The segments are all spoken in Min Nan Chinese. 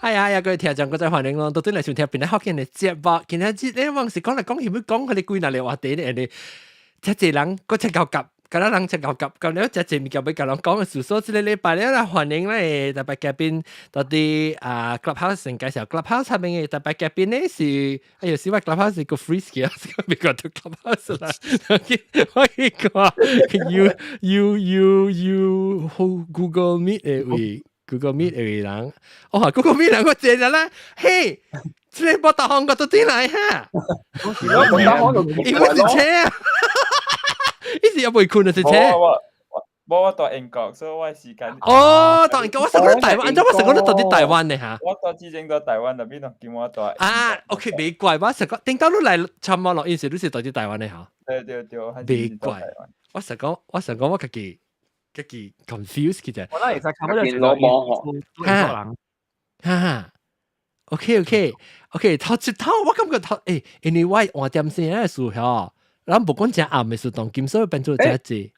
哎呀呀，各位聽眾，各位歡迎咯，到底嚟收聽邊個福建的節目？今日這你往是講來講去，欲講彼個幾若个話題咧，呢，遮濟人，閣遮𠢕夾，敢若人遮𠢕夾，咁了遮濟物件欲共人講的事，所以這個禮拜咧，來歡迎咱的特別嘉賓，到底啊 Clubhouse 先介紹 Clubhouse 下面的特別嘉賓咧是，哎呦，是我 Clubhouse 是個 freeze 嘅，是個美國到 Clubhouse 啦，我去看 you you you you Google Meet 的位。Google Meet 的人，哦，Google Meet 人我坐咗啦，嘿，這個博大韓國都進來哈，因為是車啊，伊是猶未睏就是車。無我佇英國，所以我時間。哦，佇英國，我想講台灣，按怎我想講你佇台灣呢嚇？我佇之前佇台灣，但係今我佇。啊，OK，袂怪，我想講，頂到你來參我錄音時，你是佇台灣的嚇？對對對，袂怪，我想講，我想講，我家己家己 confuse 其實。我那會使看到老網哈哈，OK OK OK，頭一頭我感覺頭，欸，因為我換點聲的時候，咱無講誠暗的時當今所以變做遮濟。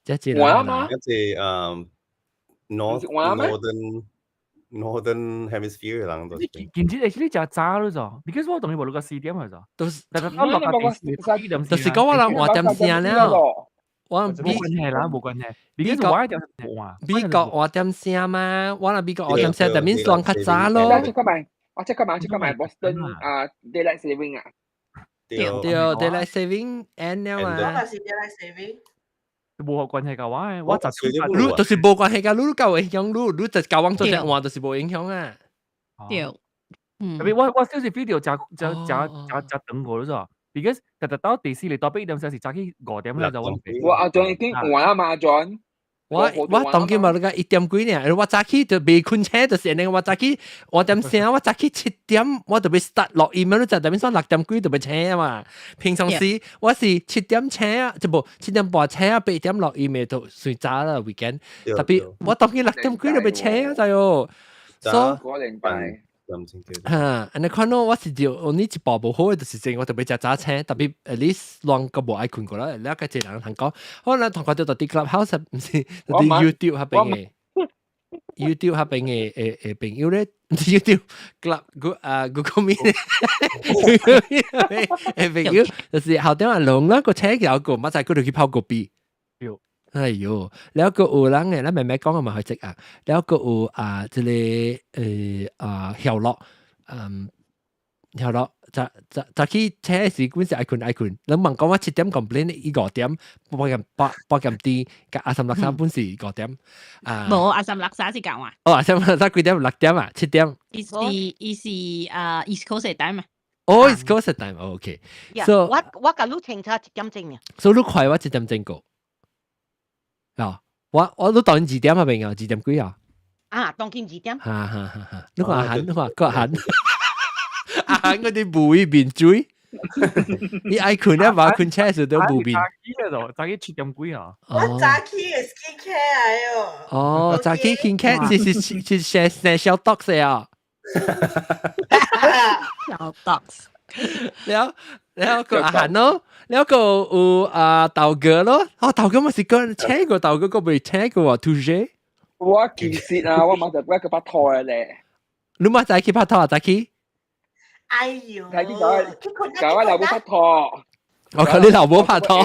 這濟人啦，這濟northern hemisphere 人都是。其實actually 誠早咯咋，because 我當時無錄到4點去咋，都是，但係我錄到4點，就是講我人換點聲了。我無關係啦，無關係。美國我一點換，美國換點聲嘛，我若美國換點聲，就免算較早咯。我即刻買，我即刻買，即刻買 Boston 啊，daylight saving 啊。對對，daylight saving end 了嘛。我是 daylight saving。無關係㗎我，我十你就是無關係㗎，你夠影響你，你就交往做隻換就是無影響啊。對，嗯。特別我小時 video 誠誠誠誠誠長過咗，because 特特到第四日到八點時是早起5點啦就我。我阿 John 已經換啊嘛，阿 John。我當今嘛，你講1點幾呢？我早起就未睏醒，就是按呢。我早起我點聲，我早起7點，我就欲 start 錄音，你就等於說6點幾就欲醒啊嘛。平常時我是7點醒啊，就無7點半醒啊，8點錄音的就算早啦 weekend。特別我當今6點幾就欲醒啊，就喲。所以哈，按呢看咯，我是就你一步無好的，就是正我特別誠早醒，特別 at least 攏個無愛睏過啦，了解這人通講，可能同看到佇 Clubhouse 毋是佇 YouTube 彼邊的 YouTube 彼邊的的朋友咧，毋是 YouTube Club 啊 Google Meet 的朋友，就是後頂阿龍啦，個車有個，馬仔佢就去泡個啤。哎喲，了閣有人的，咱慢慢講嘛會識啊。了閣有啊，這個啊曉樂，曉樂，早早早起車時，阮是愛睏愛睏。人問講我7點 complain，伊5點8點8點佮阿三六三本是5點啊。無阿三六三是講話。哦，阿三六三幾點？6點啊，7點。伊是啊，East Coast time 啊。哦，East Coast time，OK。 So 我共你清楚1點鐘呢。所以你快我1點鐘過。啊！我都當2點啊，邊啊，2點幾啊？啊，當今2點。哈哈哈！哈，你看阿韓，你看個阿韓，阿韓嗰啲無伊面水，你愛睏咧，無睏車時都無面。早起了，早起7點幾啊？我早起的 skin care 來喲。哦，早起 skin care 是是是是生小 dog 啊。小 dogs。了了個阿韓咯，了個有啊豆哥咯，哦豆哥嘛是個請過豆哥個未請過喎，touche。我其實啊，我馬上我去拍拖咧。你嘛早起拍拖啊？早起？哎呦！睇見搞我老母拍拖。我靠你老母拍拖。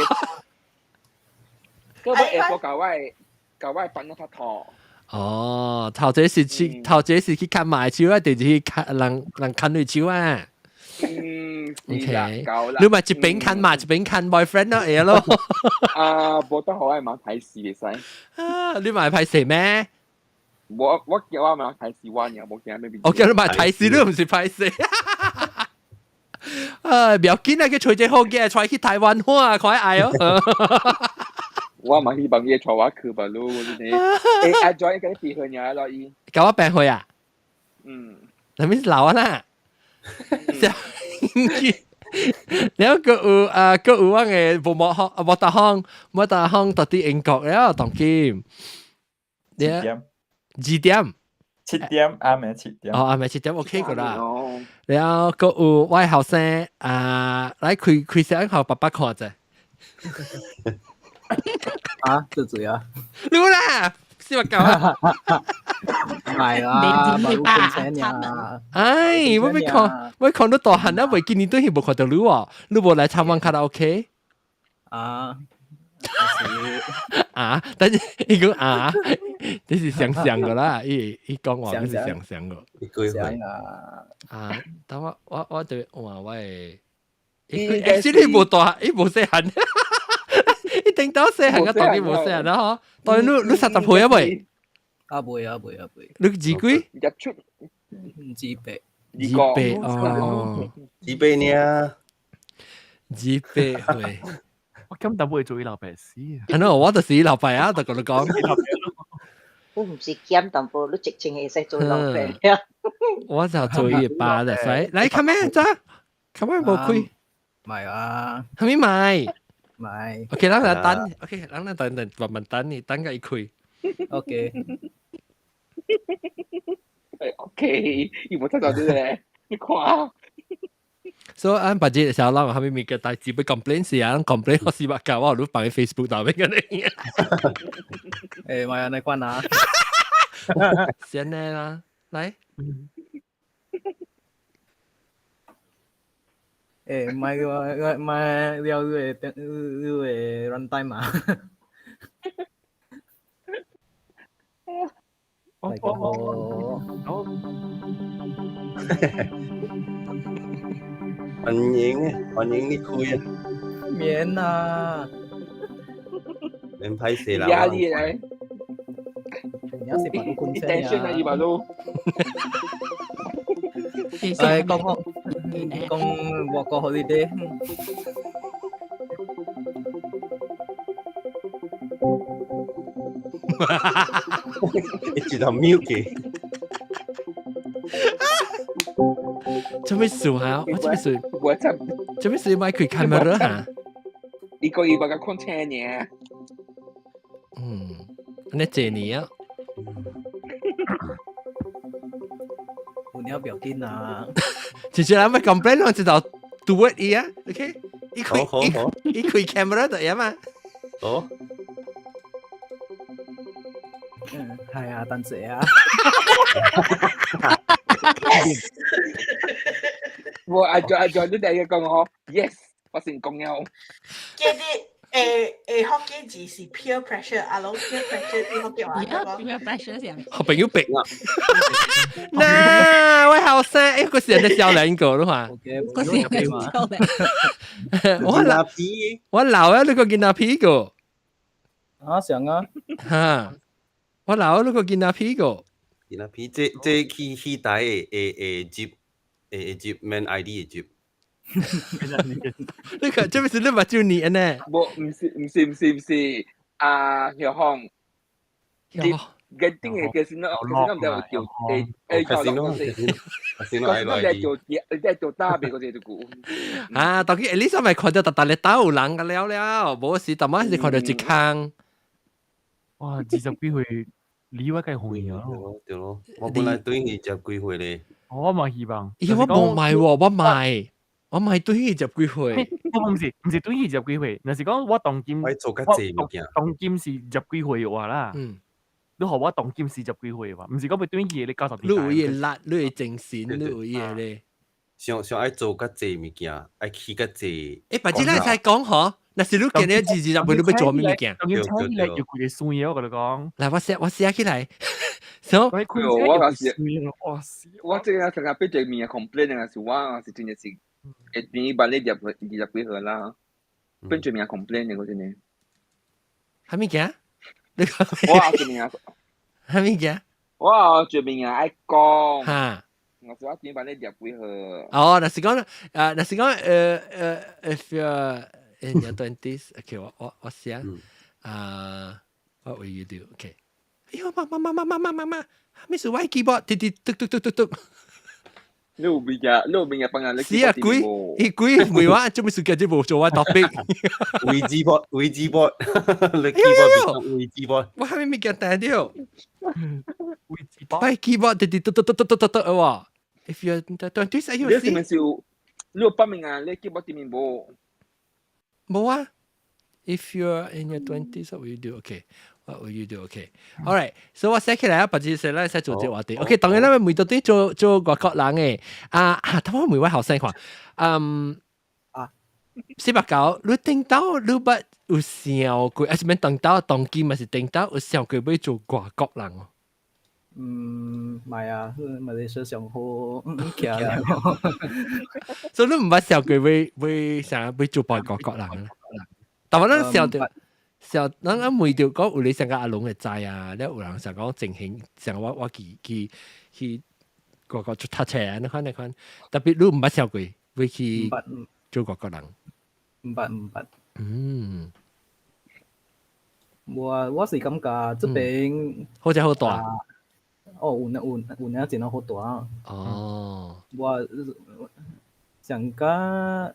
個要下晡搞我幫我拍拖。哦，頭一是去頭一是去看賣手啊，第二去看人人牽女手啊。嗯，OK，你咪一邊看嘛，一邊看 boyfriend 咯，會咯。啊，無得好愛嘛睇戲會使。啊，你咪拍戲咩？我叫我嘛睇戲玩呀，無驚咩。我叫你咪睇戲，你毋是拍戲。啊，不要緊啊，去揣一個好嘅，揣去台灣話，快愛哦。我嘛希望伊帶我去吧，咯，你。欸，阿 Joy 共你變歲爾咯，伊。共我變歲啊？嗯。啥物老啊啦？了閣有啊，閣有我的無莫康啊，莫達康，莫達康佇佇英國了，當今。 2點。 2點。 7點，暗暝7點。哦，暗暝7點 OK 個啦。了閣有我後生啊，來開開聲予爸爸看者。啊，這主要。你啦，四百九啊！係啦，冇困醒呀。唉，我欲看，我看到大漢啊，袂見你對佢無看到你喎，你無來參觀卡拉 OK？啊，啊，但是伊講啊，這是想象個啦，伊伊講話是想象個。想啊，啊，等我就換我的，伊actually 無大，伊無細漢，伊頂到細漢，我當然無細漢啦嗬。當然你30歲啊未？啊未啊未啊未。你幾幾？入出28。28哦，28呢？28歲。我今日會做伊老爸死啊！喏，我就是伊老爸啊，就共你講。我唔是減淡薄，你直情會使做老爸啊！我就做伊爸啦，所以來，come in，咋？come in 無開。唔係啊。係咪買？買。 OK，咱來等，OK，咱來等等，慢慢等你，等個伊開。 OK。 OK，伊無睇到你咧，你看。所以按別日時候，咱有啥物物件代誌欲 complain 時啊，complain 我490，我你放喺 Facebook 內面個你。誒，咪按呢款啊。先呢啦，來。誒，唔係我唔係了你的你的 runtime 啊。哦哦哦。歡迎歡迎你開啊！免啊！免歹勢啦。壓力來。你要是把路困你 tension 啊，伊把路。誒，講講講我個 holiday。一直頭 mute 嘅。做咩事哈？我做咩事？我真做咩事？買開 camera 哈？一個禮拜個困青年。嗯，你這年啊？有鳥表緊啊！其實咱咪 complain 我知道 do it 伊啊，OK？伊開伊開 camera 就得嘛。哦。嗯，係啊，等陣啊。我阿 Jo 阿 Jo，你第一個講嗬，yes，我成功了。記得誒誒，福建字是 peer pressure，阿攏 peer pressure 啲福建話講。 peer pressure 上。好朋友逼。嗱，我後生，誒，嗰時人哋笑兩個咯嘛。嗰時人哋笑兩。我老我老啊，你個見阿皮個。啊，上啊。嚇！我老啊，你個見阿皮個。見阿皮，這這去戲台會會會接會會接免 ID 會接。你看，這不是你目睭你呢？無，毋是，毋是，毋是，毋是，啊，小紅，你個頂個其實喏，其實喏，毋知有做，誒誒，其實喏，其實喏，在做，你在做大別個這個。啊，當佢你上咪看到特特咧鬥有人個了了，無是，逐擺是看到一空。哇，20幾歲，你我計紅啊！對咯，我本來對二十幾歲咧。我嘛希望。咦，我無買喎，我買。我買對20幾歲。我毋是，毋是對20幾歲，若是講我當今，我做較濟物件。當今是十幾歲的話啦。嗯。你予我當今40幾歲的話，毋是講欲對去你90你有伊的力，你有精神，你有伊的咧。想想愛做較濟物件，愛去較濟。欸，別只咱會使講吼，若是你今日20歲，你欲做啥物物件？當今請起來有幾个酸的，我共你講。來，我寫我寫起來。所以，我是我這個成日俾對面 complain 啊，是我是真正是。會變伊萬你入20幾歲啦，變做名 complain 嘅嗰陣呢。啥物件？我有一名，啥物件？我有一名愛講。哈。我是我變萬你入幾歲。哦，若是講，啊，若是講，if you're in your twenties，OK，我我寫，啊，我會記得，OK。哎呦，媽媽媽媽媽媽媽媽，咩事？我 keyboard 滴滴嘟嘟嘟嘟嘟。你有物件，你有物件幫人。是啊，鬼，伊鬼問我做咩事？今日無做我 topic。位置波，位置波，你 keyboard 位置波。我還沒物件彈掉。位置波。我 keyboard 滴滴嘟嘟嘟嘟嘟嘟哇！If you're twenties，哎呦，你是毋是有？你有發明啊？你 keyboard 對面無？無啊。If you're in your twenties, what will you do? Okay， What will you do? Okay. All right. So 我寫起來啊，白紙寫咱使做這個話題。OK，當然咱每到對做做外國人嘅啊啊，頭我問我後生看，嗯啊，489，你頂到你捌有想過，還是免當到當今嘛是頂到有想過欲做外國人哦？嗯，唔係啊，馬來西亞上好，徛了。所以你毋捌想過欲欲想欲做外國人啊？但我咱想著。想咱啊問著講有你想甲阿龍會知啊，了有人想講情形，想我我去去去外國出讀冊啊，你看你看，特別你毋捌想過欲去做外國人？毋捌毋捌。我我是感覺這邊好似好大。哦，有呢有有呢真係好大。我上加。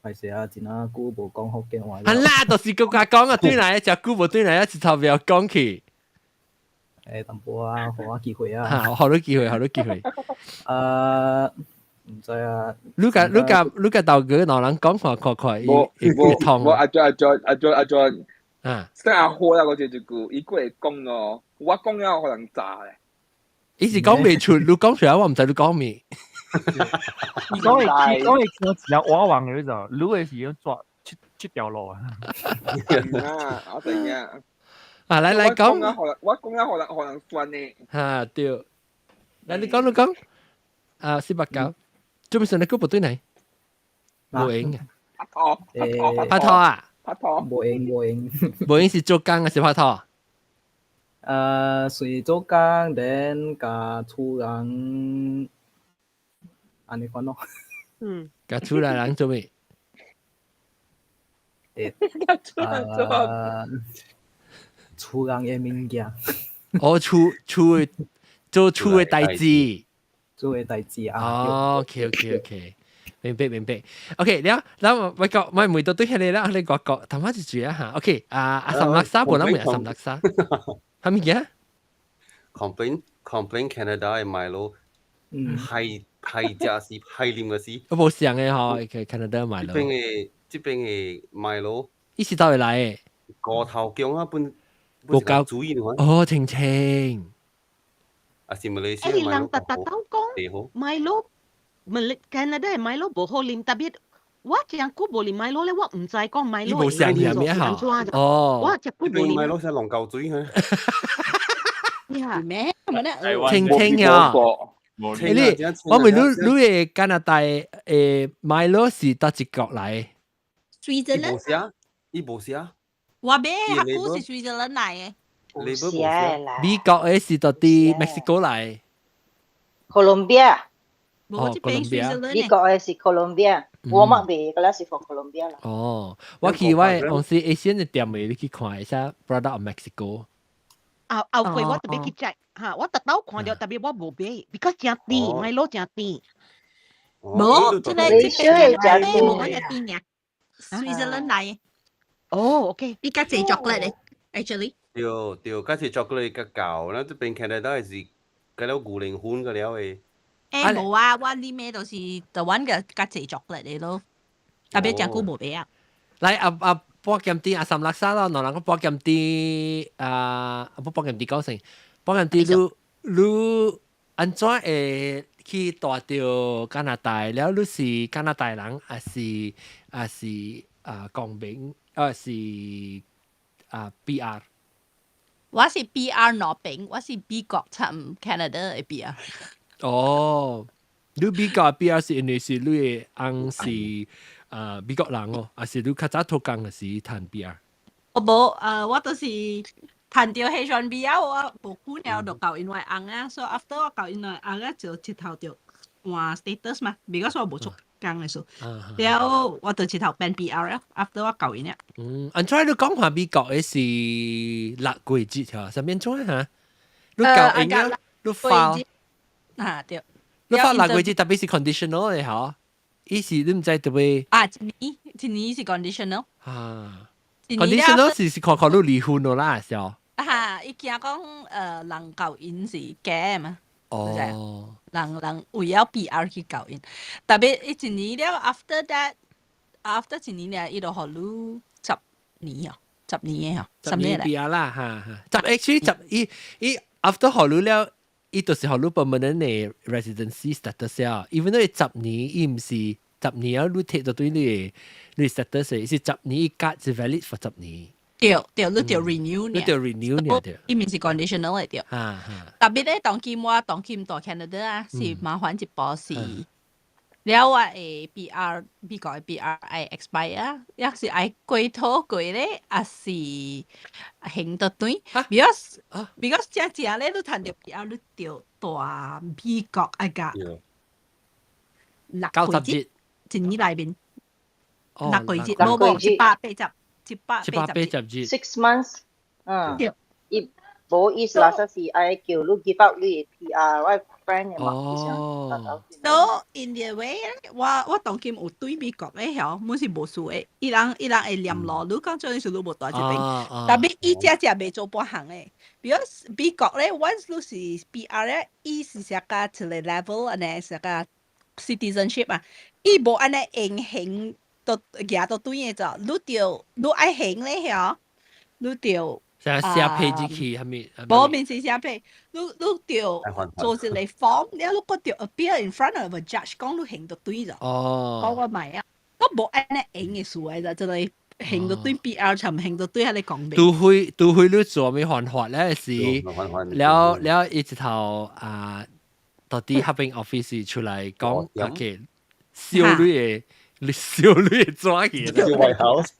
歹勢啊，真啊久無講福建話。係啦，就是國家講啊，對來一久無對來一頭不要講去。誒，淡薄啊，予我機會啊。嚇，予你機會，予你機會。啊，毋知啊。你共你共你共豆哥兩人講話看看，伊無通。無阿祖阿祖阿祖阿祖，啊，真阿好啦，嗰隻一句，伊閣會講咯，我講了予人炸咧。伊是講袂出，你講出來我毋知你講咩。伊講會伊講會聽一個我忘嘅就，你的是用抓出出條路啊。啊，我知影。啊，來來講。我講了予人予人酸呢。哈對。來你講你講。啊，489，做咩事你閣無轉來？無閒啊。拍拖，拍拖啊？拍拖。無閒無閒。無閒是做工還是拍拖？隨做工，then 共厝人按呢款咯。共厝內人做咩？誒，厝人做厝人的物件。哦，厝厝的做厝的代誌。厝的代誌啊。哦，OK，明白明白。OK，了，咱我講，我問到對遐個啦，你講講，頭先就注意下。OK，啊阿三六沙，無咱問阿三六沙，係物件？Complain complain Canada 的 Milo，係係食是係啉嘅是。我無想的吼，Canada Milo。這邊的這邊的 Milo，伊是佗位來的？五頭姜啊，本無夠注意喎。哦，清清。啊是馬來西亞欸，人逐逐都講 Milo，馬 Canada Milo 無好啉，特別我真久無啉 Milo 咧，我毋知講 Milo 伊無想係咩嚇？哦，我真久無啉。 Milo 是龍溝水嚇。咩？清清呀！你我問你，你的加拿大的 Milo 是佗一國來？ Switzerland。伊無寫，伊無寫。我買較久是 Switzerland 來的。你無寫啦。美國的是佗佇墨西哥來。哥倫比亞。無這邊 Switzerland。美國的是哥倫比亞，我嘛買，個啦是 from 哥倫比亞啦。哦，我去我當時 Asian 的店裡，你去看一下 Product of Mexico。後後悔我特別去 check 嚇，我特登看著，特別我無買，because 誠甜，Milo 誠甜。無，這個這邊買無我隻甜嘅，Switzerland 來。哦，OK，比較濟 chocolate 咧，actually。對對，較濟 chocolate 較厚，咱這邊 Canada 是加了牛奶粉個了的。欸，無啊，我啉的都是台灣嘅較濟 chocolate 的咯，特別誠久無買啊。來阿阿波劍啲阿三六沙咯，兩人講波劍啲啊，不波劍啲講成，波劍啲你你按怎會去蹛著加拿大？了你是加拿大人，還是還是啊公民，還是啊 PR？我是 PR 兩邊，我是美國參 Canada 的 PR。哦，你美國 PR 是因為是你的翁是啊美國人哦，還是你較早做工的時趁 PR？我無，我就是趁著 H1B 啊，我無久了就交𪜶翁啊，所以 after 我交𪜶翁啊，就直頭就換 status 嘛，because 我無做工的時候，了我就直頭變 PR 啊，after 我交𪜶啊。嗯，按怎你講話美國的是6個月條，啥物怎嚇？你交𪜶啊？你發？啊對。你發六個月特別是 conditional 的嚇，意思你毋知特別。啊，一年一年是 conditional。啊，conditional 是是看看你離婚了啦，是哦。啊，伊驚講人交𪜶是假嘛。哦。人人為了 PR 去交𪜶，特別伊一年了，after that，after 一年了，伊就予你10年哦， 10年嘅嗬，十年十年嚟。 PR 啦，嚇嚇。十 actually 十伊伊 after 予你了，伊就是予你 permanent 嘅 residency status 啊。even though 十年，伊毋是十年啊，你摕到對你 status 是十年，伊卡是 valid for 十年。對對，你著 renew 你著 renew 呢對。伊毋是 conditional 嘅對。嚇嚇。特別咧，當今我當今蹛 Canada 啊，是麻煩一步是。了我的 PR 美國的 PR 愛 expire，抑是愛過土過咧，抑是還倒轉？Because 正正咧，你趁著 PR 你著蹛美國愛共6個月，一年內面六個月，無無180，180 180日。 6 months，嗯，伊無意思啦，就是愛叫你 give up 你的 PR，我 friend 嘅嘛。哦。 So in the way 我當今有對美國咧曉，阮是無輸的，伊人會念路，你講做是你無蹛這邊，特別伊只只袂做半項的，because 美國咧，once 你是 PR 咧，伊是啥個一個 level 按呢啥個 citizenship 啊，伊無按呢用還都舉倒轉的咋，你著你愛還咧曉，你著。寫寫批入去，係咪？無面是寫批，你著做一個 form，了你閣著 appear in front of a judge，講你還倒轉咋。哦。講我買啊，我無按呢用的事來咋，這個還倒轉 PR 尋還倒轉彼個講明。除非你做咩犯法咧是，了了伊一頭啊，到底合併 office 出來講，OK，燒你的，你燒你的紙去。 White House。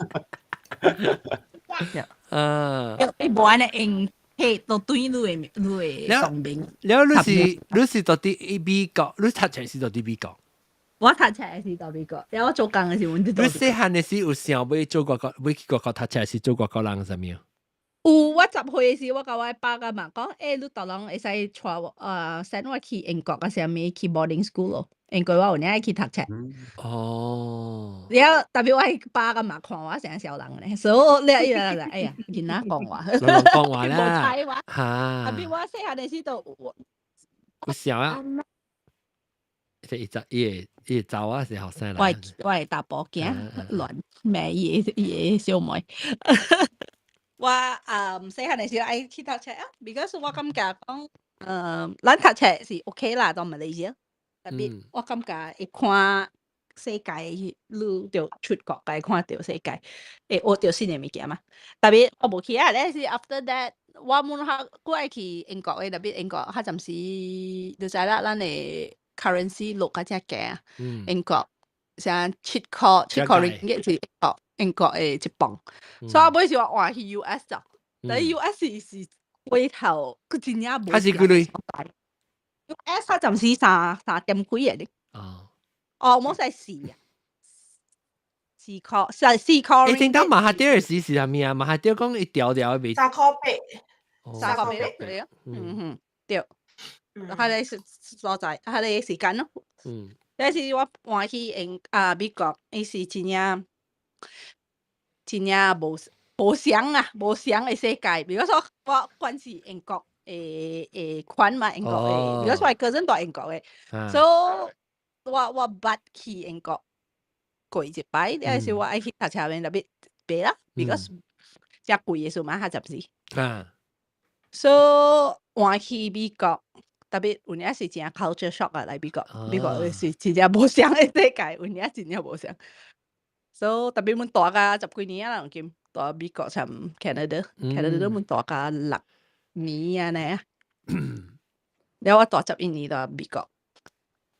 啊！伊無按呢用，彼倒轉你的公民。了，你是到佇美國，你讀冊是到佇美國？我讀冊是佇美國，了我做工的時陣。你細漢的時有想欲做外國，欲去外國讀冊是做外國人啥物？有，我10歲時，我共我爸甲媽講，欸，你逐人會使帶我，send 我去英國啊，啥物去 boarding school 咯。因為我有影去讀冊。哦。了，特別我爸甲媽看我成小人咧，所以了伊來來，哎呀，囡仔講話。講話啦。嚇。特別我細漢的時都有。有想啊？即伊查伊會伊會走啊，是後生我我的查埔囝亂罵伊的小妹。我細漢的時候愛去讀冊啊，because 我感覺講，咱讀冊是 OK 啦，當馬來西亞。特別我感覺會看世界，你著出國該看著世界，會學著新的物件嘛。特別我無去啊，咧是 after that，我滿較閣愛去英國的，特別英國較暫時你知啦，咱的 currency 落較正低啊。英國像7塊7塊 ringgit 是英國的1磅，所以尾是我換去 US 就，但是 US 是過頭，閣真正無。較是幾鐳？ US 較暫時三點幾個咧。哦。哦，冇使四啊，4塊，4塊。欸，聽到馬哈迪爾時是啥物啊？馬哈迪爾講伊條條未。3塊8。3塊8對啊。嗯哼，對。彼个是所在，彼个時間咯。但是我搬去英啊美國，伊是真正真正無相啊，無相的世界。比如說我慣是英國的款嘛，英國的，比如說我個人蹛英國的，所以我捌去英國過一擺，了是我愛去讀冊面特別白啦，because 遮貴的數嘛較十是。所以換去美國，特別有影是真 culture shock 啊！來美國，美國是真正無相的世界，有影真正無相。所以特別阮蹛甲十幾年啊，啦，今蹛美國參 Canada，Canada 都阮蹛甲6年按呢啊。了我蹛11年蹛美國。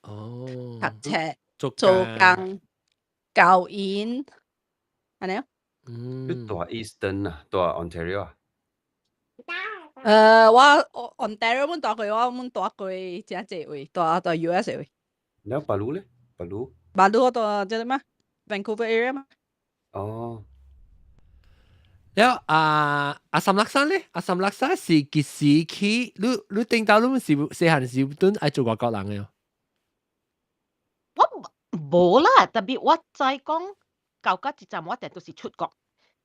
讀冊、做做工、教𪜶，按呢。你蹛 Eastern 啊，蹛 Ontario 啊？我 Ontario 阮蹛過，我阮蹛過誠濟位，蹛 US 的位。了巴魯咧？巴魯？巴魯我蹛這個嘛，Vancouver area 嘛。哦。了啊，阿三六三咧，阿三六三是幾時去？你頂到你是細漢時陣愛做外國人的？我無啦，特別我知講到到這陣我定都是出國，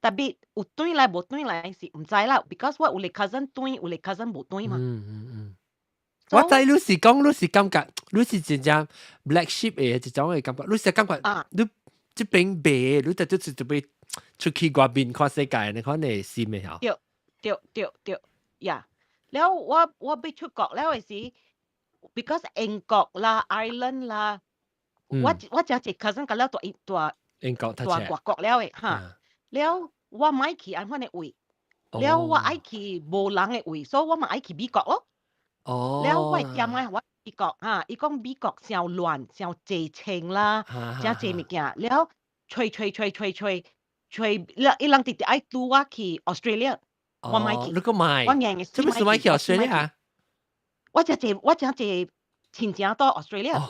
特別有轉來無轉來是毋知啦，because 我有個 cousin 轉，有個 cousin 無轉嘛。嗯嗯嗯。我知你是講你是感覺你是真正 black sheep 的一種的感覺，你是感覺你這邊白，你就就是特別出去外邊看世界，你看你心嘅嗬。對對對對，呀！了我欲出國了嘅時，because 英國啦、Ireland 啦，我真濟 cousin 甲了蹛蹛英國讀蹛外國了嘅哈，了我莫去按款嘅位，了我愛去無人嘅位，所以我嘛愛去美國咯。了我踮嘅我美國哈，伊講美國傷亂，傷濟槍啦，誠濟物件，了揣揣揣揣揣揣，了伊人直直愛拄我去 Australia，我莫去。你個莫，我硬做咩事莫去 Australia？我誠濟親情到 Australia。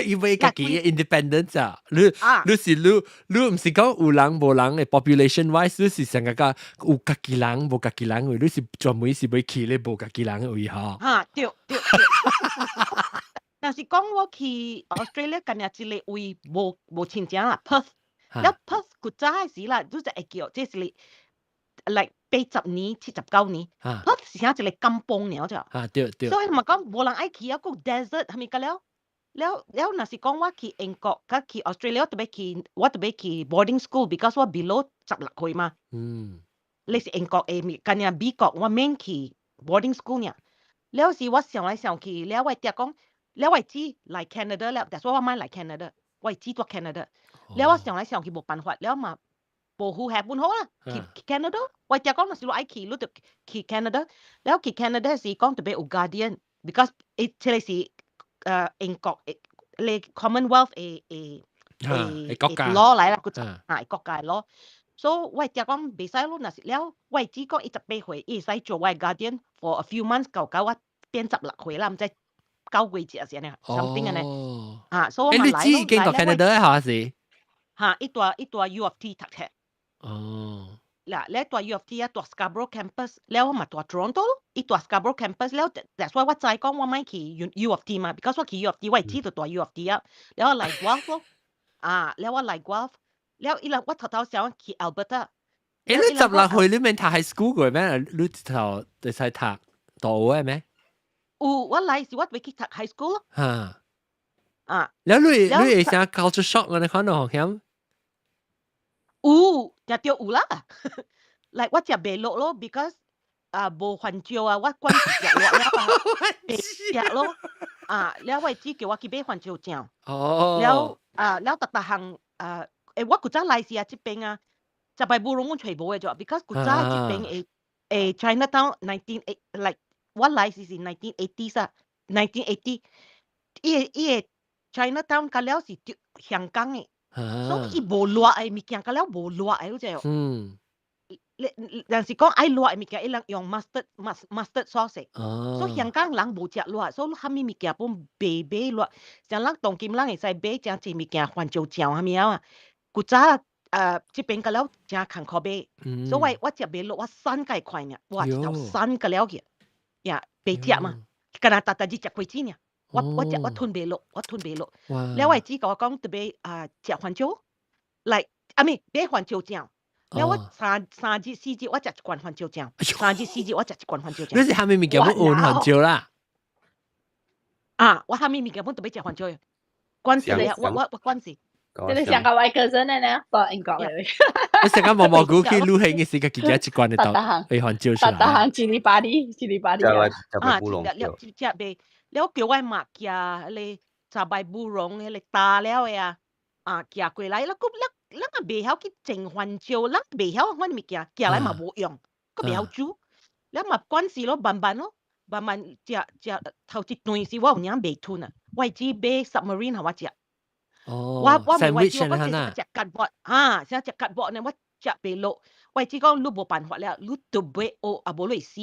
因為家己 independence 啊，你你是你你毋是講有人無人嘅 population wise，你是成個個有家己人無家己人位，你是專門是欲去咧無家己人嘅位吼。哈，對對對。但是講我去 Australia 今日一個位無親情啦，Perth。了 Perth 古早時啦，你就會叫這是你 like 80年、79年，Perth 是像一個甘榜爾咋。啊對對。所以嘛講無人愛去啊，閣 desert 係咪個了？了了，若是講我去英國，佮去 Australia，特別去我特別去 boarding school，because 我 below 16歲嘛。你是英國的物，今日美國我免去 boarding school 爾。了時我想來想去，了我爹講，了我姊來 Canada 了，但是我莫來 Canada，我姊蹛 Canada。了我想來想去無辦法，了嘛無符合本好啦，去 Canada。我爹講若是你愛去，你就去 Canada。了去 Canada 是講特別有 guardian，because 伊這個是英國的你 Commonwealth 的的的國家 law 來啦，佢啊國家 law。所以我爹講袂使咯，若是了，我姊講伊18歲，伊會使做我 guardian for a few months，到到我變16歲啦，毋知9月節是按呢，something 按呢。啊，所以我嘛來你姊已經讀 Canada 嚇是？嚇，伊蹛 U of T 讀冊。嗱，你蹛 U of T 啊，蹛 Scarborough campus，了我嘛蹛 Toronto 咯，伊蹛 Scarborough campus，了 that's why 我知講我莫去 U of T 嘛，because 我去 U of T，我姊就蹛 U of T 啊，了我來 Guelph 咯，啊，了我來 Guelph，了伊人我頭頭想去 Alberta。你16歲你免讀 high school 過咩？你一頭會使讀大學咩？有，我來時我欲去讀 high school 咯。嚇！啊！了你會啥 culture shock 啊？你看到險？有，定著有啦。來，我食袂落咯，because 啊無番椒啊，我慣是食辣了啊，袂食咯。啊，了我姊叫我去買番椒醬。了啊，了逐逐項啊，我古早來時啊，這邊啊，食擺烏龍阮揣無的啫，because 古早這邊的Chinatown nineteen eight like 我來時是 1980s 啊， 1980，伊個 Chinatown 較了是香港的，所以伊無辣的物件，較了無辣的，你知無？你若是講愛辣的物件，伊人用 mustard sauce，所以香港人無食辣，所以啥物物件攏袂買辣。像咱當今人會使買誠濟物件，番椒醬啥物啊，古早這邊較了誠艱苦買，所以我食袂落，我瘦較快爾，哇，一頭瘦較了去，呀，袂食嘛，敢若逐逐日食果子爾，我食我吞袂落，我吞袂落。了我姊共我講特別啊食番椒，來啊咪買番椒醬。了我三日四日我食一罐番椒醬，三日四日我食一罐番椒醬。你是啥物物件欲換番椒啦？啊，我啥物物件本特別食番椒，關事咧，我關事。你哋上個位 cousin 咧，到英國嚟。你成個毛毛菇去旅行嘅時，家己一罐的到，會番椒出來。逐項一哩八哩，一哩八哩。啊，了了食袂，了叫我媽寄彼個雜擺烏龍，彼個焦了的啊，啊寄過來，了閣了咱也袂曉去種番椒，咱袂曉款物件，寄來嘛無用，閣袂曉煮，了嘛慣勢咯，慢慢咯，慢慢食食頭一頓時我有影袂吞啊，我只買 submarine 予我食。我我我食 cardboard 啊，啥食 cardboard 呢？我食袂落，我只講你無辦法了，你著欲學，啊無你會死。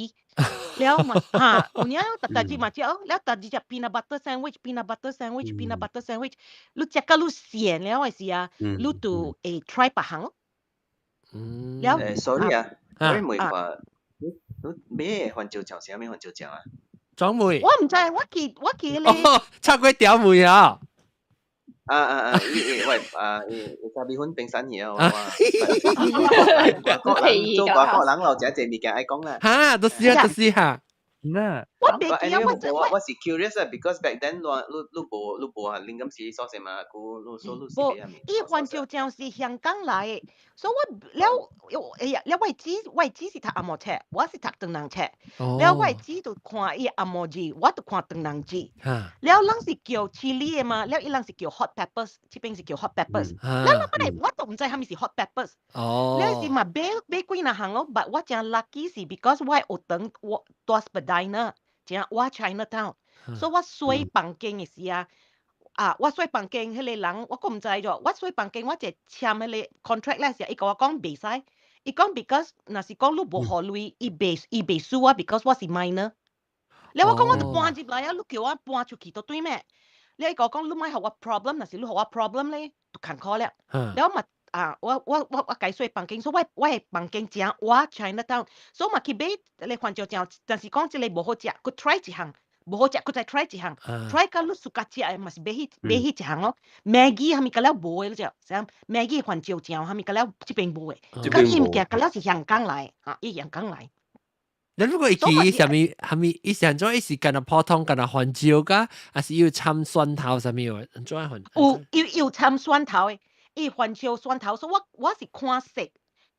了嘛哈，有影逐逐日嘛食哦，了逐日食 peanut butter sandwich，peanut butter sandwich，peanut butter sandwich，你食到你跣了的時啊，你就會 try 別項咯。了，sorry 啊，我問下，你買番椒醬是啥物番椒醬啊？裝梅。我毋知，我去咧。插過條梅啊！啊啊啊！伊伊喂啊，伊伊咖米粉冰山去啊！外國人做外國人咯，誠濟物件愛講啦。哈，都是啊，都是哈。那我袂記啊，我我我是 curious 啊，because back then 你你無你無啊，靈感是所在嘛，故你所你是無，伊番椒醬是香港來的，所以我了，哎呀，了我姊是讀紅毛冊，我是讀唐人冊，了我姊就看伊紅毛字，我就看唐人字。了人是叫 chili 的嘛，了伊人是叫 hot peppers，這邊是叫 hot peppers。了我本來我都毋知啥物是 hot peppers。了是嘛買買幾若項咯，but 我誠 lucky 是 because 我學堂我住 Spadina，正我 Chinatown，所以我洗房間的時啊，啊，我洗房間彼個人我閣毋知咗，我洗房間我一簽彼個 contract 咧時，伊共我講袂使，伊講 because 若是講你無予鐳，伊袂輸我，because 我是 minor。了我講我就搬入來啊，你叫我搬出去都對咩？了伊共我講你莫予我 problem，若是你予我 problem 咧，就艱苦了。了嘛啊，我共伊洗房間，所以我的房間正我 Chinatown，所以嘛去買個番椒醬，但是講這个無好食，閣 try 一項，無好食，閣再 try 一項，try 到你 suka 食的嘛是買彼買彼一項咯。Maggi 啥物甲了無的，你知啥？Maggi 番椒醬啥物甲了這邊無的，佮伊物件甲了是香港來，啊，伊香港來。你如果會記啥物啥物，伊是按怎？伊是干焦普通干焦番椒㗎，還是有摻蒜頭啥物？按怎番？有有摻蒜頭的。伊番椒蒜頭，所以我我是看色，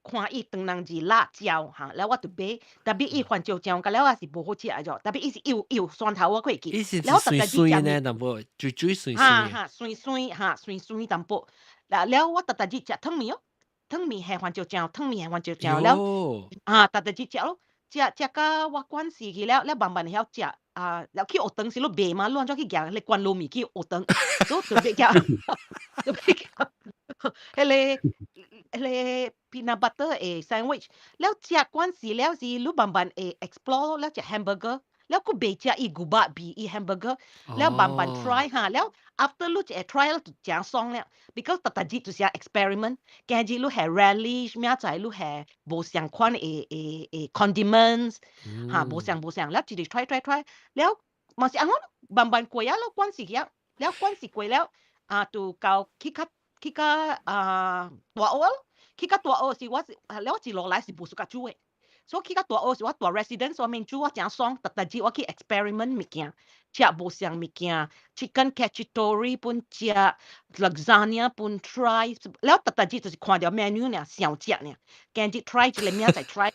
看伊唐人字辣椒哈，了我就買。特別伊番椒醬，甲了也是無好食的咗。特別伊是有有蒜頭，我會記。伊是媠媠呢，淡薄，水水媠媠。哈哈，媠媠哈，媠媠淡薄。了了，我逐逐日食湯麵哦，湯麵下番椒醬，湯麵下番椒醬了。啊，逐逐日食咯，食食甲我慣勢去了，了慢慢會曉食。啊，了去學堂時你賣嘛，你按怎去舉彼罐撈麵去學堂，所以就欲食，就欲食。彼个 peanut butter 的 sandwich，了食慣勢了是你慢慢會 explore 了食 hamburger，了閣袂食伊牛肉味伊 hamburger，了慢慢 try 哈，了 after 你一下 try 了就誠爽了，because 逐逐日就是 experiment，今日你下 relish，明仔載你下無相款的 condiments，哈無相無相，了一直 try try try，了嘛是按怎慢慢過啊，了慣勢去啊，了慣勢過了，啊就到去較。去到啊大學咯，去到大學時我是，了我一落來是無 suka 煮的，所以去到大學時我蹛 residence 我免煮，我誠爽，逐逐日我去 experiment 物件，食無相物件，chicken cacciatore 本食，lasagna 本 try，了逐逐日就是看著 menu 爾，想食爾，今日 try 這个明仔載 try。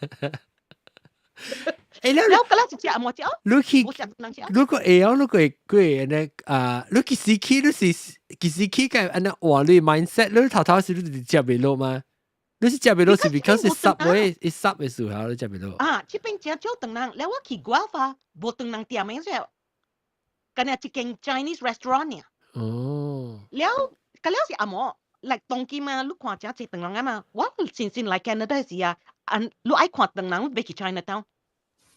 欸，了了，佮了一食無食？你去，如果會曉，如果會過按呢啊，你幾時去？你是幾時去？個按呢換你 mindset，你頭頭時你就食袂落嗎？你是食袂落是 because 是 Subway，伊 sub 的時候你食袂落。啊，這邊誠少唐人，了我去 Guelph 啊，無唐人店的，所以，干焦一間 Chinese restaurant 爾。了，佮了是紅毛，like 當今啊，你看誠濟唐人啊嘛，我先先來 Canada 時啊，按你愛看唐人，你欲去 Chinatown。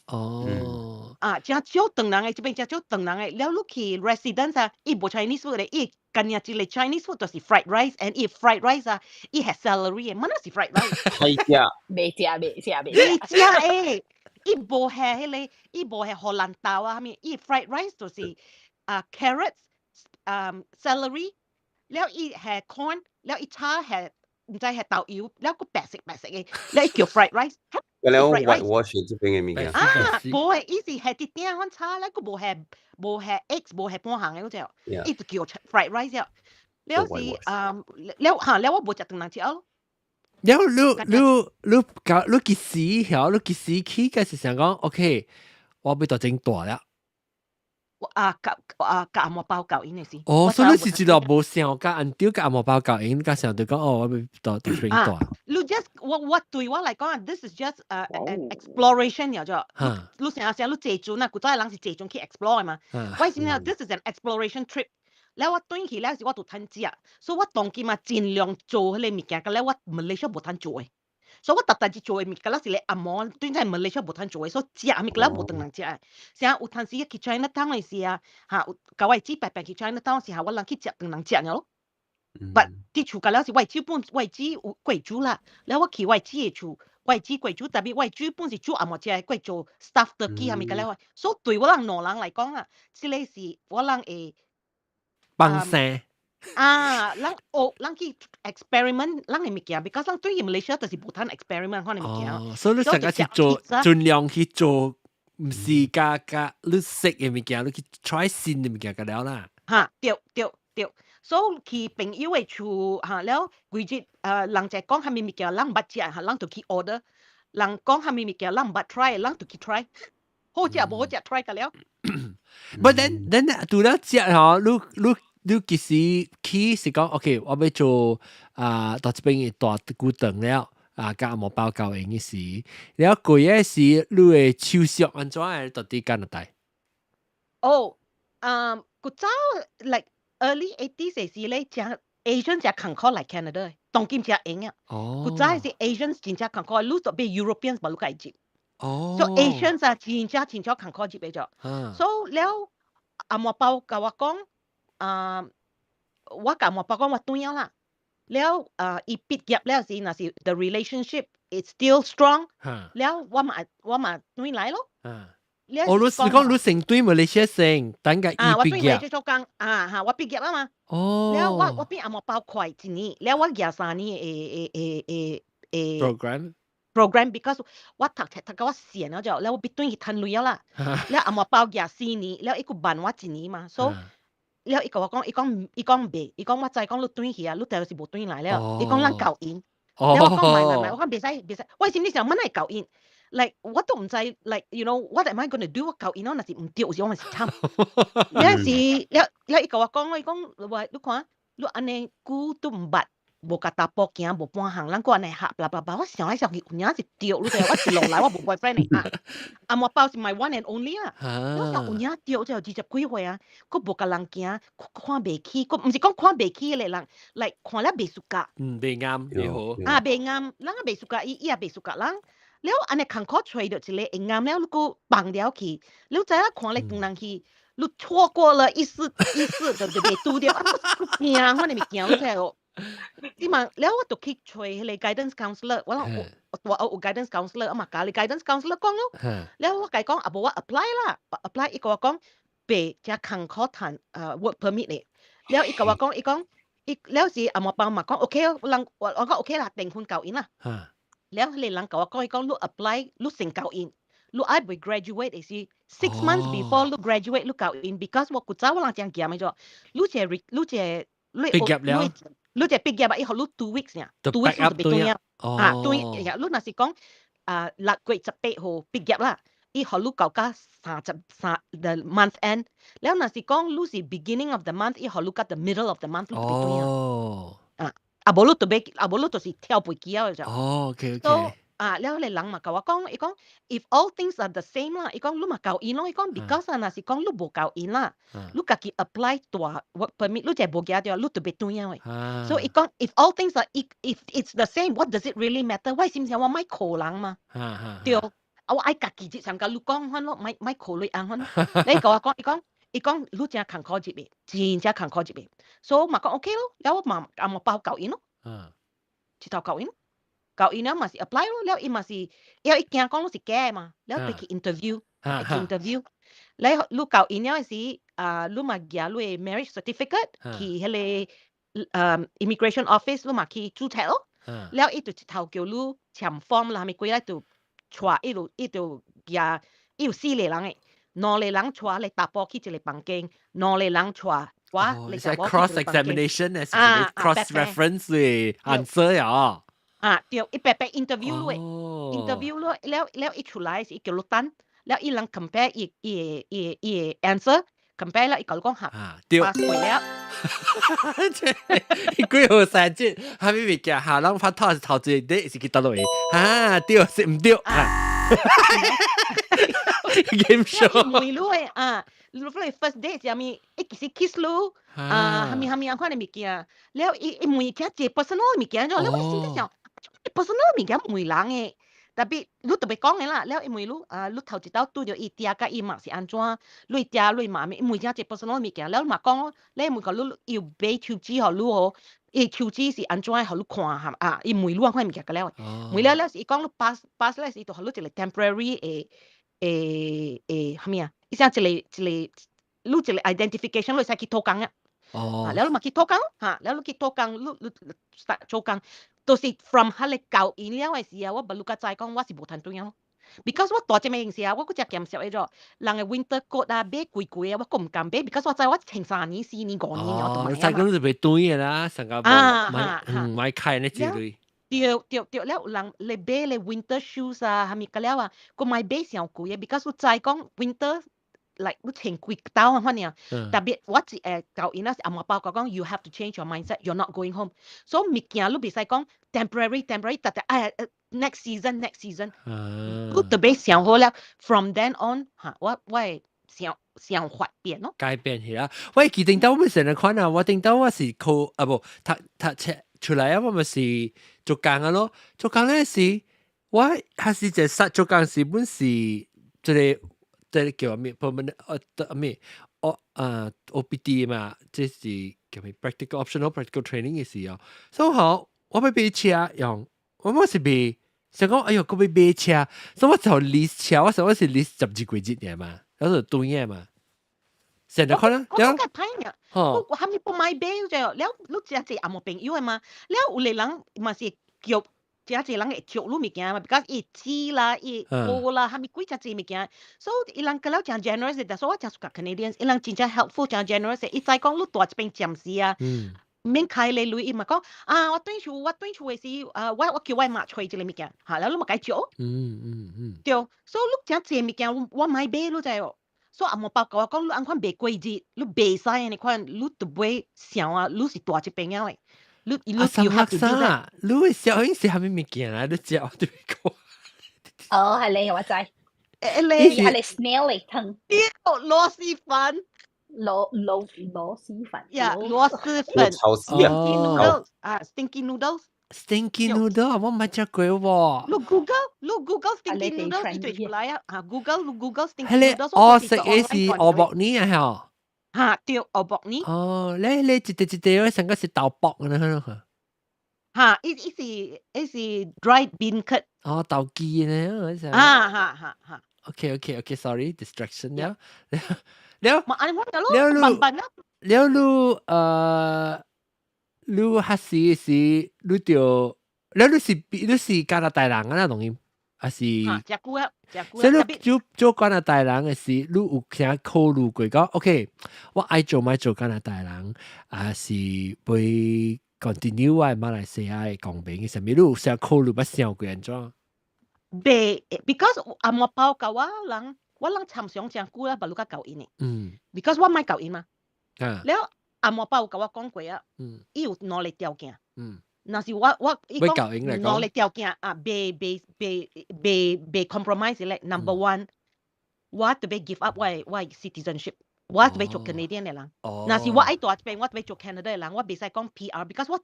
啊，誠少唐人的，這邊誠少唐人的，了你去 residence 啊，伊無 Chinese food 的，伊干焦一个 Chinese food 就是 fried rice，and 伊 fried rice 啊，伊係 celery 的，乜那是 fried rice？係食，袂食袂食袂袂食欸，伊無係彼个，伊無係荷蘭豆啊，啥物，伊 fried rice 就是啊 carrots，啊 celery，了伊係 corn，了伊炒係毋知係豆油，了閣白色白色的，了伊叫 fried rice。了 whitewash 這邊的物件。啊，無的，伊是係一點款炒咧，閣無係無係 eggs，無係半項的嗰隻，伊就叫 fried rice 了。了是啊，了嚇了我無食唐人食咯。了你你你搞你幾時曉？你幾時起開始想講，OK，我欲蹛整大了。啊，佮啊佮紅毛包教𪜶的是。哦，所以你是一路無想佮按照佮紅毛包教𪜶，佮想就講哦，我欲蹛蹛整大。你 just 我我對我來講，this is just an exploration 了就。你成日成你坐船啊，古早的人是坐船去 explore 的嘛。我是呢，this is an exploration trip。了我轉去了時，我就趁食，所以我當今嘛盡量做彼个物件，佮了我 Malaysia 無通做的。所以我逐逐日做的物件，了是咧紅毛，對在 Malaysia 無通做的，所以食物件無唐人食的。啥有當時去 Chinatown 的時啊，哈，佮我姊白白去 Chinatown 時候，我人去食唐人食爾咯。But 佇厝佮了是我姊本，我姊有過煮啦，了我去我姊的厝，我姊過煮，特別我姊本是煮紅毛食的，過做 stuffed turkey 啥物佮了，所以對我人兩人來講啊，這个是我人會放生。啊，咱學咱去 experiment 咱的物件，because 咱對於 Malaysia 就是無通 experiment 款的物件。哦，所以你上個是做盡量去做毋是加加你識嘅物件，你去 try 新嘅物件就了啦。嚇，對對對，所以去朋友的厝嚇了，規日人就講啥物物件，人毋捌食嚇，人就去 order。人講啥物物件，人毋捌 try，人就去 try。好食無好食 try 個了。 But then 除了食吼，你其實去是講，OK，我欲做啊，到這邊大久長了。啊，佮紅毛包交應嘅時，了過個時你的手續按怎樣到佇加拿大？哦，古早 like early 80s 的時咧，誠 Asian 誠艱苦來 Canada，當今誠閒啊。古早是 Asians 真正艱苦，你就比 Europeans 無愈較會入。所以 Asians 啊，真正真正艱苦入的咗。所以了，紅毛包共我講，啊，我共紅毛包講我轉了啦。了，啊，伊畢業了時，若是 the relationship is still strong，了我嘛轉來咯。哦，你是講你先轉馬來西亞先，等共伊啊，我畢業。轉做工啊嚇，我畢業啊嘛。了我比紅毛包快一年，了我舉3年的 program program because 我讀冊讀到我閒了就，了我欲轉去趁鐳啦。了紅毛包舉4年，了伊閣慢我一年嘛，所以了伊共我講，伊講袂，伊講我知講你轉去啊，你就是無轉來了。伊講咱交𪜶，了我講莫莫莫，我講袂使袂使，我心裡想，阮會交𪜶？like 我都毋知，like you know what am I gonna do？我交𪜶我若是毋對，有時我嘛是慘。了時了了伊共我講，伊講話你看，你按呢久都毋捌，無共查埔行，無半項，咱閣按呢合，blah blah blah。我想來想去，有影是對，你知我一路來我無 boyfriend 的啊。紅毛包是 my one and only 啊。我想有影對，才有20幾歲啊，閣無共人行，看袂起，閣毋是講看袂起彼个人，like 看了袂 suka。嗯，袂啱，袂好。啊，袂啱，人也袂 suka，伊伊也袂 suka 人。了按呢艱苦揣著一个會啱了，你閣放了去，你知影看咧當人去，你錯過了一世一世就就袂拄著，啊，驚款的物件，你知無？你嘛，了我就去揣彼个 guidance counselor，我講我有 guidance counselor，我嘛共你 guidance counselor 講咯。了我共伊講，啊無我 apply 啦，apply 伊共我講，袂誠艱苦趁work permit 的。了伊共我講，伊講，伊了時紅毛包嘛講 OK 哦，人我講 OK 啦，訂婚交𪜶啦。了彼个人共我講，伊講你 apply 你先交𪜶，你愛未 graduate 的時 6 months before 你 graduate 你交𪜶，because 我古早我人誠嚴的咗，你這你這你畢業了，你這畢業啊，伊予你 2 weeks 爾，2 weeks 你就欲轉啊，對，你若是講啊6月18號畢業啦，伊予你交到33 the month end，了若是講你是 beginning of the month，伊予你到 the middle of the month 你就欲轉啊。啊，無你就欲，啊無你就是跳飛機啊就。哦，OK。啊，了彼个人嘛共我講，伊講 if all things are the same 啦，伊講你嘛交𪜶咯，伊講 because 啊，若是講你無交𪜶啦，你家己 apply 大 work permit，你就無舉著，你就欲轉啊。所以伊講 if all things are if it's the same，what does it really matter？我心想我莫苦人嘛，對，啊我愛家己日常共你講款咯，莫莫考慮按款。你共我講，伊講。伊講你誠艱苦入的，真正艱苦入的，所以嘛講 OK 咯，了我嘛紅毛包交𪜶咯，一頭交𪜶，交𪜶了嘛是 apply 咯，了伊嘛是，因為伊驚講你是假的嘛，了去 interview，去 interview，了你交𪜶了時，啊，你嘛舉你的 marriage certificate 去彼个immigration office，你嘛去註冊咯，了伊就一頭叫你簽 form 啦，啥物鬼來就帶伊就伊就舉，伊有四個人的。兩個人帶咧查埔去一個房間，兩個人帶我嚟 cross examination 咧，是 cross reference 嘅 answer 呀。啊，對，伊白白 interview 你，interview 你了了，伊出來是伊叫你等，了伊人 compare 伊伊伊伊 answer，compare 了伊共你講合，對， pass 過了。幾號細節，啥物物件，下人拍拖是頭一個 date 是去佗落去，哈，對，是毋對啊？Game show。問你的啊，你 first date 啥物，伊幾時 kiss 你啊，啥物啥物按款的物件，了伊伊問遮濟 personal 物件咗，了我心裡想，personal 物件問人的，特別你特別講的啦，了伊問你啊，你頭一擺拄著伊爹佮伊媽是按怎，你爹你媽咪，伊問遮濟 personal 物件，了你嘛講咯，你問講你伊有買手指予你哦，伊手指是按怎予你看哈啊，伊問你按款物件個了，問了了是伊講你 pass pass 了是伊就予你一個 temporary 的啥物啊？伊啥一個一個，你一個 identification 你會使去討工啊。哦。了你嘛去討工，哈，了你去討工，你你 start 做工，就是 from 彼個交𪜶了的時候，我無愈較知講我是無趁轉咯。，because 我大隻咩時啊，我嗰隻減少咗，人嘅 winter coat 啊，買貴貴啊，我閣毋敢買，because 我知我穿3年、4年、5年我都哦，買啊嘛。你講就袂短嘅啦，上個啊買哈哈買開呢之類。對對對，了有人來買咧 winter shoes 啊，啥物個了啊，閣莫買傷貴嘅，because 你知講 winter like 你穿幾兜啊，反正特別我一會教𪜶啊是阿媽包講講，you have to change your mindset, you're not going home。所以物件你袂使講 temporary temporary，特特哎 next season next season，你特別想好了，from then on 嚇，我會想法變咯。改變起啦。喂，記頂到我咪成日看啊，我頂到我是考啊無讀冊出來啊，我咪是做工啊咯，做工咧是我還是一實做工時本是這個叫咩？permanent 呃咩？哦啊 OPT 嘛，這是叫咩？practical optional practical training 嘅時候，所以好我欲買車用，我冇是買，想講哎喲，閣欲買車，所以我就 lease 車，我想我是 lease 12個月嘅嘛，嗰度短嘅嘛，成日可能我講較歹爾，吼，我啥物不買買就了，你誠濟阿無朋友的嘛，了有個人嘛是叫誠濟人會借你物件嘛，because 伊紙啦，伊布啦，啥物鬼誠濟物件，所以伊人個了誠 generous 的，所以我誠 suka Canadians，伊人真正 helpful，誠 generous，伊知講你蹛這邊暫時啊，免開咧鐳，伊嘛講啊，我轉厝的時，啊，我叫我媽揣這个物件，嚇，了你嘛共借。對，所以你誠濟物件我莫買，你知無？所以阿無包甲我講，你按款袂過日，你袂使按呢款，你就袂想啊，你是蹛這邊了的，你啊， you have to do that。你的小英是啥物物件啊？你食我對講。哦，係你我知。誒你係你 snail 嚟湯。對，螺螄粉。螺螄粉。呀，螺螄粉。炒絲啊，stinky noodles 啊，stinky noodles。 Stinky noodle 我毋食過喎。你 Google，你 Google stinky noodles 伊就出來啊！啊，Google 你 Google stinky 彼個 noodles。我食的是烏木耳啊，吼。嚇，對，烏木耳。哦，你一塊一塊，成個是豆卜咁樣。嚇，伊是 dried bean curd。哦，豆麂呢？啊哈哈哈。 OK，sorry，distraction 了。了。嘛，按呢款咯，慢慢啊。了你你還是你就，了你是加拿大人啊？當然，還是？嚇，誠久啊，誠久啊。所以你做加拿大人的時，你有啥考慮過講？OK，我愛做莫做加拿大人，還是會 continue 我馬來西亞的公民？啥物你有啥考慮捌想過按怎？袂，because 阿莫包甲我人，我人參詳誠久啦，捌你較𠢕𪜶的。Because 我莫𠢕𪜶嘛。了阿莫包有共我講過啊，伊有兩个條件。若是我伊講兩个條件啊，袂 compromise 咧。Number one，我特別 give up 我 citizenship，我特別做 Canadian 的人。若是我愛蹛這邊，我特別做 Canada 的人，我袂使講 PR，because 我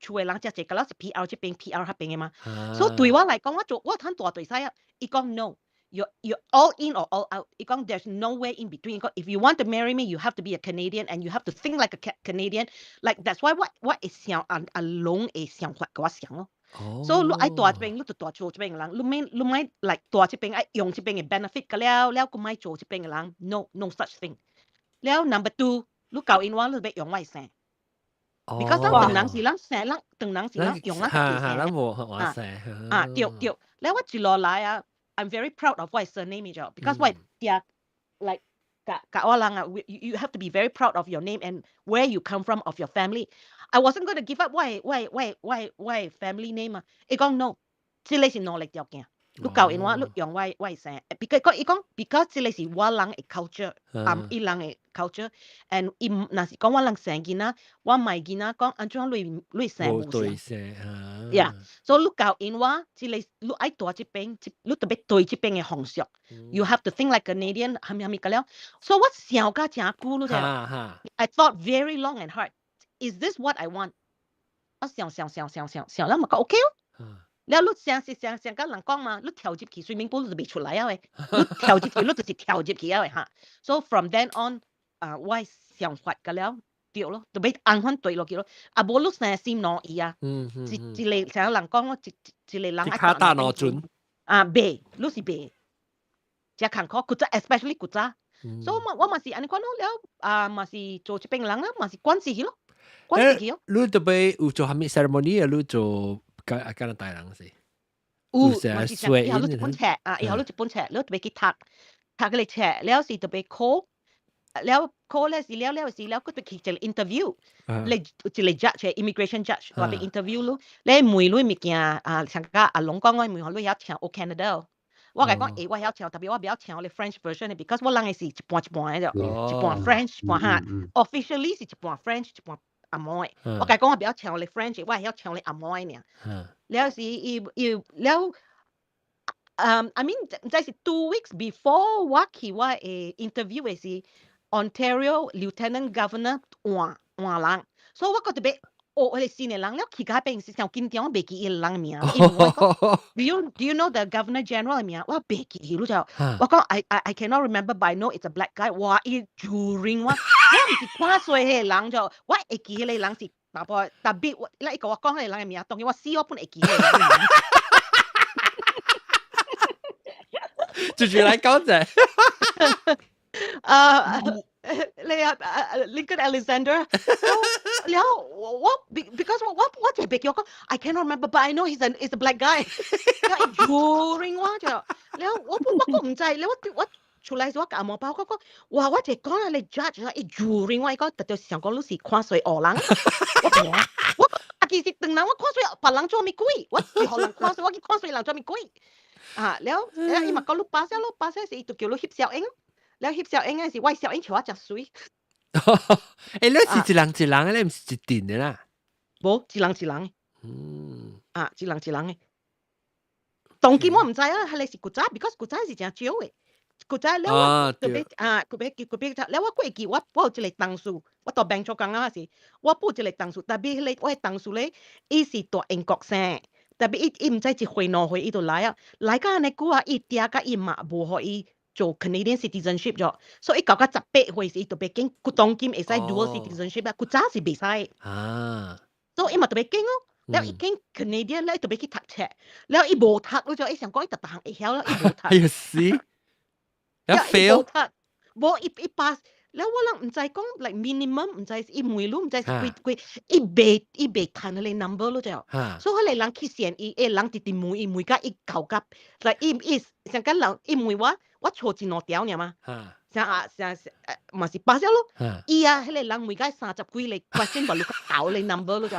厝的人誠濟，個了是 PR 這邊 PR 彼邊的嘛。所以對我來講，我做我通蹛對使啊。伊講 no。You're all in or all out. 伊講 there's no way in between. 伊講 if you want to marry me, you have to be a Canadian and you have to think like a Canadian. Like that's why 我會想阿阿龍會想法共我想咯。所以你愛蹛這邊，你就蹛做這邊的人。你莫 like 蹛這邊愛用這邊的 benefit 個了了，閣莫做這邊的人。No such thing。了 number two，你𠢕𪜶我，你欲用我的姓。Because 咱唐人是咱姓，咱唐人是咱用咱家己姓。咱無換姓。啊，對對，了我一路來啊。I'm very proud of 我的 surname 咗，because 我爹 like 共共我人啊，you have to be very proud of your name and where you come from of your family. I wasn't going to give up 我 family name 啊。伊講 no，這个是兩个條件。你𠢕𪜶我，你用我的姓，because 伊講 because 這个是我人的 culture，伊人的 culture，and 伊若是講我人生囡仔，我莫囡仔講按怎你姓無姓。 Yeah，所以你𠢕𪜶我，這个你愛蹛這邊，你特別對這邊的風俗。You have to think like Canadian，啥物啥物個了。所以我想甲誠久，你知無？I thought very long and hard. Is this what I want？我想想想想想想，了嘛講 OK 哦。了你想是想想佮人講嘛，你跳入去 swimming pool 你就袂出來啊喂，你跳入去你就是跳入去啊喂哈。So from then on，啊，我想法個了對咯，就欲按款對落去咯。啊，無你生心兩意啊，一個像人講咯，一個人愛跤踏兩船。啊，袂，你是袂，誠艱苦，古早 especially 古早。所以我嘛是按呢款咯，了啊嘛是做這邊人啦，嘛是慣勢去咯，慣勢去咯。你特別有做啥物 ceremony 啊？你做加拿大人是？有，嘛是上以後你一本冊啊，以後你一本冊，你特別去讀，讀嗰個冊，了是特別考，了考了是了了是了，佢特別去一個 interview，你一個 judge immigration judge 話俾 interview 咯，你問你物件啊，像個阿龍講我問我你曉唱 O Canada。我共伊講，欸，我曉唱，特別我袂曉唱你 French version ，because 我人的是一半一半的啫，一半 French 一半哈，officially 是一半 French 一半紅毛的。我共伊講我袂曉唱你 French，我會曉唱你紅毛的爾。了是伊伊了，I mean，毋知是 2 weeks before 我去我的 interview 的是 Ontario Lieutenant Governor 換換人，所以我閣特別學彼個新的人，了去到彼邊是上緊張，我袂記伊個人名。伊問我講，Do you know the Governor General 的名？我袂記你就，我講 I cannot remember, but I know it's a black guy。哇！伊 during 我，我毋是看衰彼個人就，我會記彼個人是查埔，特別我，伊共我講彼個人的名，當然我死我本會記彼個人的名。直接來講者。啊，你啊啊 Lincoln Alexander，了我我 because 我我我就別叫我講，I cannot remember, but I know he's a black guy。during 我就，了我我我毋知，了我我出來時我共阿毛包我講，哇！我就講啊，你 judge 啊，伊 during 我伊講，特別想講你是看衰烏人，我我啊其實當人我看衰別人做物鬼，我是予人看衰，我去看衰人做物鬼。啊，了了伊嘛講你 pass 咯，pass 時伊就叫你翕相影。了翕相影時，我相影笑我誠媠。欸，你是一人一人，你毋是一陣的啦？無，一人一人。啊，一人一人的。當今我毋知啊，彼個是古早，because 古早是誠少的。古早了我特別啊，特別特別了我過記我我有一個同事，我到 bank 做工啊時，我補一個同事，特別彼個我的同事咧，伊是蹛英國生。特別伊伊毋知一歲兩歲伊就來啊，來到按呢久啊，伊爹佮伊媽無予伊做 Canadian citizenship 咗，所以伊到到18歲時，伊就欲揀，佢當今會使 dual citizenship 啊，古早是袂使。所以伊嘛特別揀哦，了伊揀 Canadian 了伊特別去讀冊，了伊無讀，你就伊想講伊逐逐項會曉了，伊無讀。哎呀死！一 fail。無伊伊 pass，了我人毋知講 like minimum 毋知伊問你毋知是幾幾，伊袂伊袂趁彼個 number 咯就，所以彼個人去選伊，彼個人直直問伊問甲伊夠甲，like 伊伊上甲人伊問我，我錯一兩條爾嘛，啥啊啥啥嘛是 pass 咯，伊啊彼個人問甲三十幾個 question 無你夠彼個 number 咯就。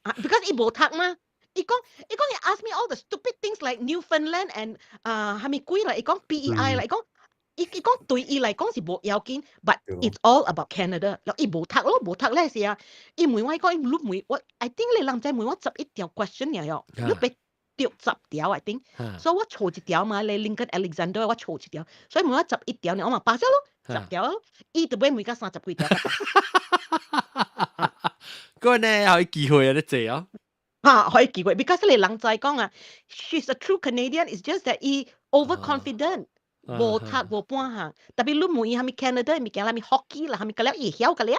啊，because 伊無讀嘛。伊講伊講伊 ask me all the stupid things like Newfoundland and 啊蝦米鬼啦，伊講 PEI 啦，伊講。伊伊講對伊來講是無要緊，but it's all about Canada。了伊無讀咯，無讀咧是啊。伊問我伊講伊你問我，I think 你人知問我11條 question 爾喲，你別對十條 I think。所以我錯一條嘛，你 Lincoln Alexander 我錯一條，所以問我十一條，我嘛 pass 咯，十條咯，伊就欲問到三十幾條。嗰呢有機會啊，你坐啊。嚇，可以機會，because 你人知講啊，she's a true Canadian，it's just that 伊 overconfident。無讀無半項，特別你問伊啥物 Canada 物件，啥物 hockey 啦，啥物個了，伊會曉個了。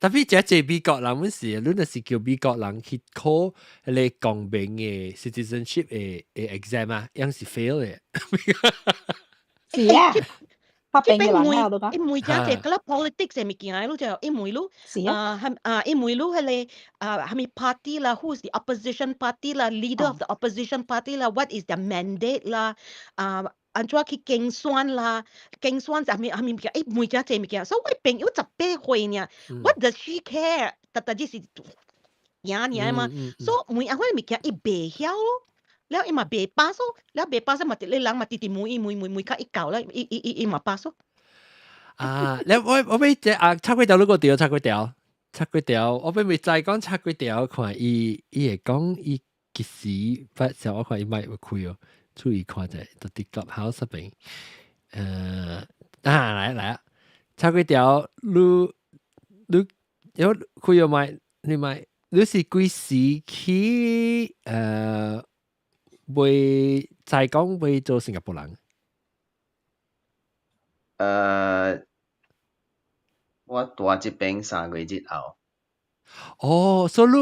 特別這這美國人，阮是，你若是叫美國人去考彼個公民的 citizenship 的的 exam 啊，樣是 fail 的。是啊，這邊問伊問這這個了 politics 的物件，你就伊問你，啊，啊，伊問你彼個啊，啥物 party 啦，who is the opposition party 啦，leader of the opposition party 啦，what is their mandate 啦，啊。按怎去競選啦？競選啥物啥物物件？伊問這濟物件，所以我朋友18歲爾，What does she care？逐逐只是贏爾嘛，所以問按款物件伊袂曉咯，了伊嘛袂 pass 咯，了袂 pass 嘛，你人嘛直直問伊問問問較伊夠了，伊伊伊伊嘛 pass 咯。啊，你我我欲這啊，插幾條你個條，插幾條，插幾條，我欲未知講插幾條，看伊伊會講伊幾時發時我看伊麥會開哦。注意看者，到佇 Clubhouse 邊，啊來來啊，插幾條，你你有開有麥？你麥？你是幾時去？未再講未做新加坡人？我蹛這邊3個月後。哦，所以你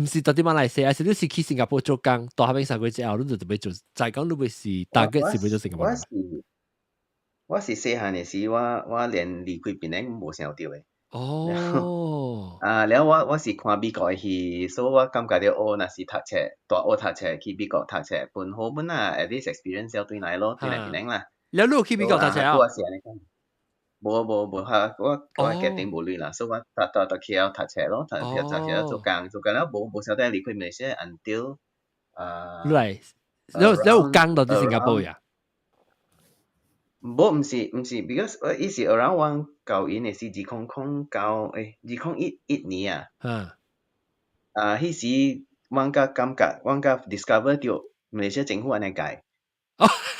毋是蹛佇馬來西亞，是你是去新加坡做工，蹛彼邊三個月之後，你就特別做，再講你欲是 target 是欲做新加坡人。我是我是細漢的時，我我連離開檳城無想著的。哦。啊，了我是看美國的戲，所以我感覺著哦，若是讀冊，大學讀冊去美國讀冊，本好本啊，at least experience 了對來咯，對來檳城啦。了你有去美國讀冊啊？我是按呢講。無無無哈，我決定無鐳啦，所以我讀 KL 讀冊咯，讀冊做工做工了無曉得離開馬來西亞 until 啊。來，你有工到佇新加坡呀？無，毋是，because 我伊是 around 我舊年的是2009，2011年啊。啊，彼時我才感覺，我才 discover 著馬來西亞政府按呢改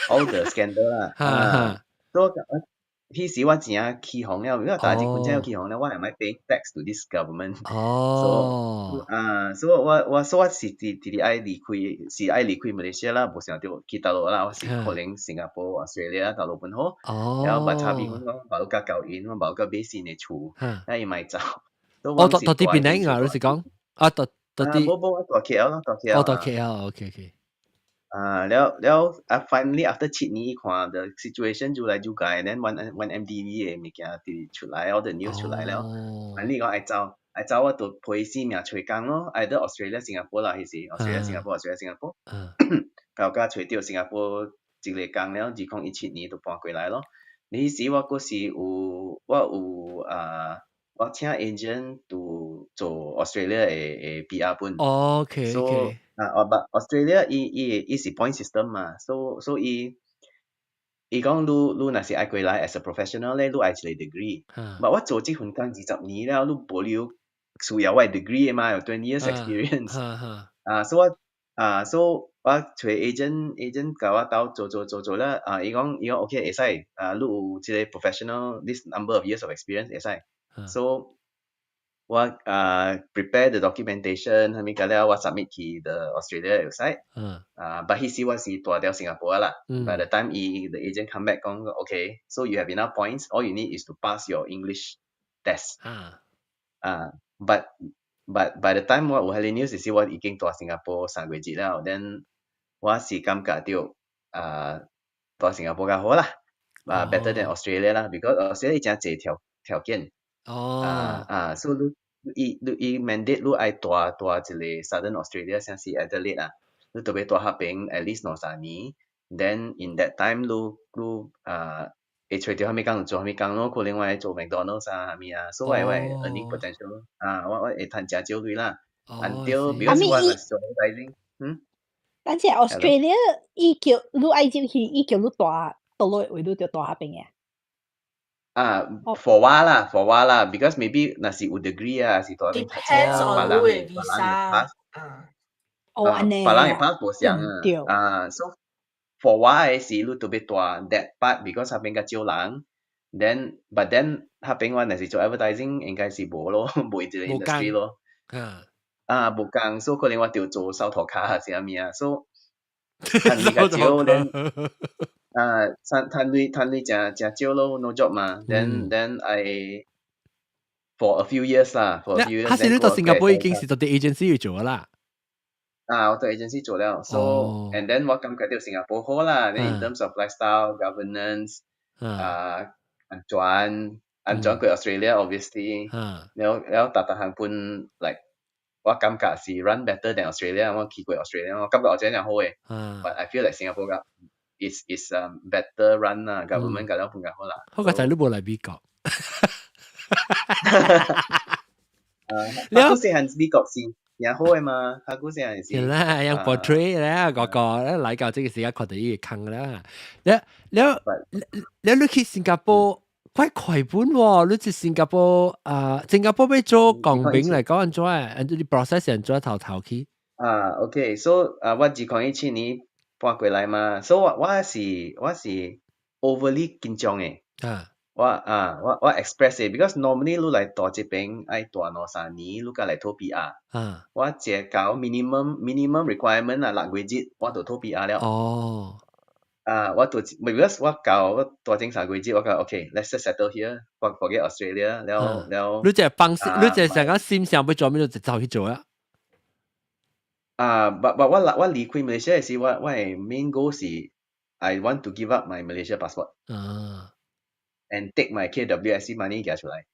，all the scandal 啦。啊，所以彼時我真正起鬨了，因為大家本正有起鬨了，我係咪 pay tax to this government？哦。啊，所以我是直直愛離開，是愛離開馬來西亞啦，無想著去大陸啦，我是可能新加坡、Australia 大陸本好。然後把差別講，無甲交因，我無甲買新的厝，那伊咪走。哦，到佇檳城啊，你是講？啊，到佇。無無，我蹛 KL 咯，蹛 KL。哦，蹛 KL，OK。啊，了了啊，finally after 7年看 the situation 愈來愈壞，then 1MDB 的物件直出來，all the news 出來了，finally 講愛走，愛走我就陪性命揣工咯，either Australia、新加坡啦，彼時 Australia、新加坡、Australia、新加坡，到甲揣著新加坡一個工了，2017年就搬過來咯。彼時我閣是有我有啊，我請 agent 就做 Australia 的 PR 本。 OK OK。啊，哦，but Australia 伊是 point system 嘛，所以伊講你若是愛過來 as a professional 咧，你愛一個 degree。but 我做這份工20年了，你無理由需要我 degree 的嘛，有 20 years experience。啊，所以我啊，所以我揣 agent，agent 共我鬥做做做做了，啊，伊講 OK 會使，啊，你有這個 professional this number of years of experience 會使。So 我啊 prepare the documentation，啥物個了，我 submit 去 the Australia website。啊，but 彼時我是蹛佇新加坡啦。By the time 伊 the agent come back 講 OK，so you have enough points, all you need is to pass your English test。啊，but by the time 我有彼個 news 時，我已經蹛新加坡3個月了，then 我是感覺著啊，蹛新加坡較好啦，啊 better than Australia 啦，because Australia 誠濟條件。啊啊，所以你伊 mandate 你愛蹛一個 Southern Australia，像是 Adelaide 啊，你特別蹛彼邊 at least 2、3年，then in that time 你啊會揣著啥物工就做啥物工咯，可能我愛做 McDonald's 啊啥物啊，所以我 earning potential 啊，我會趁誠少鐳啦，until because 我是做 advertising，嗯。但是 Australia 伊叫你愛入去，伊叫你蹛佗落位，你就蹛彼邊嘅。啊，for 我啦，for 我啦，because maybe 若是有 degree 啊，是蹛邊讀冊啊，別人別人會 pass，哦，按呢，別人會 pass 無相啊，啊，so for 我的是你特別蹛 that part，because 彼邊較少人，then but then 彼邊我若是做 advertising 應該是無咯，無這個 industry 咯，啊，無工，所以可能我著做掃塗跤還是啥物啊，所以趁鐳較少，then 啊，趁鐳誠誠少咯，no job 嘛，then I for a few years 啦，for a few years。他是你到新加坡已經是到啲 agency 去做啦。啊，我對 agency 做了，so and then 我感覺到新加坡好啦，then in terms of lifestyle governance，啊，安全安全過 Australia obviously，了了逐逐項本 like 我感覺是 run better than Australia，我去過 Australia，我感覺 Australia 好嘅，but I feel like 新加坡個 is better run 啦，government 較了本較好啦。好個仔你無來美國。啊，你古細漢美國是也好嘅嘛，他古細漢是。啦，用 portrait 咧，個個來到這個時間看到伊會空啦。了了了，你去新加坡快快本喎！你去新加坡啊，新加坡欲做公民來講按怎？按你 process 按怎頭頭去？啊，OK，so 啊，我2017年搬過來嘛，所以我是 overly 緊張嘅。我啊，我 express 嘅，because normally 你來蹛這邊愛蹛2、3年，你才來討 PR。我這到 minimum requirement 啊，6個月我就討 PR 了。啊，我就 because 我到我蹛前3個月，我講 OK，let's just settle here，forget Australia，了了。你這放心，你這成個心想欲做咩就走去做啊？啊，but 我離開馬來西亞時，我的 main goal 是 I want to give up my Malaysia passport。And take my KWSP money 寄出來。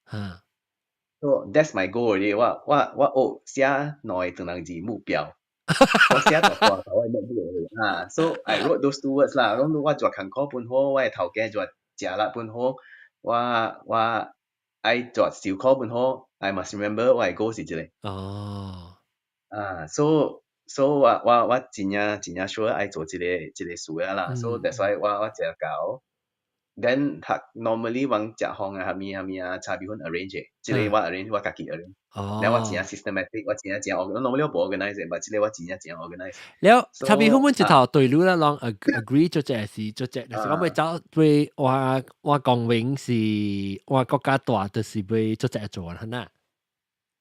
So that's my goal already. 我學寫兩個唐人字目標。我寫大大我的目標啊。So I wrote those two words 啦。講我做艱苦本好，我的頭家做食力本好，我愛做受苦本好。I must remember 我的 goal 是這個。啊，so 我真正真正 sure 愛做這個事啊啦。So that's why 我食到。Then 讀 normally 往食飯啊，蝦米蝦米啊，炒米粉 arrange，這個我 arrange 我家己 arrange。了我真正 systematic，我真正真 normally 我無 organize，但這個我真正真 organize。了，炒米粉阮一頭對你啦，攏 agree 做這是做這，就是講欲走對我公民是我國家大，就是欲做這做啦，呐。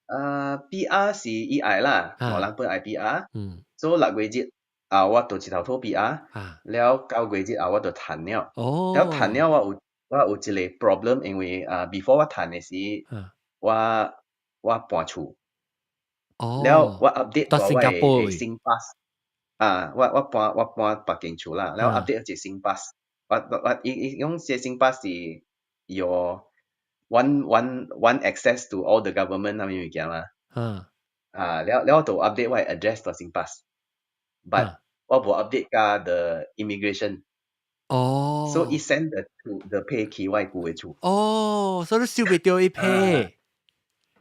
啊，PR 是伊愛啦，我人本愛 PR。所以6月日啊，我就一頭討 PR，了9月日啊，我就趁了。了趁了我有一個 problem，因為啊，before 我趁的時，我搬厝。了我 update 我的 SingPass 啊，我搬別間厝啦，了 update 一個 SingPass，我伊用這 SingPass 是 your one access to all the government 啥物物件嘛。啊，了了我就 update 我的 address 到 SingPass，but 我無 update 佮 the immigration。所以伊 send the 批去我舊的厝。哦，所以你收袂著伊批。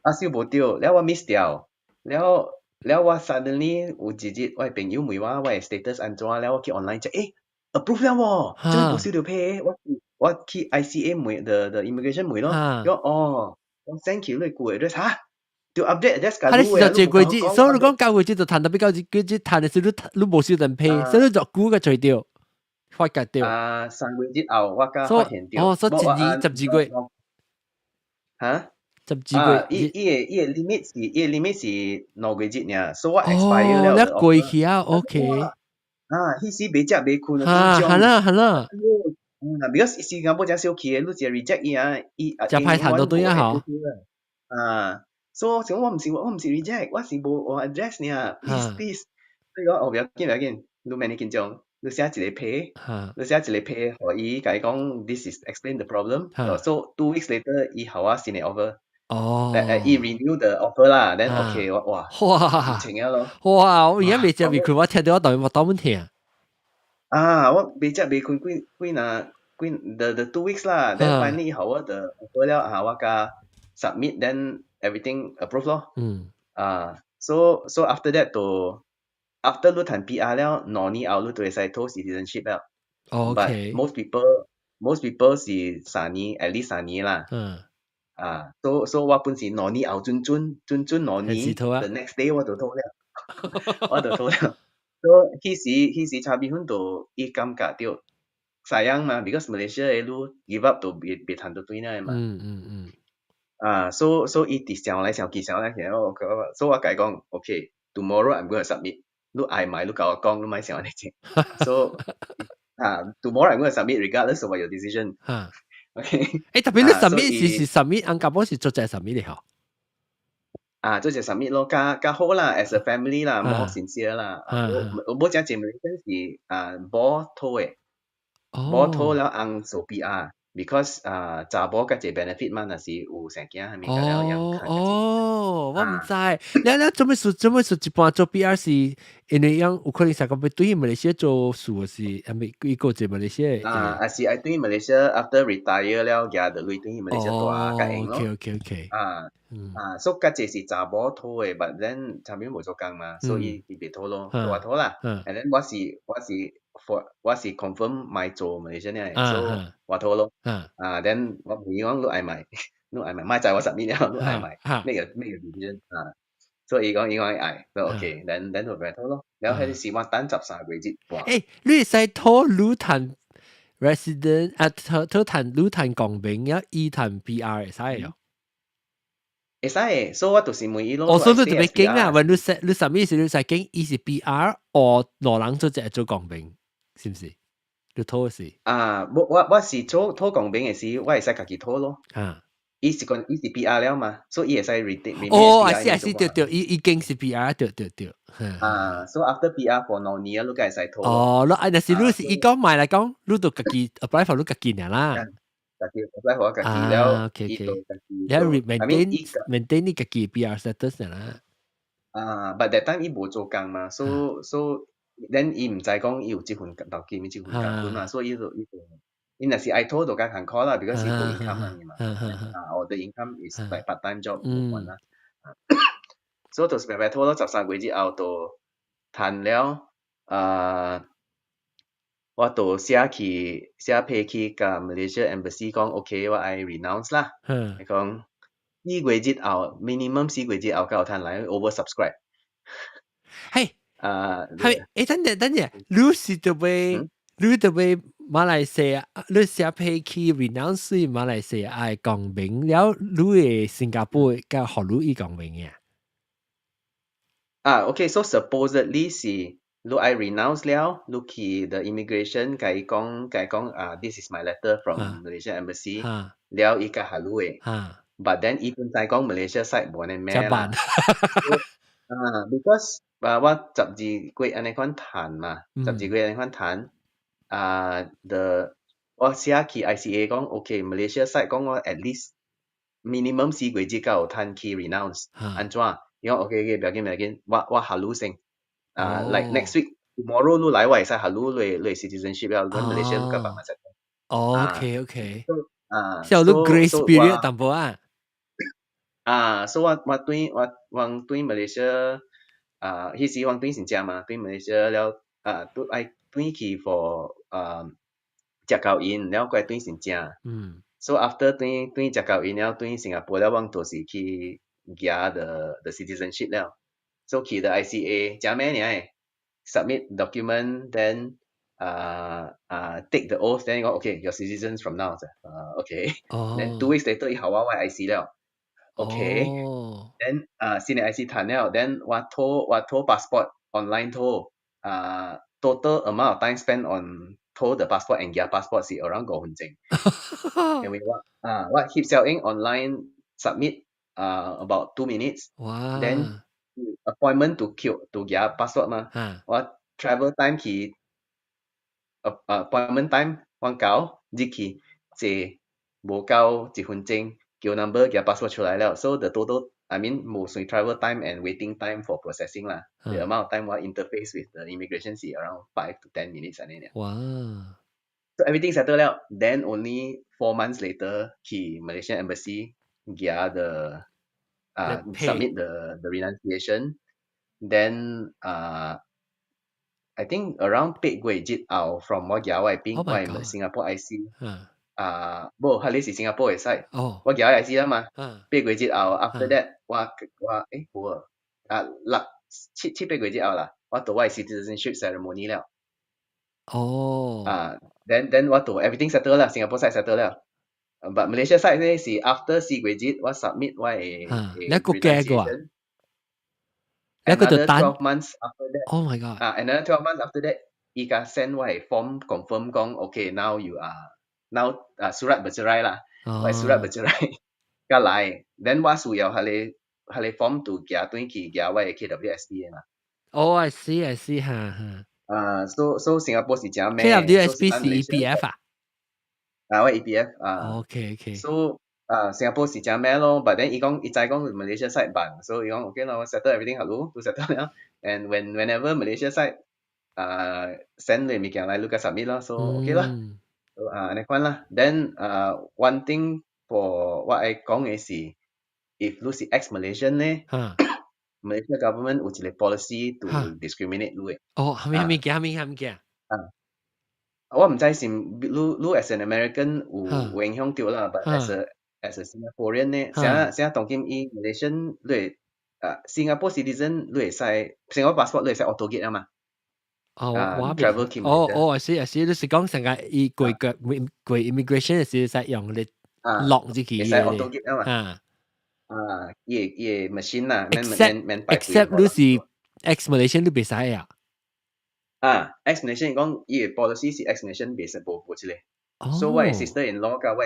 啊，收無著，了我 miss 掉，了了我 suddenly 有一日我的朋友問我我的 status 按怎，了我去 online check，approve 了喎，做無收著批？我去 ICA 問 the immigration 問咯，講哦，我 send 去你舊的 address 哈，就 update address 他你是就這個月，所以你講9月就趁特別9月趁的時你無收到批，所以你就估個除掉，發覺掉。啊，3個月後我才發現著。哦，所以一年12個月。哈？ 12個月。伊個 limit 是2個月爾，所以我 expire 了。你過去啊，OK。啊，彼時袂食袂睏。啊，係啦係啦。嗯，because 新加坡真小氣的，你一個 reject 伊啊，伊食歹趁都對啊，嗬。啊，所以想我毋是 reject，我是無我 address 爾，please please。所以講哦，不要緊不要緊，你免你緊張，你寫一個批，你寫一個批，予伊共伊講，this is explain the problem。So 2 weeks later，伊予我新的 offer。伊 renew the offer 啦，then OK 我哇，哇，清了咯。哇！我而家未食未睏，我聽到我當我當滿聽。啊，我未食未睏幾幾若幾 the 2 weeks 啦，then finally 予我 the offer 了啊，我共 submit then everything approve 咯。啊，so after that 就 after 你趁 PR 了，2年後你就會使討 citizenship 了。But most people 是三年，at least 三年啦。啊，so 我本是兩年後準準準準兩年，the next day 我就討了，我就討了。So 彼時炒米粉就伊感覺著 sayang 嘛，because Malaysia 的你 give up 就袂趁到轉來嘛。啊，so 伊直想來想去想來想去，所以我共伊講，OK，tomorrow I'm going to submit。你愛買你共我講，你莫想按呢種。So 啊，tomorrow I'm going to submit regardless of your decision。OK。特別你 submit 是 submit，按夾本是做隻 submit 的嗬。啊，做隻 submit 咯，較較好啦，as a family 啦，more sincere 啦。我無講這 Malaysian 是啊，無討的，無討了翁做 PR。because 啊，查某較濟 benefit 嘛，若是有生囝啥物，了樣哦，我毋知。了了做咩事？一般做 PR 是因為樣有可能成個欲對馬來西亞做事是，係咪伊個在馬來西亞？啊，還是愛對馬來西亞 after retire 了，舉著鐳對馬來西亞住較閒咯。 啊啊，所以較濟是查某討的，but then 差邊無做工嘛，所以伊袂討咯，我討啦。And then 我是 for 我是 confirm 莫做馬來西亞的，所以我討咯。啊，then 我問伊講你愛買，你愛買，莫知我 submit 了，你愛買，make a decision 啊。所以伊講愛，所以 OK，then 就俾討咯。然後彼時我等13個月半。你會使討你趁 resident 啊，討討趁你趁公民啊，伊趁 PR 會使哦。會使，所以我就是問伊咯。哦，所以你特別驚啊！when 你 submit 時你使驚，伊是 PR 或兩人做隻做公民，是毋是？你討是？啊，我是做討公民的時，我會使家己討咯。伊是講伊是 PR 了嘛，所以伊會使 retain。哦，係是係，對對，伊已經是 PR，對對對。啊，所以 after PR for 2年，你才會使討。哦，你啊，若是你是伊講買來講，你就家己 apply for 你家己爾啦。家己 apply 我家己了，伊就家己。你 maintain 你家己 PR status 啦。啊，but that time 伊無做工嘛，so then 伊毋知講伊有這份頭家咪這份工嘛，所以伊就伊若是愛討就較艱苦啦，because 伊無 income 嘛，啊，我的 income is like part time job 無關啦。所以就是白白討咗13個月之後就趁了，啊，我就寫去寫批去共 Malaysia Embassy 講 OK，我愛 renounce 啦。伊講四個月之後 minimum 四個月之後才有通來 oversubscribe。嘿，啊，係，誒，等陣等陣，你是特別，你特別馬來西亞，你寫批去 renounce 馬來西亞公民了，你的新加坡佮予你伊公民嘅？啊，OK，so supposedly 是你愛 renounce 了，你去 the immigration 共伊講，共伊講啊，this is my letter from Malaysia Embassy，了伊才予你的。But then 伊本知講 Malaysia side 無按呢咩啦。啊，because 啊，我12月按呢款談嘛，12月按呢款談，啊，the 我寫去 ICA 講，OK，Malaysia side 講我 at least minimum 四個月才有通去 renounce，按怎？伊講 OK OK，不要緊不要緊，我予你先。啊，like next week tomorrow 你來我會使予你你 citizenship 了，你 Malaysia 你佮辦法哦，OK OK，啊，像你 grace period 淡薄啊。啊，所以我對 Malaysia 啊，彼時我轉新正嘛，轉 Malaysia 了啊，都愛轉去 for 啊食夠𪜶，了閣來轉新正。So after 轉食夠𪜶了，轉新加坡了，我就是去拿 the citizenship 了。So 去 the ICA，誠免爾 submit document then 啊 take the oath then 講 okay you're citizens from now 啊 okay then 2 weeks later 伊予我 IC 了。Okay then 啊新的 IC 趁了，then 我討 passport online 討啊 total amount of time spent on 討 the passport and 寄 passport 是 around 5分鐘。因為我啊我翕相影 online submit 啊 about 2 minutes then appointment to queue to 寄 passport 嘛，我 travel time 去 appointment time 我到入去坐無夠1分鐘。叫 number 寄 passport 出來了，so the total I mean 無算 travel time and waiting time for processing 啦，the amount of time 我 interface with the immigration 是 around 5 to 10 minutes 按呢爾。So everything settle 了，then only 4 months later 去 Malaysian embassy 寄 the 啊 submit the renunciation, then 啊 I think around 8個月之後 from 我寄我的邊我的 Singapore IC 啊，無，彼個是新加坡的 side，我寄 IC 啦嘛，8個月之後，after that 我無啊六七七八個月之後啦，我到我的 citizenship ceremony 了。啊，then 我到 everything settle 啦，Singapore side settle 了。But Malaysia side 呢是 after 4個月我 submit 我的你個寄過啊？你個就等 12 months after that。 Oh my god！啊，another 12 months after that，伊才 send 我的 form confirm 講，okay now you are now 啊 surat bercerai 啦，我 surat bercerai 才來，then 我需要彼個 form to 寄轉去寄我的 KWSP 的嘛。哦，I see I see，哈哈。啊，so 新加坡是誠咩？KWSP 是 EPF 啊？啊，我 EPF 啊。 So 啊，新加坡是誠咩咯？But then 伊講伊知講 Malaysia side 辦，所以伊講 OK 咯，我 settle everything 好咯，都 settle 了。And whenever Malaysia side 啊 send 你物件來，你共 submit 咯，so OK 啦。啊，按呢款啦。Then 啊，one thing for 我愛講的是，if 你是 ex Malaysian 咧，Malaysia government 有一個 policy to discriminate 你的。哦，啥物啥物件？啥物啥物件？啊，我毋知是你 as an American 有影響著啦，but as a Singaporean 咧，啥啥當今伊 Malaysian 你會啊，Singapore citizen 你會使 Singapore passport 你會使 auto get 啊嘛。哦，我 travel 去哦哦，是是，你是講成個伊過過過 immigration 是使用你落入去，會使 auto get 啊嘛。啊，伊會 machine 啦， except except 你是 ex Malaysian 你袂使啊。啊，ex Malaysian 講伊個 policy 是 ex Malaysian 袂使無這個。所以我的 sister in law 佮我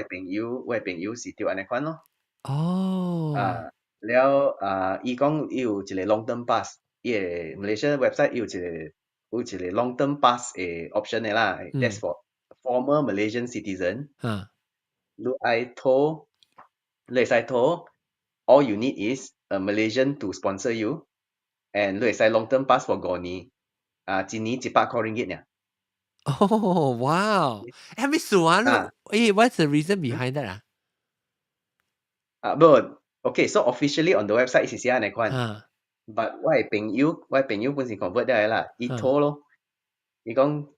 的朋友是著按呢款咯。啊，了啊，伊講伊有一個 long term pass，伊個 Malaysia website 伊有一個 long term pass 的 option 的啦，that's for former Malaysian citizen。你愛討，你會使討，all you need is a Malaysian to sponsor you and 你會使 long term pass for 5年，啊，一年100塊 ringgit 爾。哦，哇！係咪數啊？誒，what's the reason behind that 啊？啊，無，okay，so officially on the website 是寫按呢款，but 我的朋友本身 convert 了啦，伊討咯，伊講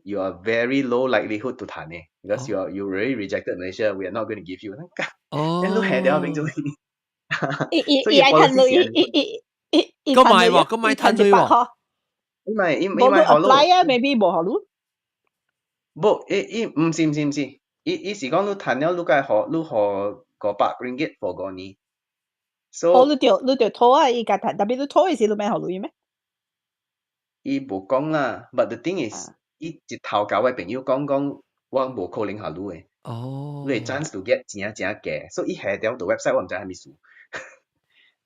you are very low likelihood to 趁的，because you already rejected Malaysia, we are not going to give you。哦，你下掉變做。伊伊伊愛趁鐳，伊伊伊伊個買喎，個買趁鐳喎。伊咪伊伊無咪好 apply 啊，maybe 無予你。無，伊伊毋是毋是毋是，伊伊是講你趁了，你該予你予500 ringgit for 5年。So 哦，你著討啊，伊共趁，特別你討的時，你免予鐳咩？伊無講啦，but the thing is，伊一頭共我朋友講講，我無可能予你的。你 chance to get 誠誠低，所以伊下掉 the website 我毋知啥物事。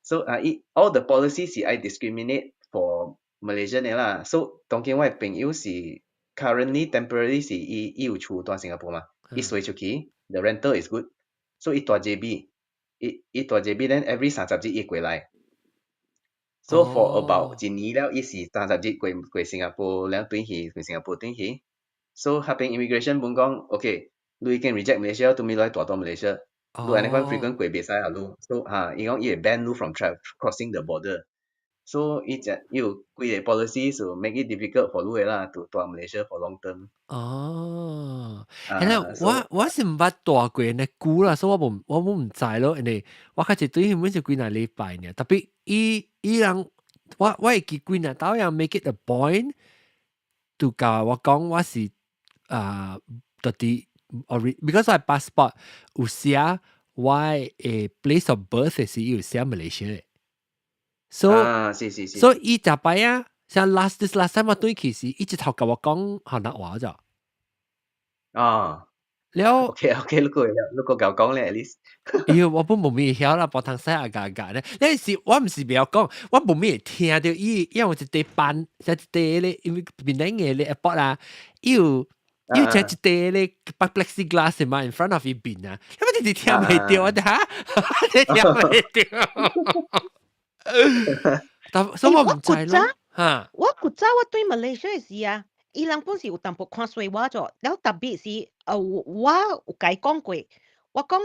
So 啊，伊 all the policy 是愛 discriminate for Malaysian 的啦。So 當今我的朋友是 currently temporarily 是伊伊有厝蹛新加坡嘛，伊踅出去，the rental is good，所以伊蹛 JB，伊伊蹛 JB then every 30日伊過來。So for about 一年了，伊是三十日過過新加坡，了轉去過新加坡轉去。So 彼邊 immigration 本講，OK，你已經 reject Malaysia，都咪來蹛佇 Malaysia，你按呢款 frequent 過袂使啊，你。So 哈，伊講伊會 ban 你 from crossing the border。So 伊只伊有幾個 policy 就 make it difficult for 你的啦，to 蹛 Malaysia for long term。哦，係啦，我我是毋捌蹛過呢久啦，所以我無毋知咯，因為我較濟對彼是幾若禮拜爾，特別伊伊人我我會記幾若兜人 make it a point，就共我講我是啊，到底 because 我 passport 有寫我的 place of birth 是有寫 Malaysia 的。So 啊，是是是。所以伊食擺啊，像 this last time 我轉去時，伊一頭共我講河南話咋。啊。了 OK OK，你個夠講咧，at least。哎喲，我本無咩曉啦，普通西亞夾夾咧。那時我毋是袂曉講，我無咩聽著伊，因為有一塊板，一塊咧，因為檳城的咧 airport 啦，伊有伊有一塊咧 plexiglass 嘛，in front of 伊面啊，你咪直直聽袂著啊，哈，你聽袂著。但所以我毋知咯，嚇。我古早我對馬來西亞時啊，伊人本是有淡薄看衰我咗，了特別是我有共伊講過，我講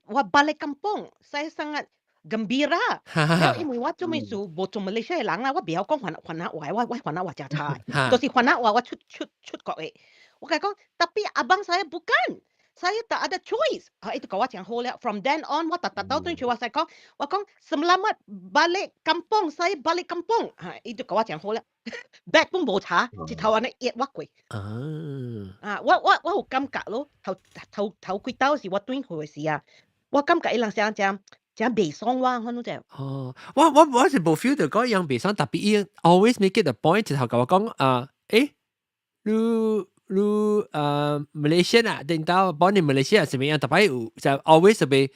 我 balik kampung, saya sangat gembira。了因為我做咩事無做馬來西亞人啦，我袂曉講番仔話，我我番仔話誠差的，就是番仔話我出出出國的。我共伊講，tapi abang saya bukan。Saya tak ada choice。啊，伊就共我講好了。From then on，我逐逐到轉去我使講，我講 selamat balik kampung, saya balik kampung。啊，伊就共我講好了。bag 攏無查，一頭按呢壓我過。啊，啊，我我我有感覺咯，頭頭頭幾兜是我轉去的時啊，我感覺伊人誠誠誠袂爽我，反正就。哦，我我我是無 feel 到嗰樣袂爽，特別伊 always make it a point，一頭共我講啊，誒，你。你Malaysian 啊，定到 born in Malaysia 是咩樣？特擺有就 always 被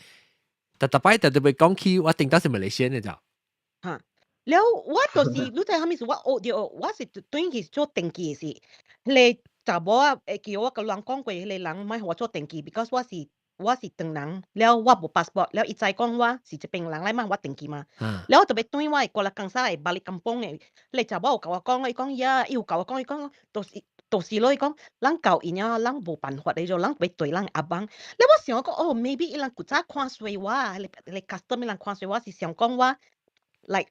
特特擺特特別講起，我定到是 Malaysian 的就。嚇，了我就是你知啥物事？我學著，我是轉去做登記的時，彼個查某仔會記我共人講過，彼個人莫予我做登記，because 我是唐人，了我無 passport，了伊知講我是這邊人來莫予我登記嘛。了我特別轉我的過來江沙的 balik kampung 的，彼個查某有共我講，伊講呀，伊有共我講，伊講就是就是咯，伊講咱教𪜶啊，咱無辦法的，就咱欲對咱阿翁。了我想講，哦，maybe 伊人古早看衰我，彼個 custom 伊人看衰我是想講我，like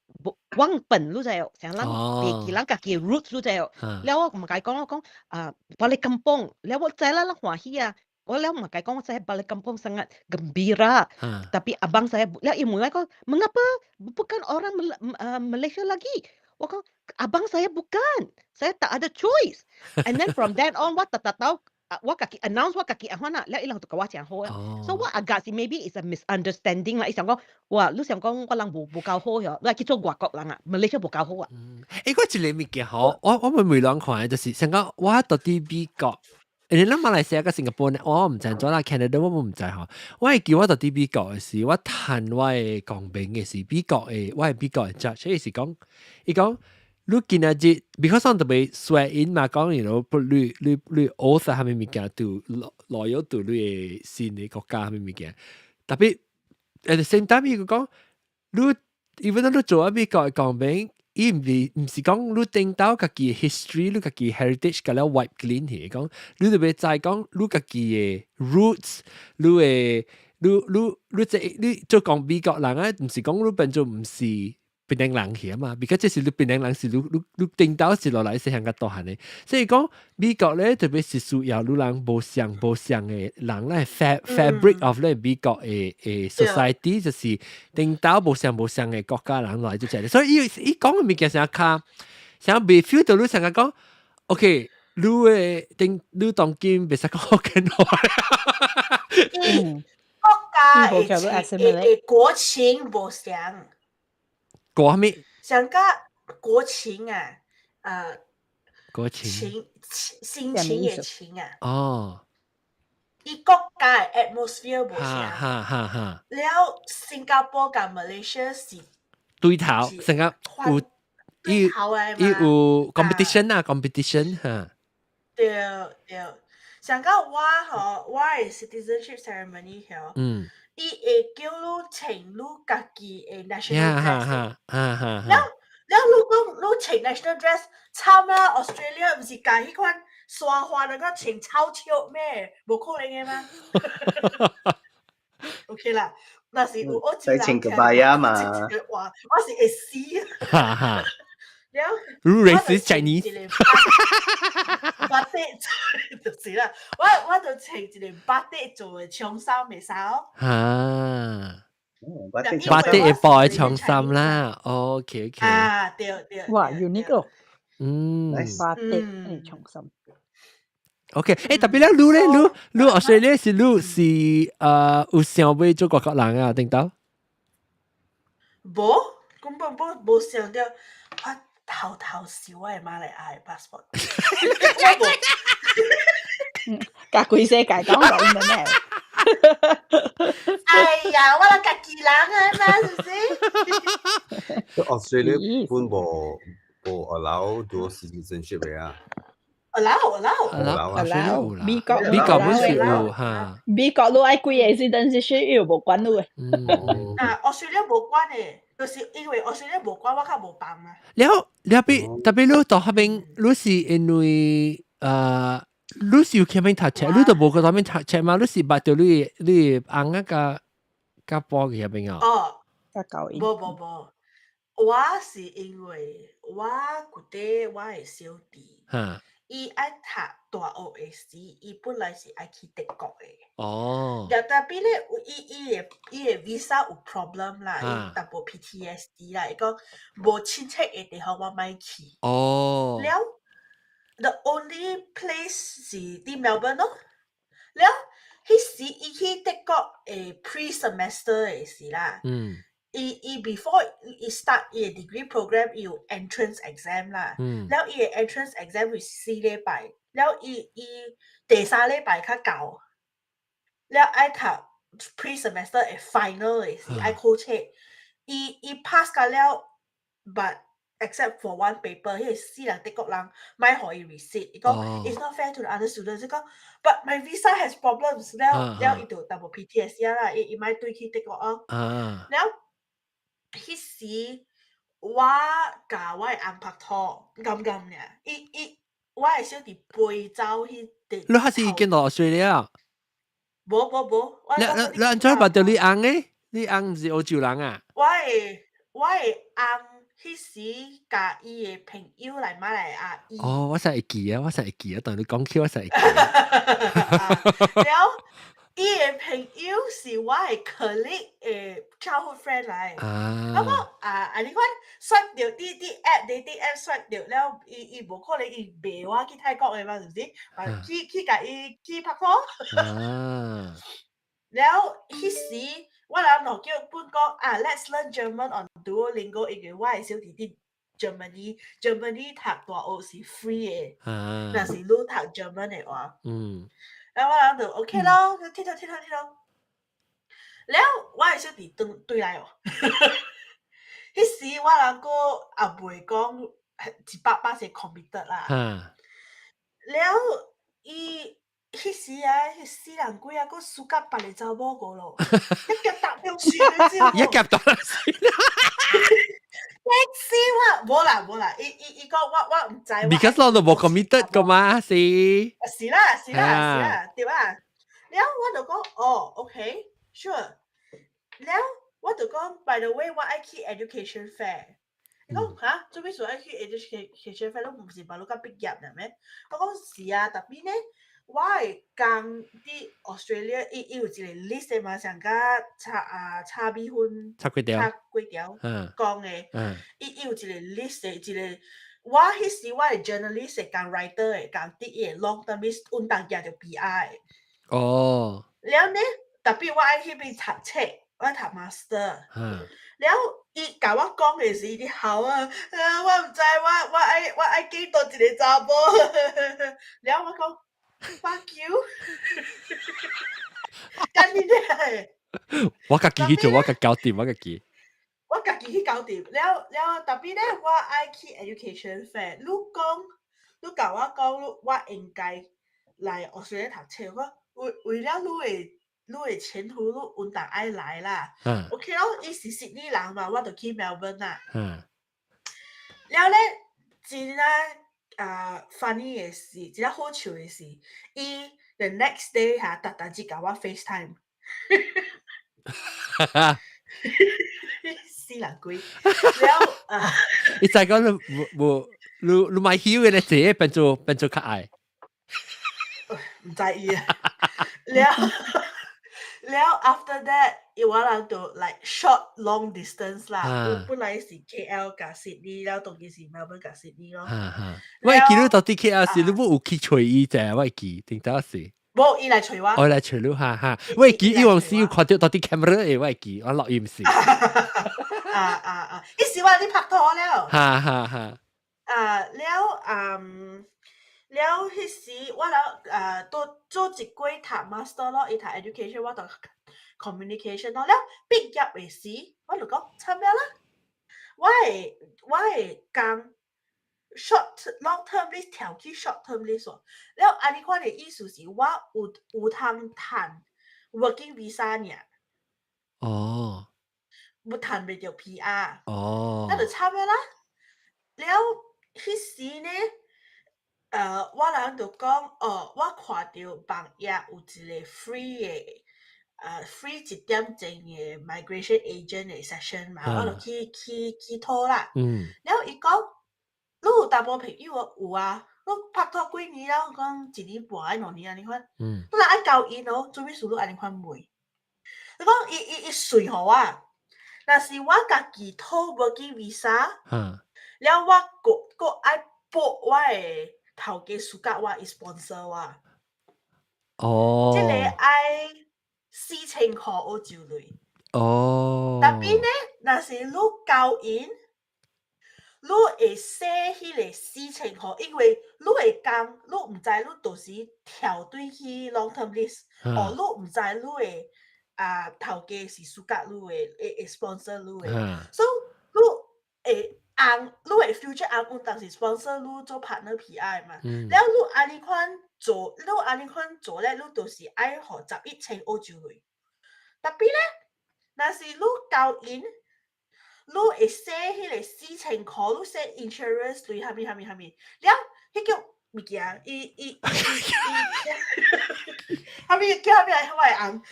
忘本，你知無？想咱袂記咱家己的 roots，你知無？了我嘛共伊講，我講啊，balik kampung，了我知啦，咱歡喜啊。我了嘛共伊講，我saya balik kampung sangat gembira. Tapi abang saya, 了伊問我講，mengapa bukan orang Malaysia lagi? 我講 abang saya bukan, saya tak ada choice. And then from then on，我逐逐兜，我家己 announce 我家己按怎啦，了伊人就共我誠好啊。所以我 agak 是 maybe is a misunderstanding 啦。伊想講，哇，你想講我人無無夠好喲，你來去做外國人啊，Malaysia 無夠好啊。誒，我一個物件吼，我我會問兩看，就是想講我到佇美國。你諗馬來西亞佮新加坡呢？我毋知怎啦，Canada 我毋知吼。我會記我到佇美國的時，我談我的公民的時，美國的我係美國的 judge，伊是講，伊講你今仔日，because 我特別 swear in 嘛，講 put 你 oath 係咪物件，to loyal to 你的新的國家係咪物件？特別 at the same time 伊個講，你 even though 你做喺美國嘅公民，伊毋是講你頂到家己嘅 history，你家己 heritage 共了 wipe clean 去，講你特別知講你家己嘅 roots，你嘅你這你做講美國人啊，毋是講你變做毋是檳城人去啊嘛，because 這是你檳城人是你頂到是落來細漢較大漢的，所以講美國咧特別是需要你人無相的人來 fabric of 咧美國的 society，就是頂到無相的國家人來做這個，所以伊講的物件成較成袂 feel 到你成日講，OK，你的頂你當今袂使講福建話。國家的國情無相。國咩？上個國情啊，國情，情心情的情啊。哦。伊國家的 atmosphere 無相。哈哈哈。了，新加坡佮馬來西亞是對頭，成個有對頭的伊有 competition 啊，competition 哈。對對，上個我吼，我的 citizenship ceremony 吼，伊會叫你穿你家己的 national dress。哈哈哈。了了，你講你穿 national dress，慘啦！Australia 毋是共彼款沙花那個穿草笑咩？無可能的嗎？OK 啦，若是有我使穿 kebaya 嘛？哇，我是會死。哈哈。了，racist Chinese。 batik 就是啦，我就穿一個 batik 做的長衫會使哦。哈。 batik 會布的長衫啦，OK。啊，對對。哇，unique 咯。嗯。 batik 的長衫。 OK，特別咧，你咧，你 Australia 是你是有想欲做外國人啊？頂到？無，根本無想到，我偷偷燒我的馬來亞的 passport。共規世界講講咩？哎呀，我係家己人啊嘛，是唔是？ Australia 本無 allow dual citizenship 的啊。 allow allow。 allow。 allow，美國美國本是有哈。美國你愛幾個 citizenship 又無管你的。啊，Australia 無管的，就是因為 Australia 無管，我較無放啊。了了，特別你到彼邊，你是因為你是有去彼邊讀冊，你都無去彼邊讀冊嘛？你是捌著你翁仔佮佮搬去彼邊啊？哦，較搞無無無，我是因為我覺得我的小弟，伊愛讀大學的時，伊本來是愛去德國的。了 tapi 咧，伊的 visa 有 problem 啦，伊淡薄 PTSD 啦，伊講無親戚的地方我莫去。了，the only place 是佇 Melbourne 咯。了，彼時伊去德國的 pre-semester 的時啦。伊 before 伊 start 伊的 degree program，伊有 entrance exam 啦。了，伊的 entrance exam 是4禮拜，了伊第三禮拜較到，了愛讀 pre-semester 的 final 的時愛考冊，伊 pass 甲了，but except for one paper，彼個死人德國人莫予伊 resit，伊講 it's not fair to the other students，伊講 but my visa has problems，了了伊就淡薄 PTSD 啦，伊莫轉去德國啊。了，彼時我佮我的翁拍拖，啱啱爾，伊我的小弟飛走去佇。你還是已經到 Australia？無無無，你按怎捌著你翁的？你翁毋是澳洲人啊？我的翁彼時佮伊的朋友來馬來亞。哦，我實會記啊，我實會記啊，當你講起我實會記。了，伊的朋友是我的 colleague 的 childhood friend 來。啊我啊啊！你看刷著佇 app 佇 app 刷著了，伊無可能伊賣我去泰國的嘛，是毋是？啊，去共伊去拍拖。了，彼時我人就叫本講啊，Let's learn German on Duolingo，因為我的小弟佇 Germany，Germany 讀大學是 free 的，若是你讀 German 的話。然後我人就 OK 咯，佚佗佚佗佚佗。了，我的小弟轉對來哦。彼時我人閣也袂講 100%committed 啦。了，伊彼時啊，彼死人鬼啊，閣輸甲別个查某個咯，一夾搭兩水，你知無？一夾搭兩水。死我，無啦無啦，伊伊伊講我毋知。 Because 我都無 committed 個嘛，是。是啦是啦是啦，對啊。了我就講哦，OK，sure。了我就講，by the way，我愛去 education fair。伊講嚇，做咩事愛去 education fair？你毋是把你甲畢業了咩？我講是啊，tapi 呢，我的工佇 Australia，伊伊有一個 list 的嘛，上甲炒啊炒米粉、炒粿條、炒粿條講的，伊伊有一個 list 的，一個我彼時我的 journalist 的共 writer 的共佇伊的 long term list，穩當寄著 PR 的。了呢，tapi 我愛去彼讀冊，我愛讀 master。了，伊共我講的時，伊佇哭啊！啊，我毋知，我我愛我愛嫁倒一個查某。了我講 fuck you，幹你咧！我家己去做，我家搞掂，我家己。我家己去搞掂。了了，tapi 咧，我愛去 education fair。你講，你共我講，你我應該來 Australia 讀冊。我為為了你的你的前途，你穩當愛來啦。OK 咯，伊是悉尼人嘛，我就去 Melbourne 啦。了咧，真啊啊 funny 的是，真好笑的是，伊 the next day 哈，逐逐日共我 FaceTime。死人鬼！了啊，伊知講你無無你你買曉嘅咧，這變做變做較愛。毋知伊啊。了了，after that，伊我人就 like short long distance 啦。本來是 KL 共 Sydney，了當今是 Melbourne 共 Sydney 咯。我會記得到底 KL 是你有去揣伊者，我會記，定當時。無，伊來揣我。我來揣你，哈哈。我會記，伊往時有看到到底 camera 的，我會記，我錄音是。啊啊啊！伊時我你拍拖了。哈哈哈。啊，了嗯，了彼時我了啊，都做一過讀 master 咯，伊讀 education，我讀 communication 咯。了畢業的時，我就講慘了啦。我的我的工 short long term list 調去 short term list 喎。了按呢款的意思是我有有通趁 working visa 爾。無趁袂著 PR。那就慘了啦。了彼時呢，我人就講，哦，我看著網頁有一個 free 的，free 一點鐘的 migration agent 的 session 嘛，我就去去去討啦。了伊講，你有查某朋友無？有啊。你拍拖幾年了？我講一年半，2年按呢款。你若愛交𪜶哦，做咩事你按呢款問？你講伊伊伊算予我，若是我家己討 working visa，了我閣閣愛報我的頭家 suka 我，伊 sponsor 我。這個愛4000箍澳洲鐳。Tapi 呢，若是你交𪜶，你會省彼個四千箍，因為你會工，你毋知你到時跳轉去 long term list，哦，你毋知你會啊頭家是 suka 你的，會會 sponsor 你的，所以你會翁，你的 future 翁有當時 sponsor 你做 partner PR 嘛，了你按呢款做，你按呢款做咧，你就是愛予11千澳洲鐳。Tapi 咧，若是你交𪜶，你會省彼個四千箍，你省 insurance 鐳，啥物啥物啥物，了，彼叫物件，伊伊伊伊，啥物叫啥物來我的翁，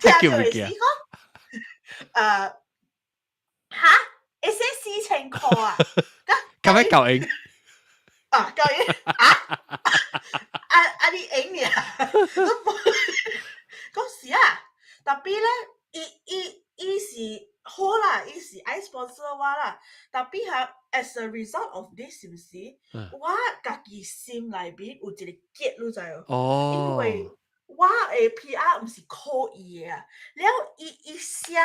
聽著會死講，哈，會省四千箍啊？咁樣夠𪜶？啊，夠𪜶啊？啊啊！你𪜶爾？講是啊，tapi 咧，伊伊伊是好啦，伊是愛 sponsor 我啦。Tapi 哈，as a result of this 是毋是？我家己心內面有一個結，你知無？因為我的 PR 毋是靠伊的啊。了，伊伊寫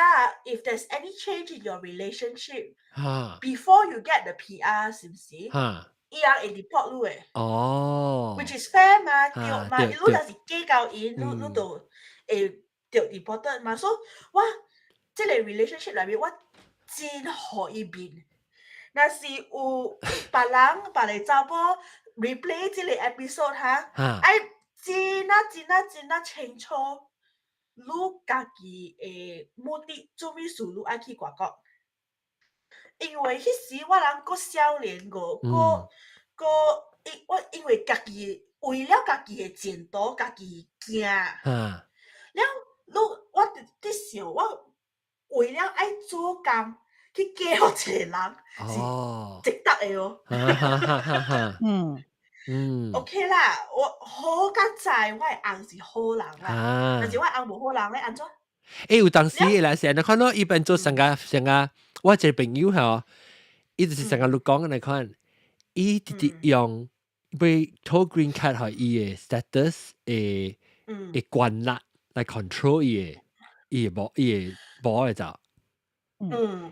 ，if there's any change in your relationship before you get the PR 是毋是？伊人會 deport 你的。Which is fair 嘛，對嘛？你若是假交𪜶，你你就會著 deported 嘛。所以我這個 relationship 內面，我真予伊面。若是有別人別個查某 replay 這個 episode 哈，愛真啊真啊真啊清楚，你家己的目的做咩事，你愛去外國。因為彼時我人閣少年個，閣閣因我因為家己為了家己的前途，家己行。了，你我佇佇想，我為了愛做工去嫁予一個人，是值得的哦。OK 啦，我好佳哉，我的翁是好人啦，但是我的翁無好人咧，按怎？有當時來是按呢款咯，一般做上個上個，我一個朋友吼，伊就是上個你講的那款，伊直直用欲討 green card 予伊的 status 會會權力來 control 伊的伊的某伊的某的就。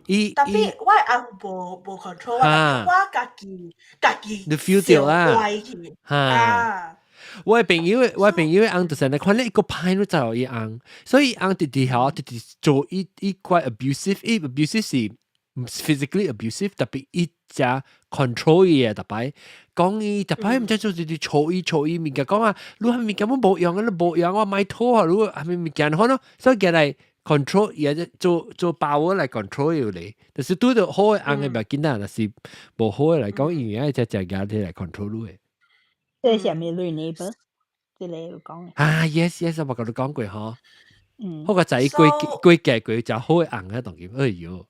伊 Tapi 我的翁無無 control 我，我家己家己你 feel 到啦。啊！我的朋友翁就是按呢款咧，一個歹你知影伊翁，所以翁直直吼，直直做伊伊怪 abusive，伊 abusive 是 physically abusive，特別伊誠 control 伊的，逐擺講伊，逐擺毋知做直直吵伊吵伊物件，講啊，你啥物件攏無用啊，你無用我莫討啊，你啥物物件款咯，所以佢來 control 伊做做 power 來 control 伊咧，就是拄著好的翁的無要緊啊，若是無好的來講，伊愛才才舉來 control 你的。這是啥物類 neighbor？這個有講。啊，yes，我共你講過吼。好個仔過過嫁過誠好的翁啊，當今，哎喲。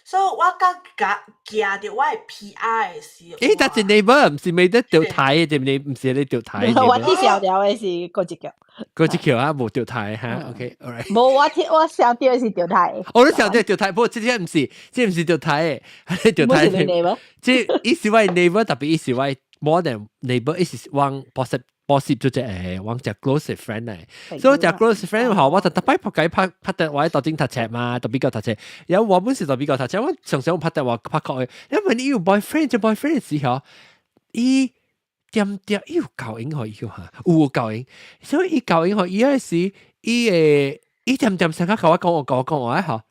所以我剛甲行著我的 PR 的時候，欸，但是 neighbor 毋是沒得著台的，對毋對？毋是咧著台。我去想著的是過一橋。過一橋啊，無著台哈？OK，alright。無，我聽我想著的是著台。我都想著著台，不過這個毋是，這毋是著台的，係著台。這伊是我 neighbor，特別伊是我 more than neighbor，伊是往 boss boss 做隻往隻 close friend 嚟。所以隻 close friend 吼，我就逐擺撲街拍拍電話到頂讀冊嘛，到美國讀冊。然後我本是到美國讀冊，我常常拍電話拍過去。因為你有 boyfriend 做 boyfriend 的時候，伊點點伊有教應予伊哈，有教應，所以伊教應予伊嗰時，伊會伊點點成日共我講我講我講話吼，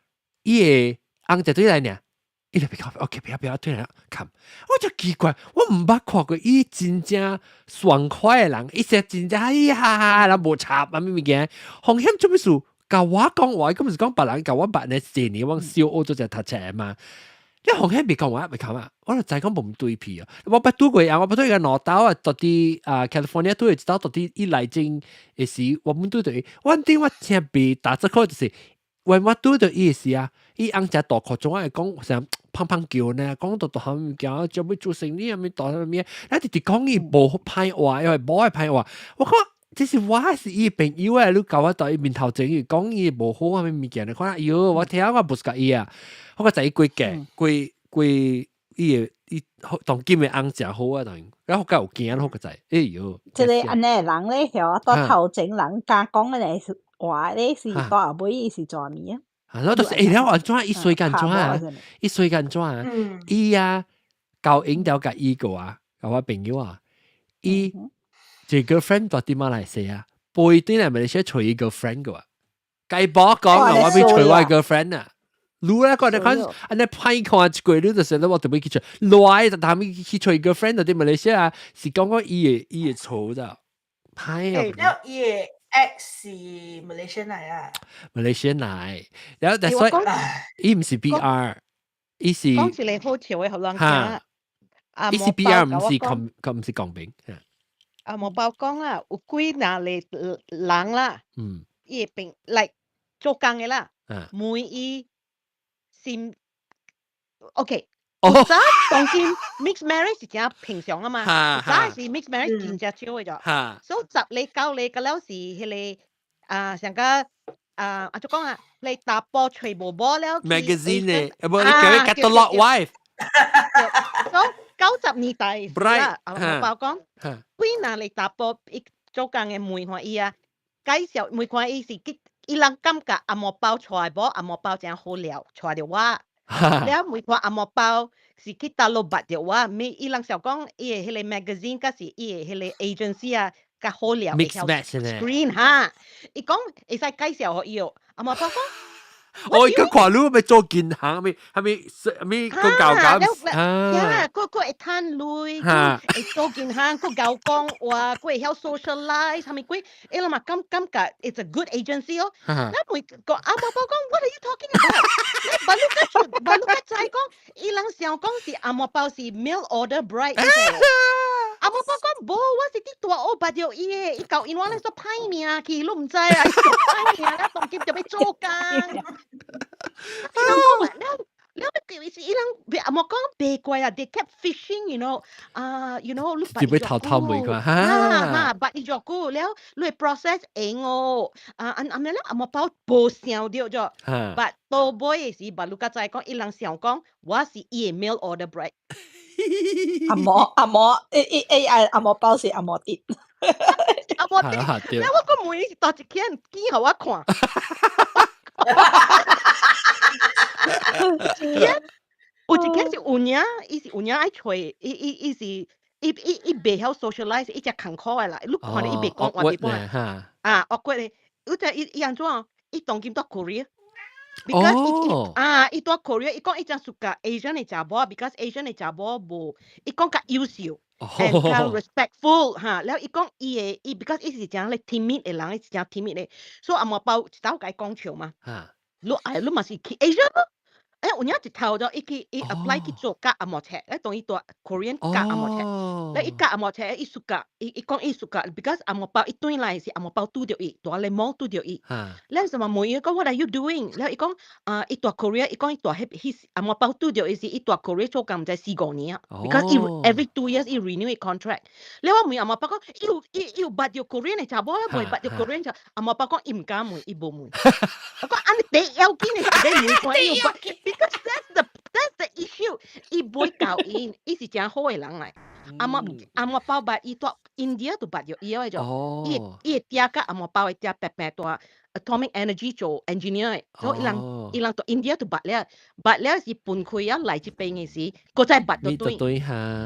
伊會翁一對來爾。伊就比較 OK，不要不要，對來看，我就奇怪，我毋捌看過伊真正爽快的人，伊是真正哎呀，人無插啊物物件，風險做咩事？共我講話，根本是講別人共我捌呢，四年往小學做隻讀冊嘛。你風險未講話未講啊？我就知講無對皮啊！我捌拄過啊，我捌拄過兩兜啊，到佇啊 California 拄過一兜，到佇伊來前的時，我們拄著伊，我頂我聽袂打這個就是，when 我拄著伊的時啊，伊翁誠大箍總愛講啥胖胖叫呢，講到大漢物件，就欲做生意啊，欲大啥物，咱直直講伊無歹話，因為無愛歹話。我講這是我是伊朋友啊，你共我佇伊面頭前伊講伊無好啥物物件，你看，喲，我聽我無喜伊啊，我個知伊過嫁過過伊的伊當今的翁誠好啊，當然我較有驚，我個知，哎喲。這個按呢人咧，曉到頭前人敢講的話咧，是到後尾伊是做物啊？啊，我就是欸，了按怎伊衰甲按怎啊？伊衰甲按怎啊？伊啊，交應了共伊個啊，共我朋友啊，伊一個 girlfriend 住佇馬來西亞，背對來馬來西亞揣伊 girlfriend 個啊，共某講啊，我欲揣我 girlfriend 啊。你咧講你看，按呢歹看一過，你就是我特別去揣，來就他們去揣 girlfriend 佇馬來西亞，是講講伊的錯咋，歹啊！了伊的 ex 是馬來西亞來啊？馬來西亞來，然後但所以伊毋是 PR，伊是講一個好笑的，予人聽。啊，伊是 PR，毋是公，毋是公民。啊，無包講啦，有幾若個人啦，伊會變來做工的啦，問伊是 OK。古早當今 mixed marriage 是誠平常啊嘛，古早是 mixed marriage 真正少的咋，所以十個九個個了是彼個啊，上個啊啊怎講啊，你查埔揣無某了 magazine 的，無你叫伊 catalog wife。所以90年代啦，啊，無包講，幾若個查埔伊做工的問看伊啊，介紹問看伊是去，伊人感覺紅毛包娶某紅毛包誠好料，娶著我。了問看紅毛包是去佗落捌著我，咪伊人想講伊的彼個 magazine 抑是伊的彼個 agency 啊，較好料會曉 screen 哈。伊講會使介紹予伊哦，紅毛包講，我而家看你欲做銀行，係咪係咪係咪個教教啊？呀，佢會趁鐳，會做銀行，佢𠢕講話，佢會曉 socialize，係咪鬼？伊人嘛感覺 it's a good agency 哦。咱問個阿毛包講，What are you talking about？你把你個把你個知講，伊人想講是阿毛包是 mail order bride。阿毛包講無，我是佇大學捌著伊的，伊交𪜶我咧說歹命去，你毋知啊，伊做歹命，咱當今就欲做工。伊人講了了，伊是伊人阿毛講白怪啊，they kept fishing，啊，你捌伊偷偷問佢，哈哈，捌伊足久了，你 process 會哦，啊啊啊咩咧，阿毛包無想著咗，but 到尾的時，捌你較知講，伊人想講，我是伊的 mail order bride。阿毛阿毛誒誒誒啊阿毛包是阿毛啲，阿毛啲，了我個問伊是佗一間見予我看。一間有一間是有影，伊是有影愛揣，伊伊伊是伊伊伊袂曉 socialize，伊誠艱苦的啦。你看伊袂講話地方啊，惡骨的，有只伊伊按怎？伊當今蹛 Korea。because 伊伊啊，伊蹛 Korea，伊講伊誠 suka Asian 的查某，because Asian 的查某無，伊講較優秀，and 較 respectful 哈。了伊講伊的伊，because 伊是誠咧 timid 的人，伊是誠 timid 的，所以阿毛包一道共伊講笑嘛。你愛你嘛是去 Asia 咯？欸，有影一頭就伊去伊 apply 去做教紅毛冊，咧當伊蹛 Korean 教紅毛冊，咧伊教紅毛冊，伊 suka，伊伊講伊 suka，because 紅毛包伊轉來是紅毛包拄著伊，蹛咧 mall 拄著伊，咧什麼問伊講 What are you doing？了伊講啊，伊蹛 Korea，伊講伊蹛彼彼紅毛包拄著伊是伊蹛 Korea 做工毋知四五年啊，because 伊 every 2 years 伊 renew 伊 contract。了我問紅毛包講，伊有伊伊有捌著 Korean 的查某，未捌著 Korean 查，紅毛包講伊毋敢問，伊無問。我講按呢第要緊的是欲問看伊有捌。Because that's the issue，伊袂𠢕𪜶，伊是誠好的人來。阿媽阿媽包捌伊蹛 India 都捌著伊個就，伊伊的爹佮阿媽包的爹白白蹛 Atomic Energy 做 engineer 的，所以伊人伊人蹛 India 都捌了，捌了是分開啊來這邊的時，閣再捌著轉，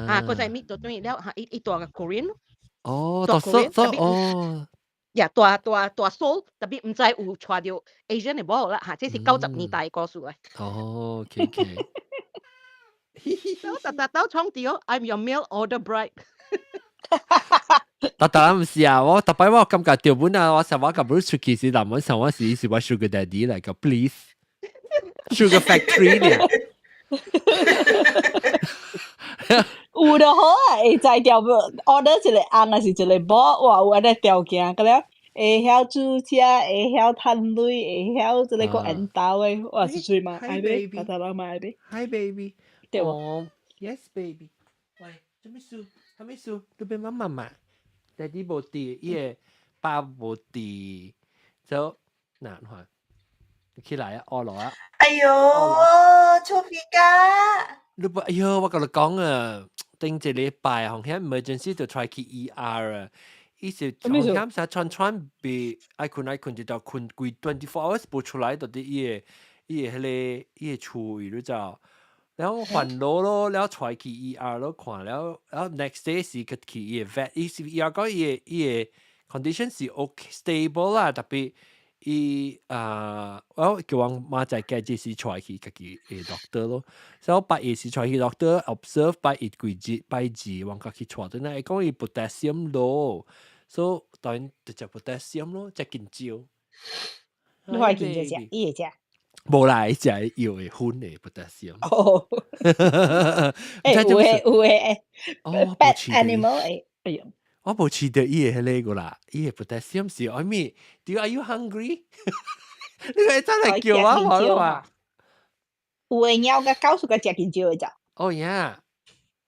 啊，閣再 meet 著轉了，哈，伊伊蹛個 Korean 咯。哦，蹛所所哦。呀，蹛蹛蹛 Seoul，tapi 毋知有娶著 Asian 的無啦，哈，這是90年代的故事來。哦，OK。我逐逐都創著，I'm your mail order bride。逐逐毋是啊，我逐擺我感覺著本啊，我想我共 Bruce 出去時，人們想我是是我 sugar daddy 來個，please sugar factory 呢。有就好啊，會知條 order 一個翁還是一個某，哇，有按呢條件，個了會曉煮食，會曉趁鐳，會曉這個閣緣投的，哇，是水嘛？愛買，大頭人嘛愛買。 Hi baby，對無？Yes baby。喂，做咩事？啥物事？你欲媽媽嘛？爹哋無佇，伊個爸無佇，就嗱看，起來啊，餓落啊！哎喲，臭皮家！你不，哎喲，我共你講啊，頂一禮拜，紅險 emergency 就帶去 ER 啊，伊是紅險啥串串被愛睏愛睏，就到睏規 24 hours 無出來，到佇伊個伊個彼個伊個厝位，你知道？然後煩惱咯，了帶去 ER 咯，看了，然後 next day 是去去伊個 vet，伊是 ER 講伊個伊個 condition 是 OK stable 啦，tapi 伊啊，我叫阮媽仔計這時帶去家己的 doctor 咯，所以我拜一時帶去 doctor observe 拜一幾日拜二，阮家己帶轉來，伊講伊 potassium low，所以當然就食 potassium 咯，食緊少。你話緊少食，伊會食？無啦，伊食藥會粉的 potassium。哦，欸，有的有的，pet animal 會，哎喲。我無飼著伊的彼個啦，伊的 potassium 是愛物？Do are you hungry？你會真係叫我話話。有的貓佮狗屬佮食緊少的咋？哦呀，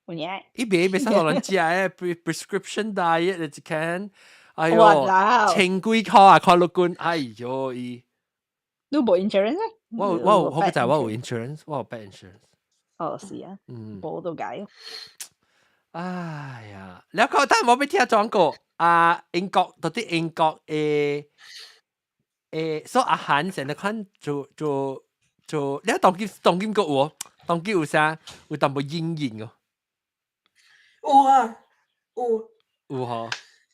有影。伊袂袂使予人食的 prescription diet 一間，哎喲，千幾箍啊，看六斤，哎喲伊。你無 insurance？我有我有，好在我有 insurance，我有 pet insurance。哦，是啊，嗯，無都解。哎呀，了個等我欲聽轉過啊，英國到底英國的誒，所以阿韓成日看做做做，你當今當今閣有，當今有啥？有淡薄陰影哦。有啊，有。有吼。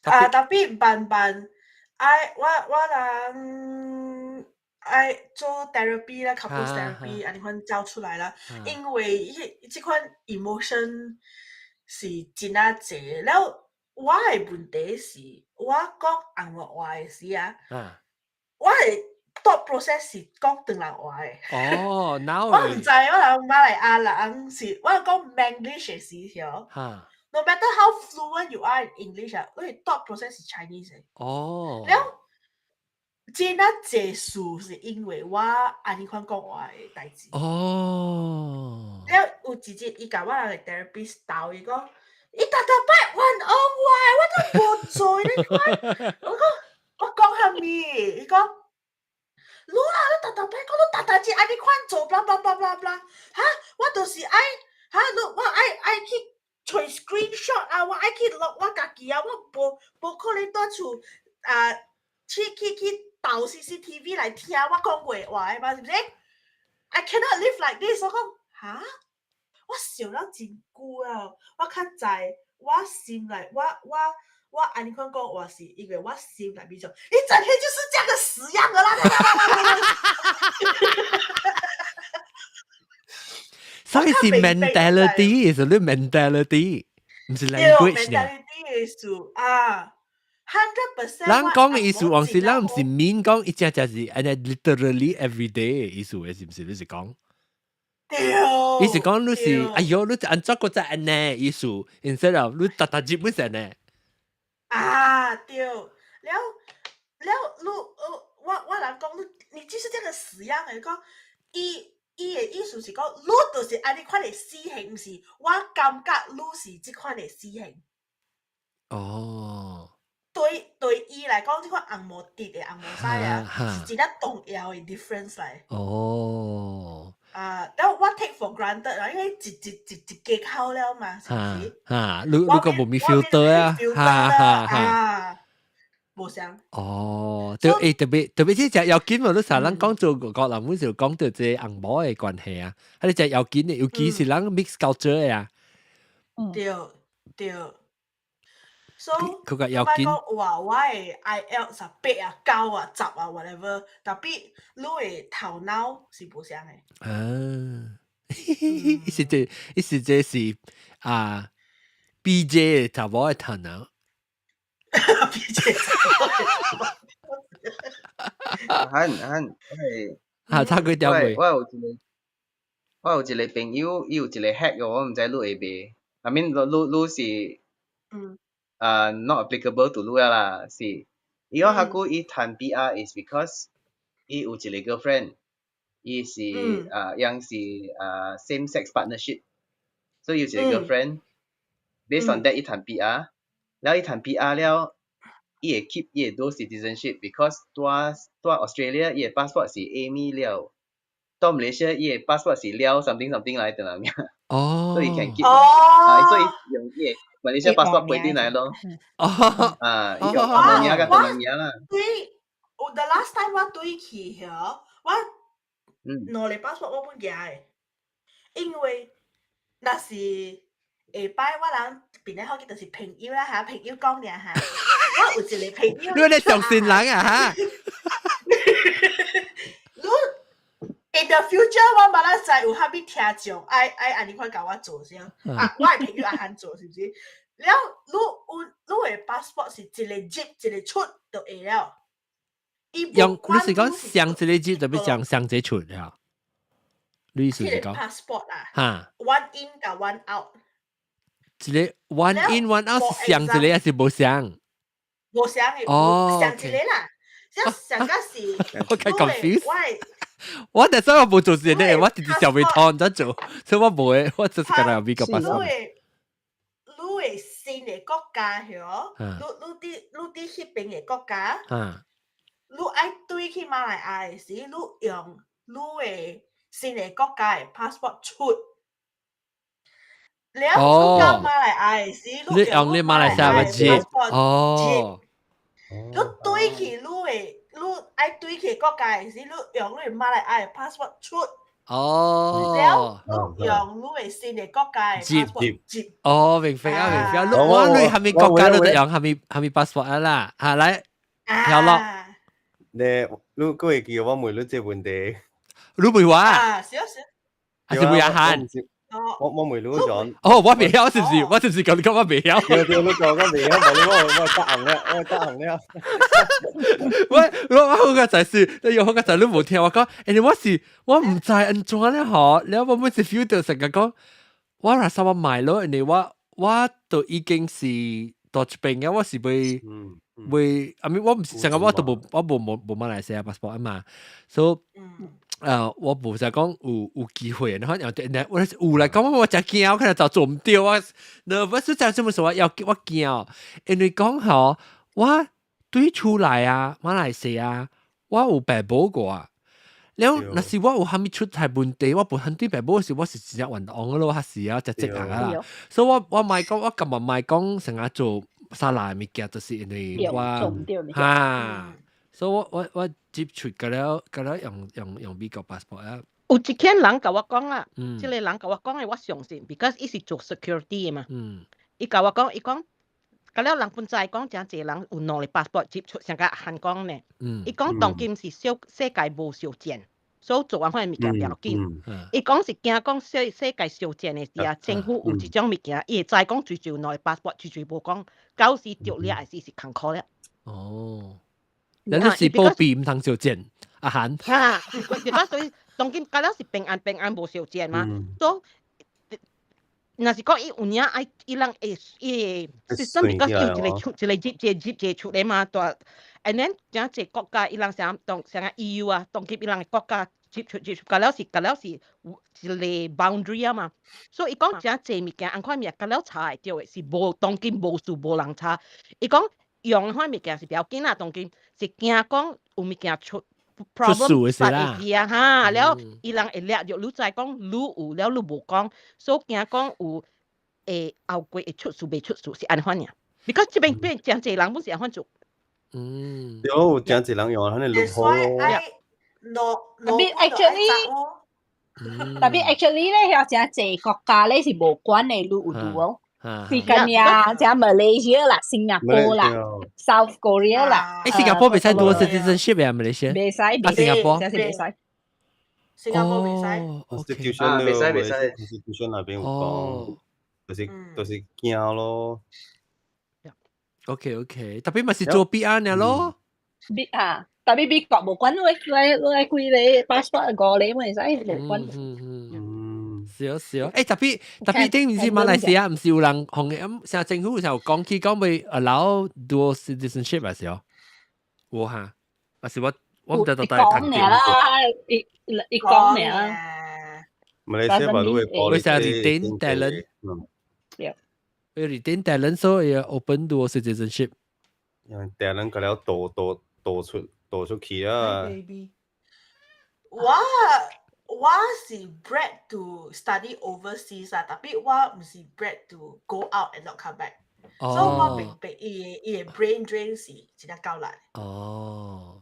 啊，tapi 慢慢，愛我我人。愛做 therapy 啦，couples therapy，按呢款走出來啦。因為彼這款 emotion 是真啊濟。了，我的問題是，我講紅毛話的時啊，我的 thought process 是講唐人話的。哦，now 我毋知我人馬來亞人是，我講 Manglish 的時候，no matter how fluent you are in English 啊，你 thought process 是 Chinese 的。了，真啊濟事是因為我按呢款講話的代誌。了有一日，伊共我人的 therapist 鬥伊講，伊逐逐擺冤枉我，我都無做你看。我講我講啥物？伊講，你啦，你逐逐擺講你逐逐日按呢款做，blah blah blah blah blah。哈，我就是愛，哈，你我愛去揣 screenshot 啊，我愛去錄我家己啊，我無可能蹛厝啊，去盜 CCTV 來聽我講過話的嘛，是毋是？I cannot live like this。我講哈，我想了真久啊，我較知我心內，我按呢款講話是因為我心內面想，你整天就是這樣的死樣的啦！所以是 mentality，是你 mentality，毋是 language 呢。 mentality 的事啊，100%。人講的意思，往時咱毋是面講，伊正正是按呢 literally every day 的意思，是毋是？你是講？對。伊是講你是，哎喲，你按怎閣再按呢意思，instead of 你逐逐日本是按呢。啊，對，了了，你我人講你，你就是這個死樣的，講伊的意思是講，你就是按呢款的死形，毋是我感覺你是這款的死形。對伊來講，這款紅毛直的紅毛屎啊，是真正重要的 difference 來。啊，但我 take for granted 啦，因為一一一一家口了嘛，是毋是？哈，你你個無咪 filter 啊？哈哈哈。無相。哦，對，特別特別這隻要緊嘛，你成日講做外國人，本時講到這紅毛的關係啊，啊，你隻要緊的，尤其是咱 mix culture 的啊。對對。所以佢個要緊。講話我的 IELTS 啊8啊9啊10啊 whatever，tapi 你的頭腦是無相的。啊，意思這意思這是啊，BJ 的查某的頭腦。 BJ 很很係。啊，差幾條未？我有一個朋友，伊有一個 hack 我毋知你會袂。I mean，你是，not applicable to 你啦，是。伊講較久伊趁 PR is because 伊有一個 girlfriend，伊是啊，樣是啊 same sex partnership，所以有一個 girlfriend，based on that 伊趁 PR，了伊趁 PR 了，伊會 keep 伊的 dual citizenship because 蹛 Australia 伊的 passport 是 Amy 了，到 Malaysia 伊的 passport 是了 something something 來的啦。哦。所以 can keep 啊，所以用伊的 Malaysia passport 飛進來咯。啊，伊用紅名佮唐人名啦。對，我 the last time 我對去遐，我兩个 passport 我本舉的，因為若是下擺我人變咧好記就是朋友啦嚇，朋友講爾嚇，我有一個朋友。你咧相信人啊嚇？你 in the future 我嘛咱知有啥物聽眾愛愛按呢款共我做先，啊，我的朋友愛按做是毋是？了，你有你的 passport 是一个入一個出就會了。用你是講雙一個入，特別講雙一個出了？你意思是講 passport 啊？哈，one in 佮 one out。一個 one in one out 是雙一個還是無雙？無雙的，雙一個啦。即上個是，我較 confused。我但係我無做事呢，我直直小未通怎做，所以我無會，我就是干焦美國 passport。你的新的國家曉，你佇彼邊的國家，你愛對去馬來亞的時，你用你的新的國家的 passport 出。了，你到馬來亞的時，你用你馬來西亞的 passport 你對去你的，你愛對去國家的時，你用你馬來亞的 passport 出。了，你用你的新的國家的 passport 入。哦，明白啊，明白啊。我你啥物國家都得用啥物啥物 passport 啊啦，嚇來，跳落。你閣會記我問你這問題？你問我啊？是啊是。還是問阿漢？我問你講。哦，我袂曉是唔是？我是唔是講你講我袂曉？對對，你講我袂曉，無你我答案了，我答案了。我好個就是，你有好個就你無聽我講，欸，我是我毋知按怎咧嗬，了我每次 feel 到成個講，我若說我買咯，因為我都已經是到這邊嘅，我是袂，I mean 我毋是成個我都無我無無無馬來西亞 passport 啊嘛，所以我無就講有機會，然後又我有來講我真驚，我可能就做毋對啊，nervous 就這麼說，要我驚，因為講嗬，我對出來啊，馬來西亞，我有爸母過啊。了，若是我有啥物出台問題，我無肯對爸母時，我是真正冤枉咯，還是啊，真積壓啦。所以我莫講，我今日莫講成日做沙拉物件，就是因為我哈，所以我接觸個了，個了用美國 passport 啊。有一間人共我講啦，這個人共我講的我相信，because 伊是做 security 的嘛。伊共我講，伊講，個了人本知講誠濟人有兩個 passport 接觸，像個韓講呢。伊講當今是小世界無相戰，所以做按款物件不要緊。伊講是驚講世界相戰的時啊，政府有這種物件，伊會知講最少兩個 passport，最少無講，到時著掠的時是艱苦了。哦，你是保庇毋通相戰，阿韓。哈，所以當今個了是平安平安無相戰嘛，所以若是講伊有影愛伊人會伊 system because 有一個出一個入一個入一個出來嘛，大，and then 誠濟國家伊人啥當啥個 EU 啊，當今伊人的國家接觸接觸，個了是個了是有一個 boundary 啊嘛，所以伊講誠濟物件，按款物件個了查會著的，是無當今無事無人查。伊講用款物件是不要緊啦，當今是驚講有物件出 problem 出事啦，啊哈，了伊人會掠著你知講你有，了你無講，所以驚講有會後過會出事袂出事是按款爾。because 這邊變誠濟人本是按款做。對，有誠濟人用，可能落好咯。 Tapi actually，tapi actually 咧，有誠濟國家咧是無管的，你有拄哦。是咁呀，像馬來西亞啦、新加坡啦、South Korea 啦。誒，新加坡袂使 dual citizenship 啊，馬來西亞？袂使，啊，新加坡真是袂使。新加坡袂使。 Constitution 袂使袂使，Constitution 那邊有講，就是驚咯。 OK，特別嘛是做 PR 呢咯。美啊，特別美國無管，你幾個 passport 五個咪會使無管。嗯，是哦是哦，誒特別頂毋是馬來西亞，毋是有人紅嘅咁，成政府有講起講欲 allow dual citizenship 還是哦？有哈，還是我毋知到底講爾啦，伊伊講爾。馬來西亞都會會成 retain talent，會 retain talent，所以 open dual citizenship。因為 talent 個了逃出去啊！我是 bred to study overseas 啊，特別我毋是 bred to go out and not come back。所以我明白伊的 brain drain 是真正夠難。哦，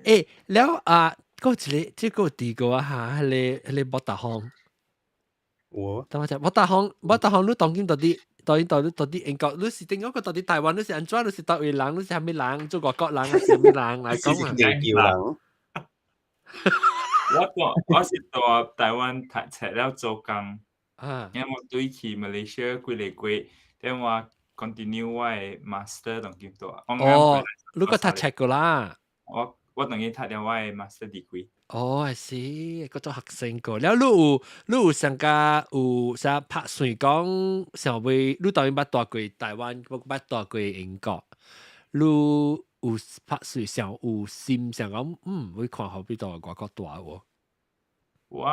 欸，了啊，閣一個，這個第二個啊哈，彼個博達方。我等我者，博達方，你當今到底？到底英國，你是點講個到底台灣，你是按怎？你是佗位人？你是啥物人？做外國人還是啥物人來講啊？地球人。我是蹛台灣讀冊了做工，因為我轉去馬來西亞幾個月，等我 continue 我的 master 當今蹛。哦，你閣讀冊過啦？我當今讀了我的 master degree。哦，係是，閣做學生過。了，你有上加有啥拍算講想欲，你當然捌蹛過台灣，捌蹛過英國，你有拍算想有心想講，會看予欲蹛外國蹛無？我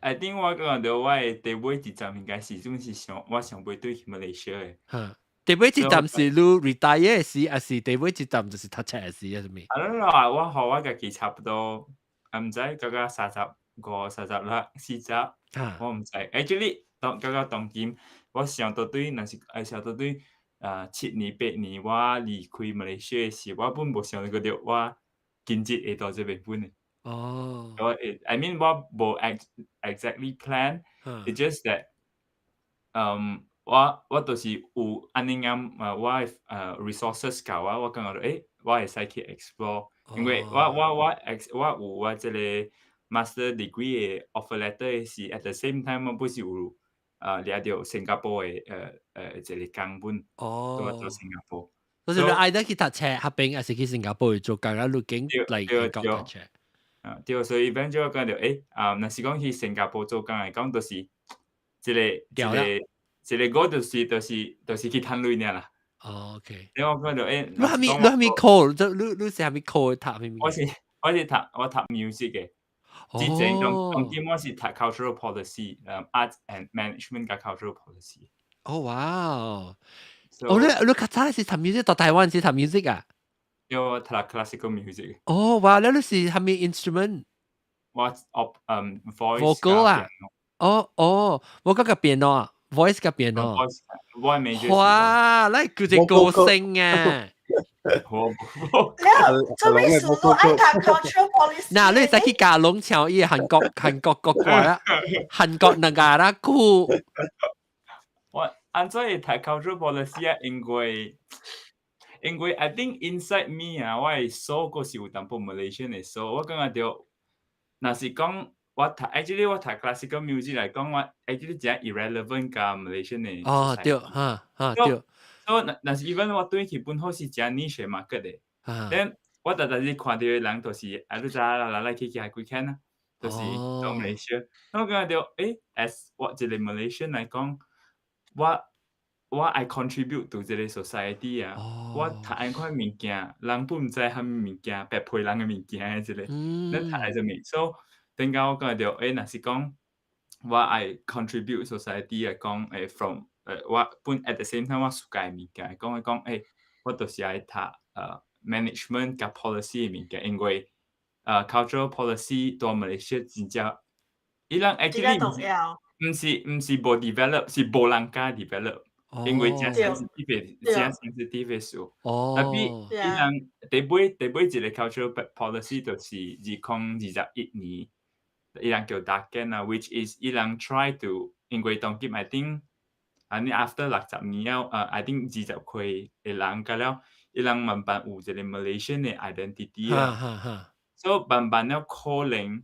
I think 我感覺著我的第尾一站應該是總是想我想欲轉去馬來西亞的。哈，第尾一站是你 retire 時，還是第尾一站就是讀冊時還是啥物？ I don't know 啊，我予我家己差不多，啊毋知感覺35、36、40，我毋知。Actually，當感覺當今我想到對，若是愛想到對啊7年8年我離開馬來西亞時，我本無想過著我今日會到這邊本的。我會，I mean 我無 exactly plan，it's just that，我就是有按呢樣我的resources 夠啊，我感覺我會使去 explore，因為我有我這個 master degree 的 offer letter 是 at the same time 我本是有掠著新加坡的一個工本，我做新加坡。就是你愛得去讀冊，彼邊還是去新加坡做工啊？你經來英國讀冊。啊，對，所以變咗我感覺若是講去新加坡做工來講，就是這個我就是去趁鐳爾啦。哦，OK。你我感覺你啥物你啥物科？你是啥物科讀啥物？我是讀 music 嘅。之前當今我是讀 cultural policy，arts and management 佮 cultural policy。哦，哇哦！哦，你較早是讀 music，到台灣是讀 music 啊？對，我讀 classical music。哦，哇！你是啥物 instrument？我 op voice vocal 啊？哦哦，我嗰個 piano 啊，voice 佮 piano。我 major。哇！你叫做歌星啊！我了，做咩事都愛讀 cultural policy。嗱，你使去加龍唱伊韓國國歌啦，韓國那個啦酷。我按怎會讀 cultural policy 啊？因為 I think inside me 啊，我的 soul 閣是有淡薄 Malaysian 的 soul。我感覺著，若是講我讀，actually 我讀 classical music 來講，我 actually 真 irrelevant 佮 Malaysian 的。哦，對，哈哈對。所以若是 even 我轉去本好是誠 niche market 的。Then 我逐逐日看著的人就是，啊，你知影來來去去還幾間啊，就是到 Malaysia。我感覺著，as 我一個 Malaysian 來講，我愛 contribute to 這個 society 啊。我讀按款物件，人本毋知啥物物件，白批人的物件的這個，你讀來啥物？所以頂下我感覺著，若是講我愛 contribute society 來講，from 我本 at the same time 我 suka 的物件，講講，我就是愛讀management 佮 policy 的物件，因為cultural policy 佇馬來西亞真正，伊人 actually 毋是無 develop，是無人敢 develop，因為誠 sensitive 的，誠 sensitive 的事。Tapi 伊人第尾一個 cultural policy 就是2021年，伊人叫 DAKEN 啊，which is 伊人 try to，因為當今 I think 按呢 after 60年了，I think 20歲的人甲了，伊人慢慢有一個 Malaysian 的 identity 啊，所以慢慢了可能，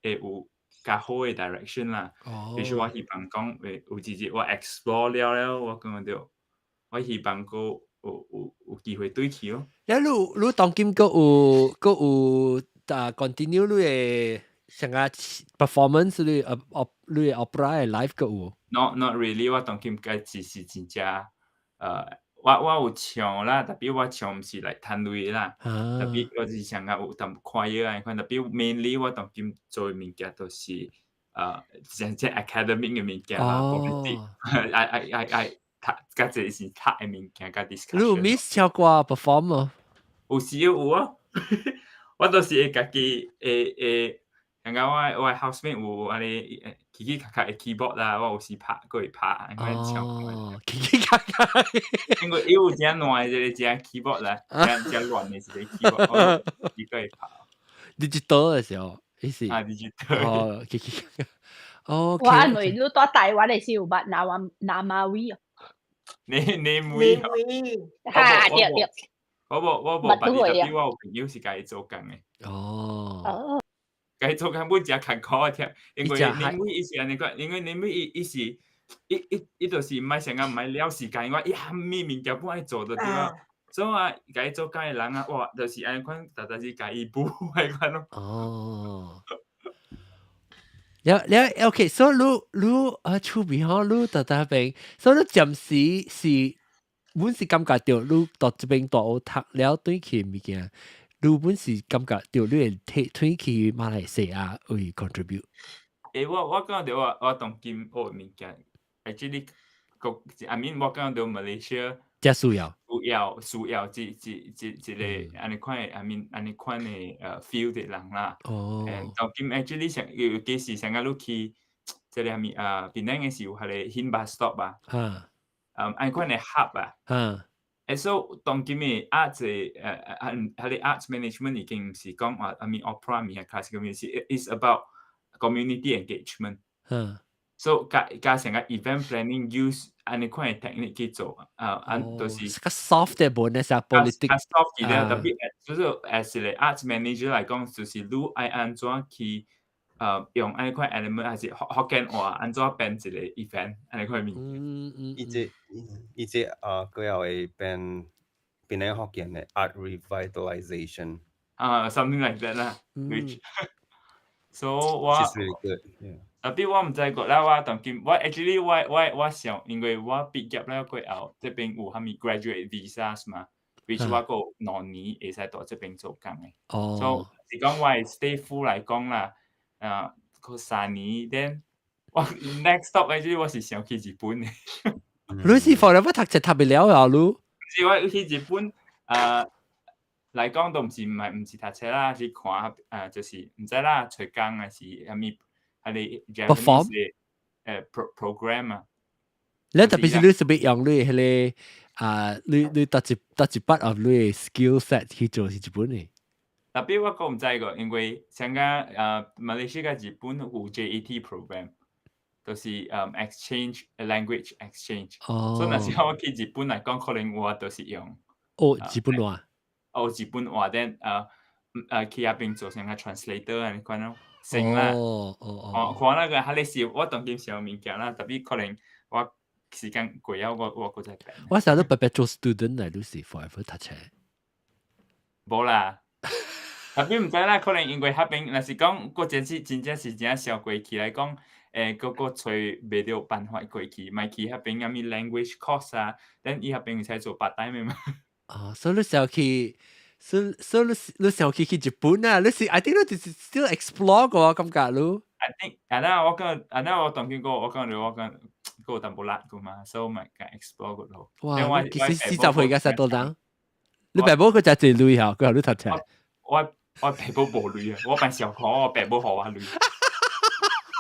會有較好的 direction 啦。比如說我希望講會有一日我 explore 了了，我感覺著，我希望閣有機會轉去咯。了你當今閣有啊 continue 你的啥個 performance 你的 opera 的 live 閣有？ Not really，我當今家只是真正，我有唱啦，tapi 我唱毋是來趁鐳啦，tapi 我是上較有淡薄看藥按款，tapi mainly 我當今做的物件都是，真正 academic 的物件啦，politics，愛愛愛愛讀，較濟是讀的物件佮 discussion。你有 miss 唱歌 perform 無？有時有啊，我都是會家己會會，感覺我的 housemate 有按呢起起卡卡的 keyboard 啦，我有時拍，閣會拍按款唱。哦，起起卡卡。因為伊有誠爛的一個隻 keyboard 啦，誠誠亂的一個 keyboard，我伊閣會拍。 digital 的時候，伊是。啊，digital。哦，起起卡卡。哦。我按為你蹛台灣的時有捌南馬威哦。你妹。哈，對對。我無捌伊，tapi 我有朋友是共伊做工的。哦。哦。共伊做工本誠艱苦的，因為因為伊是按呢款，因為因為伊是伊就是毋愛啥個毋愛了時間，我伊啥物物件本愛做就對啊。所以啊，共伊做工的人啊，哇，就是按呢款，逐逐是共伊補彼款咯。哦。了了，OK，所以你啊，厝邊吼，你佇這邊，所以你暫時是，阮是感覺著你佇這邊大學讀了轉去物件，你本是感覺著你會提轉去馬來西亞會 contribute。我感覺我當今學的物件，actually 國，I mean 我感覺著 Malaysia 才需要，需要這個按呢款的，I mean 按呢款的field 的人啦。哦。當今 actually 上尤其是上個你去這個啥物啊，檳城的是有彼個 Hin bus stop 啊。按款的 hub 啊。所以當今的 arts 的彼個 arts management 已經毋是講話，I mean opera 物件 classical music，is about community engagement。所以加加成個 event planning use 按呢款嘅 technique 去做啊，按就是較 soft 嘅無呢，是 politic 較 soft 嘅，特別就是 as 一個 arts manager 來講，就是你愛按怎去用按呢款 element，還是福建話按怎編一個 event 按呢款物件。伊這啊，佢又會變變咧福建嘅 art revitalization。啊，something like that 啦，which so 我 Which is really good. Yeah. 特別我毋知過啦，我當今我 actually 我想，因為我畢業了過後，這邊有啥物 graduate visa 嘛，which 我閣有2年會使佇這邊做工的。所以是講我的 stay full 來講啦，啊，閣3年，then 我 next stop actually 我是想去日本的。你是 forever 讀冊讀不了啊？你？是我去日本，啊，來講都毋是毋係毋是讀冊啦，是看啊，就是毋知啦，揣工還是啥物，還是 Japanese 的program 啊。你特別是你是欲用你彼個啊，你佗一筆 of 你 skill set 去做是日本的？特別我閣毋知個，因為像個啊，馬來西亞日本有 JET program，就是exchange language exchange。所以若是我去日本來講，可能我就是用學日本話。學日本話，then 去遐邊做成個 translator 按呢款咯，成啦。看那個彼个是我當今想物件啦，特別可能我時間過了，我閣再變。我成日都白白做 student 嚟，都是 forever 讀冊。無啦，特別毋知啦，可能因為遐邊若是講，閣真是真正是真小過去來講，閣揣袂著辦法過去，莫去遐邊啥物 language course 啊，then 伊遐邊會使做 part time 的嘛。哦，所以你想去，所以你想去去日本啊？你是 I think 你就是 still explore 過，感覺你。 I think，啊那我講，啊那我當今個我講我講，閣有淡薄力個嘛，所以咪共 explore 個咯。哇！其實40歲嘅實多人，你爸母佢就濟鐳嚇，佢予你讀冊。我爸母無鐳啊，我辦小可，我爸母予我鐳。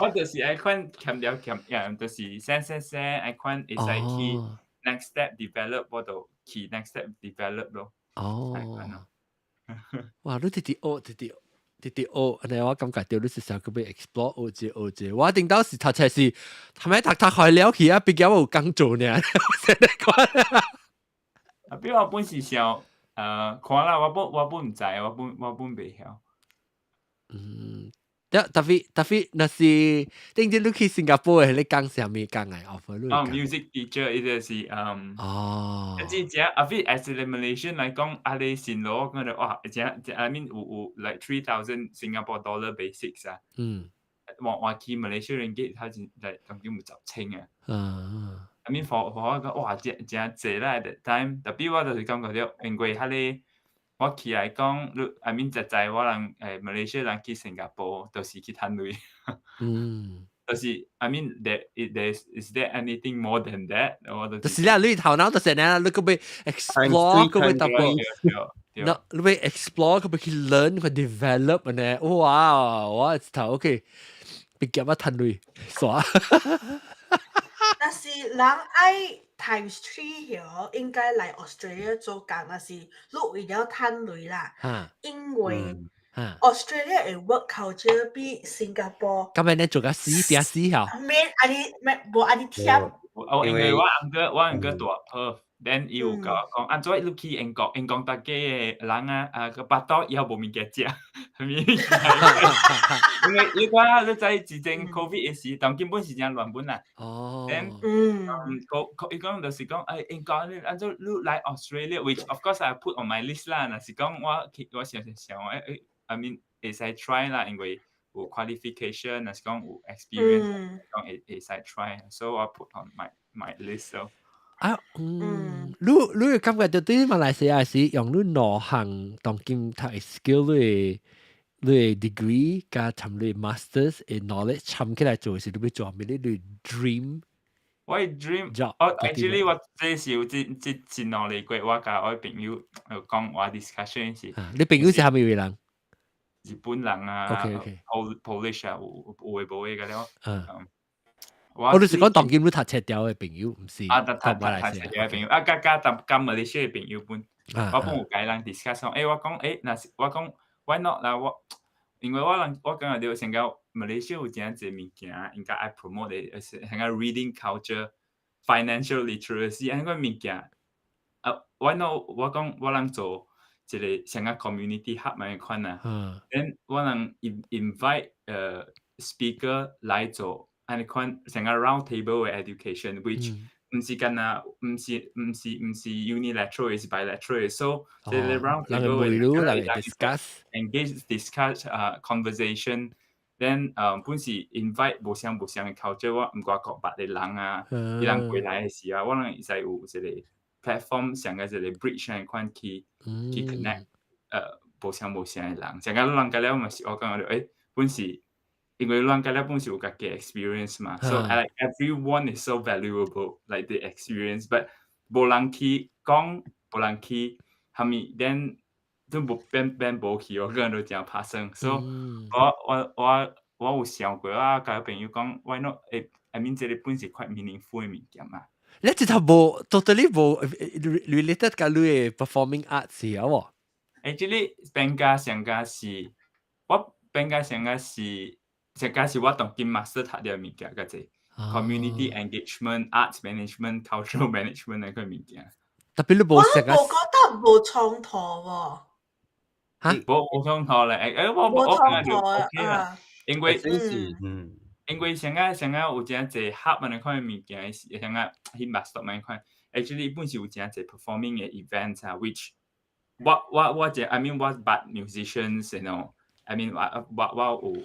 我就是愛款欠了欠，就是省省省，愛款會使去 next step develop，我就去 next step develop 咯。哦。哇！你直直學，直直直直學，按呢我感覺著你是想閣欲 explore 學者學者。我頂到是讀冊是，係咪讀讀開了去啊？畢竟我有工做呢。現在看。啊，比我本是想，看啦，我本毋知，我本袂曉。嗯，特別若是頂陣你去新加坡的，你講啥物工來 offer 你？哦，music teacher 伊就是真正啊，比 as a Malaysian 來講，啊你薪勞我感覺哇，真真 I mean 有 like 3,000 Singapore dollar basics 啊。換換去 Malaysia ringgit，它是來當今有10千啊。I mean for 我講哇，真真濟啦，at that time，特別我就是感覺著，因為彼個我去來講，你 I mean 實在我人馬來西亞人去新加坡，都是去趁鐳。就是 I mean there is there anything more than that？我就就是啦，你頭腦就是呢，你閣欲 explore，閣欲淡薄，那你欲 explore，閣欲去 learn，去 develop 呢？哇！我頭 OK，別夾我趁鐳，煞。但是人愛 times three 曉應該來 Australia 做工，但是你為了趁鐳啦，因為 Australia 的 work culture 比新加坡。咁樣你做個死點死嚇？免按呢免無按呢忝。哦，因為我翁哥住 Perth，then 伊有共我講，按怎你去英國，英國逐家的人啊，啊個腹肚以後無物件食，啥物？因為你看你知之前 Covid 的時，當根本是誠亂本啦。Then 伊講就是講，英國你按怎你來 Australia，which of course I put on my list 啦。若是講我去我想想想，I mean 會使 try 啦，因為有 qualification，若是講有 experience，講會使 try，so 我 put on my list 咯。啊，嗯，你會感覺著對馬來西亞是用你兩項當今讀 skill 你的 degree 加參你 masters 的 knowledge 參起來做是你欲做啥物？你 dream 我 dream job 我 actually 我這是有這這兩個月，我共我朋友有講我 discussion 是。你朋友是啥物位人？日本人啊 ，Polish 啊，有有的無的個了。我就是講當今你讀冊條的朋友，毋是啊，讀讀讀冊條的朋友，啊，加加加加馬來西亞的朋友本，我本有共人 discuss 講，我講，若是我講，why not 啦？我因為我人我感覺著成個馬來西亞有誠濟物件應該愛 promote 的，是係個 reading culture、financial literacy 按呢個物件。啊，我喏，我講我人做一個像個 community hub 按呢款啊，then 我人 invite speaker 來做按呢款像個 round table 的 education，which 毋是干焦，毋是 unilateral，是 bilateral 的，so 這個 round table 人會 discuss engage discuss 啊 conversation，then 本是 invite 無相無相的 culture，我毋管國別的人啊，伊人過來的時啊，我人會使有一個 platform 像個一個 bridge 按呢款去 connect 無相無相的人，像個人甲了嘛是我感覺本是因為人甲了本是有家己 experience 嘛，so like everyone is so valuable like the experience，but 無人去講，無人去蝦米，then 都無變變無去，我感覺都誠拍算，so 我有想過，我共朋友講，why not ，I mean 這個本是 quite meaningful 的物件嘛。你直頭無 totally 無 related 佮你的 performing arts 啊喎？ Actually 變甲上加是，我變甲上加是，上加是我當今 master 讀著物件較濟，community engagement、arts management、cultural management 那個物件。特別你無我都無覺得無衝突喎。嚇？無衝突咧，我感覺就 OK 啦，因為因為上個上個有誠濟合按呢款物件是上個去 master 按呢款，actually 本是有誠濟 performing 的 events 啊，which 我這 I mean 我捌 musicians，I mean 我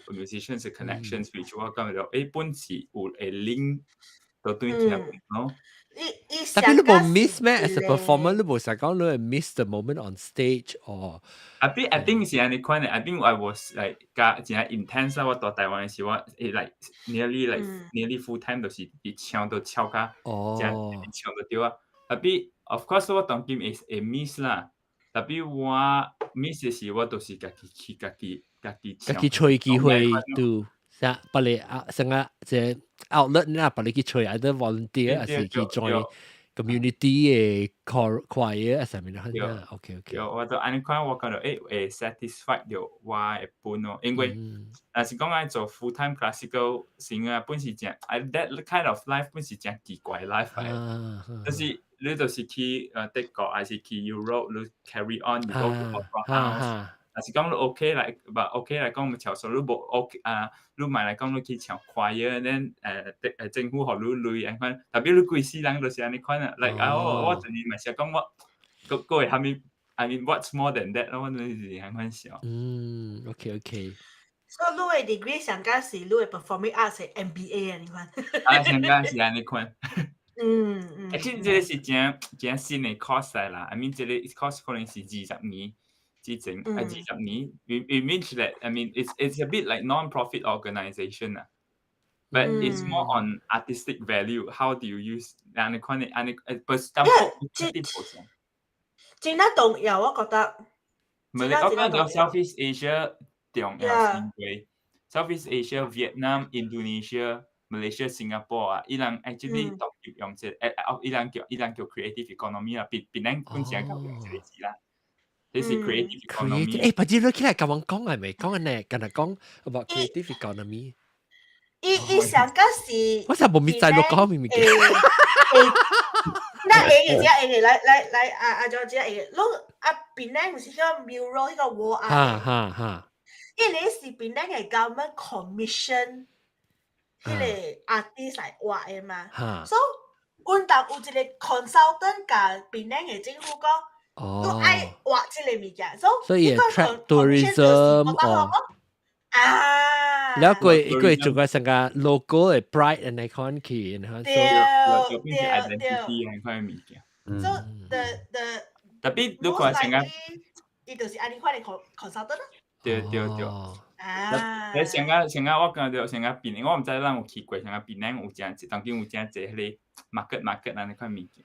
有 musicians connections，which 我感覺到本是有會 link 到對聽咯。特別你無 miss 咩？As a performer，你無想講你會 miss the moment on stage or？ I think 是按呢款的，I think I was like 較真 intense 啊！我蹛台灣的時，我 like nearly full time 就是佇唱到超較真唱就對啊。Tapi of course 我當今會 miss 啦，tapi 我 miss 的時，我都是家己去家己家己家己揣機會 do 啥，別個啊，啥個這 outlet 呢？別你去揣 either volunteer 還是去 join community 的 choir 啊，啥物啦？OK。我就按呢款，我感覺會 satisfied 著我的本咯，因為若是講愛做 full time classical singer 本是誠，that kind of life 本是誠奇怪 life 來，就是你就是去德國還是去 Europe，你 carry on 你 go to opera house。若是講你 OK 來，唔 OK 來講，唱說你無 OK 啊，你莫來講你去唱 choir，then 政府予你鐳按款，tapi 你規世人就是按呢款啊，like 啊我陣時嘛是講我，閣會蝦米？I mean what's more than that 我就是按款想。嗯，OK。所以你的 degree 上加是你的 performing arts 的 MBA 啊，你看。啊，上加是按呢款。其實這個是誠誠新的 course 來啦，I mean 這個 course 可能是20年之前，啊20年，it means that I mean it's a bit like non-profit organization 啊，but it's more on artistic value. How do you use 按呢款的按呢不是當真真正重要，我覺得。唔係，我感覺 Southeast Asia 重要是因為 Southeast Asia、Vietnam、Indonesia、Malaysia、Singapore 啊，伊人 actually 獨立用這伊人叫 creative economy 啦，檳榔本身較用這個字啦。這是 creative economy。不知你起來共阮講係咪？講呢，敢若講 about creative economy。伊上個是，我實無咪知咯，講咪物件。那會嘅，只會嘅，來來來，啊啊，就只會嘅，攏啊檳榔毋是彼個 mural 彼個 wall 啊，哈哈哈。彼個是檳榔的 government commission 彼個 artist 來畫的嘛，所以阮當有一個 consultant 共檳榔的政府講，都愛畫這個物件，所以 attract tourism 哦。啊！了過伊過做個成個 local 的 pride and 款去，然後對對對，按款物件。 So the Tapi 你看成個，伊就是按呢款的 consultant 咯。對對對。啊！你上個上個我感覺上個檳榔，我毋知咱有去過，上個檳榔有誠濟，當今有誠濟彼個 market market 按呢款物件。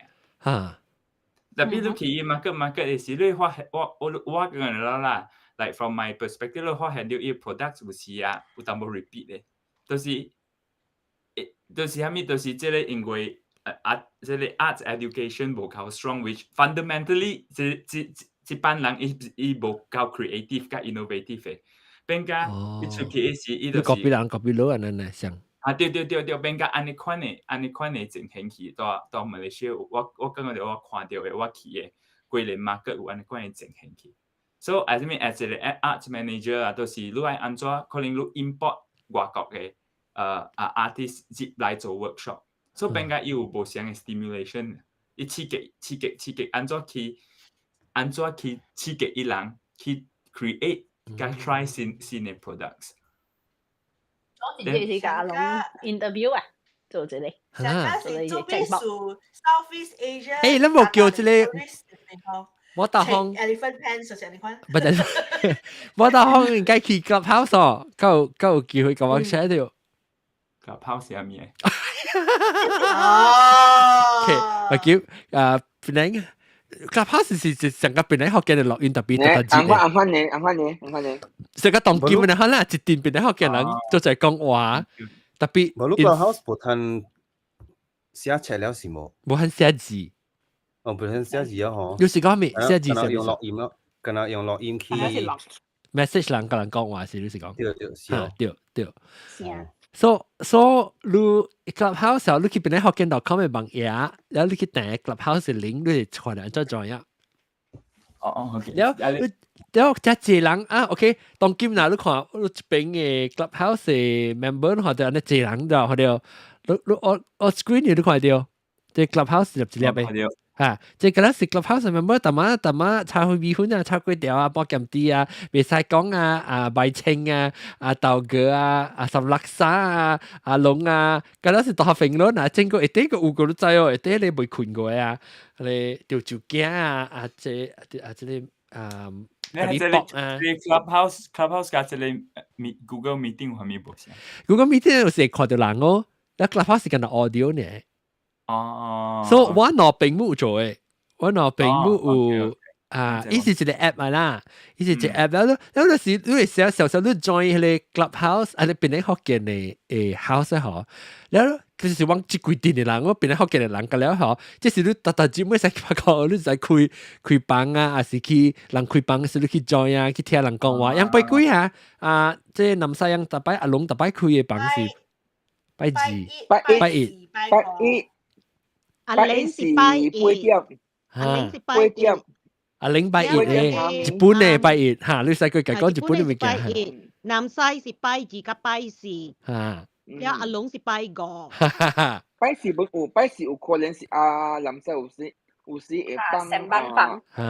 Tapi 你去 market market 的時，你發現我感覺啦，like from my perspective，你發現著伊 products 有時啊有淡薄 repeat 的，就是啥物，就是這個因為art 這個 arts education 無夠 strong，which fundamentally 這這這班人伊無夠 creative 佮 innovative 的。變甲伊出去時，伊就是 copy 人 copy 佬按呢像。啊對對對對，變甲按呢款的按呢款的情形去，蹛馬來西亞我感覺著我看著的我去的規个 market 有按呢款的情形去。所以啊啥物 as 一個 art manager 啊，都是你愛按怎可能你 import 外國的artist 入來做 workshop，所以變甲伊有無相的 stimulation，伊刺激刺激刺激，按怎去按怎去刺激伊人去 create 佮 try 新新的 products。我直接是共阿龍 interview 啊，做這個。上個是做咩事？Southeast Asia。欸，你無叫這個？我大方。 Elephant pants 就是你看。不是，我大方應該去 Clubhouse 哦，夠夠有機會共我 share 著。 Clubhouse 係咩？哦。 OK，我叫啊，本來 Clubhouse 是成個本來福建的錄音特別特別按翻按翻呢，按翻呢，按翻呢。成個當今的可能一定本來福建人都在講話，特別。無你 Clubhouse 無通寫冊了是無？無通寫字。哦，無通寫字啊嗬。有時講咩？寫字是用錄音咯，敢若用錄音去 message 人共人講話是，你是講？對對是。對對。所所你 Clubhouse 你去邊咧福建 .com 的網頁，然後你去訂 Clubhouse 的 link，你會傳來怎怎樣？哦哦，OK。然後然後遮濟人啊，OK，當今若你看你這邊的 Clubhouse 的 member，你看著按呢濟人就看著，你你我我 screen 你看著，這 Clubhouse 入一粒的。嚇！這個是 Clubhouse member，逐擺逐擺炒米粉啊、炒粿條啊、包鹹豬啊、袂使講啊、啊白青啊、啊豆哥啊、啊十六沙啊、阿龍啊，敢若是大評論啊，整個一底個有個你知哦，一底你未困過啊，你吊酒驚啊，啊這啊這個啊，你這個 Clubhouse Clubhouse 佮這個 Google Meeting 有啥物無相？Google Meeting 有時會看著人哦，但 Clubhouse 是干焦 audio 呢。哦，所以我兩邊冇做的，我兩邊冇有啊，伊是一個 app 來啦，伊是一個 app，然後然後是你會寫小小你 join 彼個 clubhouse，啊你變咧福建的house 嗬，然後其實是往這規陣的人，我變咧福建的人，佮了嗬，這是你逐逐日每使發覺你在開開房啊，還是去人開房時你去 join 啊，去聽人講話，樣拜幾啊？啊，這南西樣逐擺阿龍逐擺開的房是拜二、拜一、拜一、拜一。阿玲是拜一，阿玲是拜一，阿玲拜一咧，日本咧拜一，嚇，你使佢講日本的物件。南西是拜二佮拜四，了阿龍是拜五。拜四無有，拜四有可能是阿南西有時有時會放啊，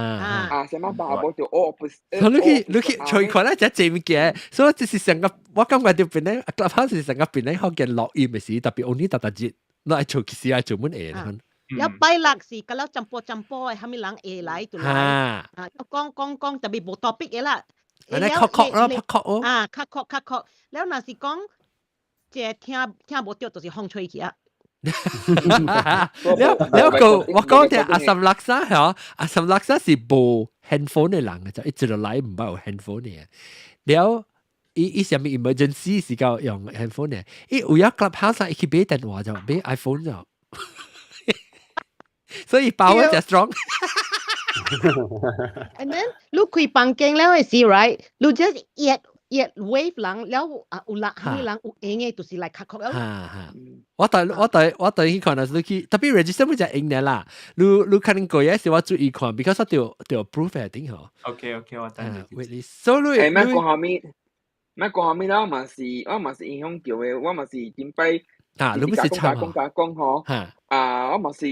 啊，成班房啊，無就哦不是。你去你去隨看咧，這濟物件，所以這是成個我感覺就變咧，Clubhouse 是成個變咧福建錄音的時，特別 only 逐逐日，你愛做其實愛做乜嘢？了拜六是佮了淡薄淡薄的，啥物人會來就來。啊，講講講，特別無 topic 的啦。按呢較較咯，較較哦。啊，較較較較，了若是講，這聽聽無著，就是風吹去啊。了了個我講聽阿三六沙嗬，阿三六沙是無 handphone 的人，就一直來毋捌有 handphone 的。了伊伊啥物 emergency 是夠用 handphone 的，伊有影 Clubhouse 伊去買電話就買 iPhone 就。所以 power 就 strong。 And then 你開房間了的時，right？你 just 一一 wave 人了啊，有人啥物人有閒的，就是來較較了。哈哈，我對我對我對去看的是去，特別 register 不就用的啦。你你可能過夜時我注意看，because 我著著 approve 的頂吼。 OK OK，我等下。 wait，所以欸，莫講啥物，莫講啥物啦，我嘛是我嘛是影響著的，我嘛是頂擺。啊，你不是參講講講吼，啊，我嘛是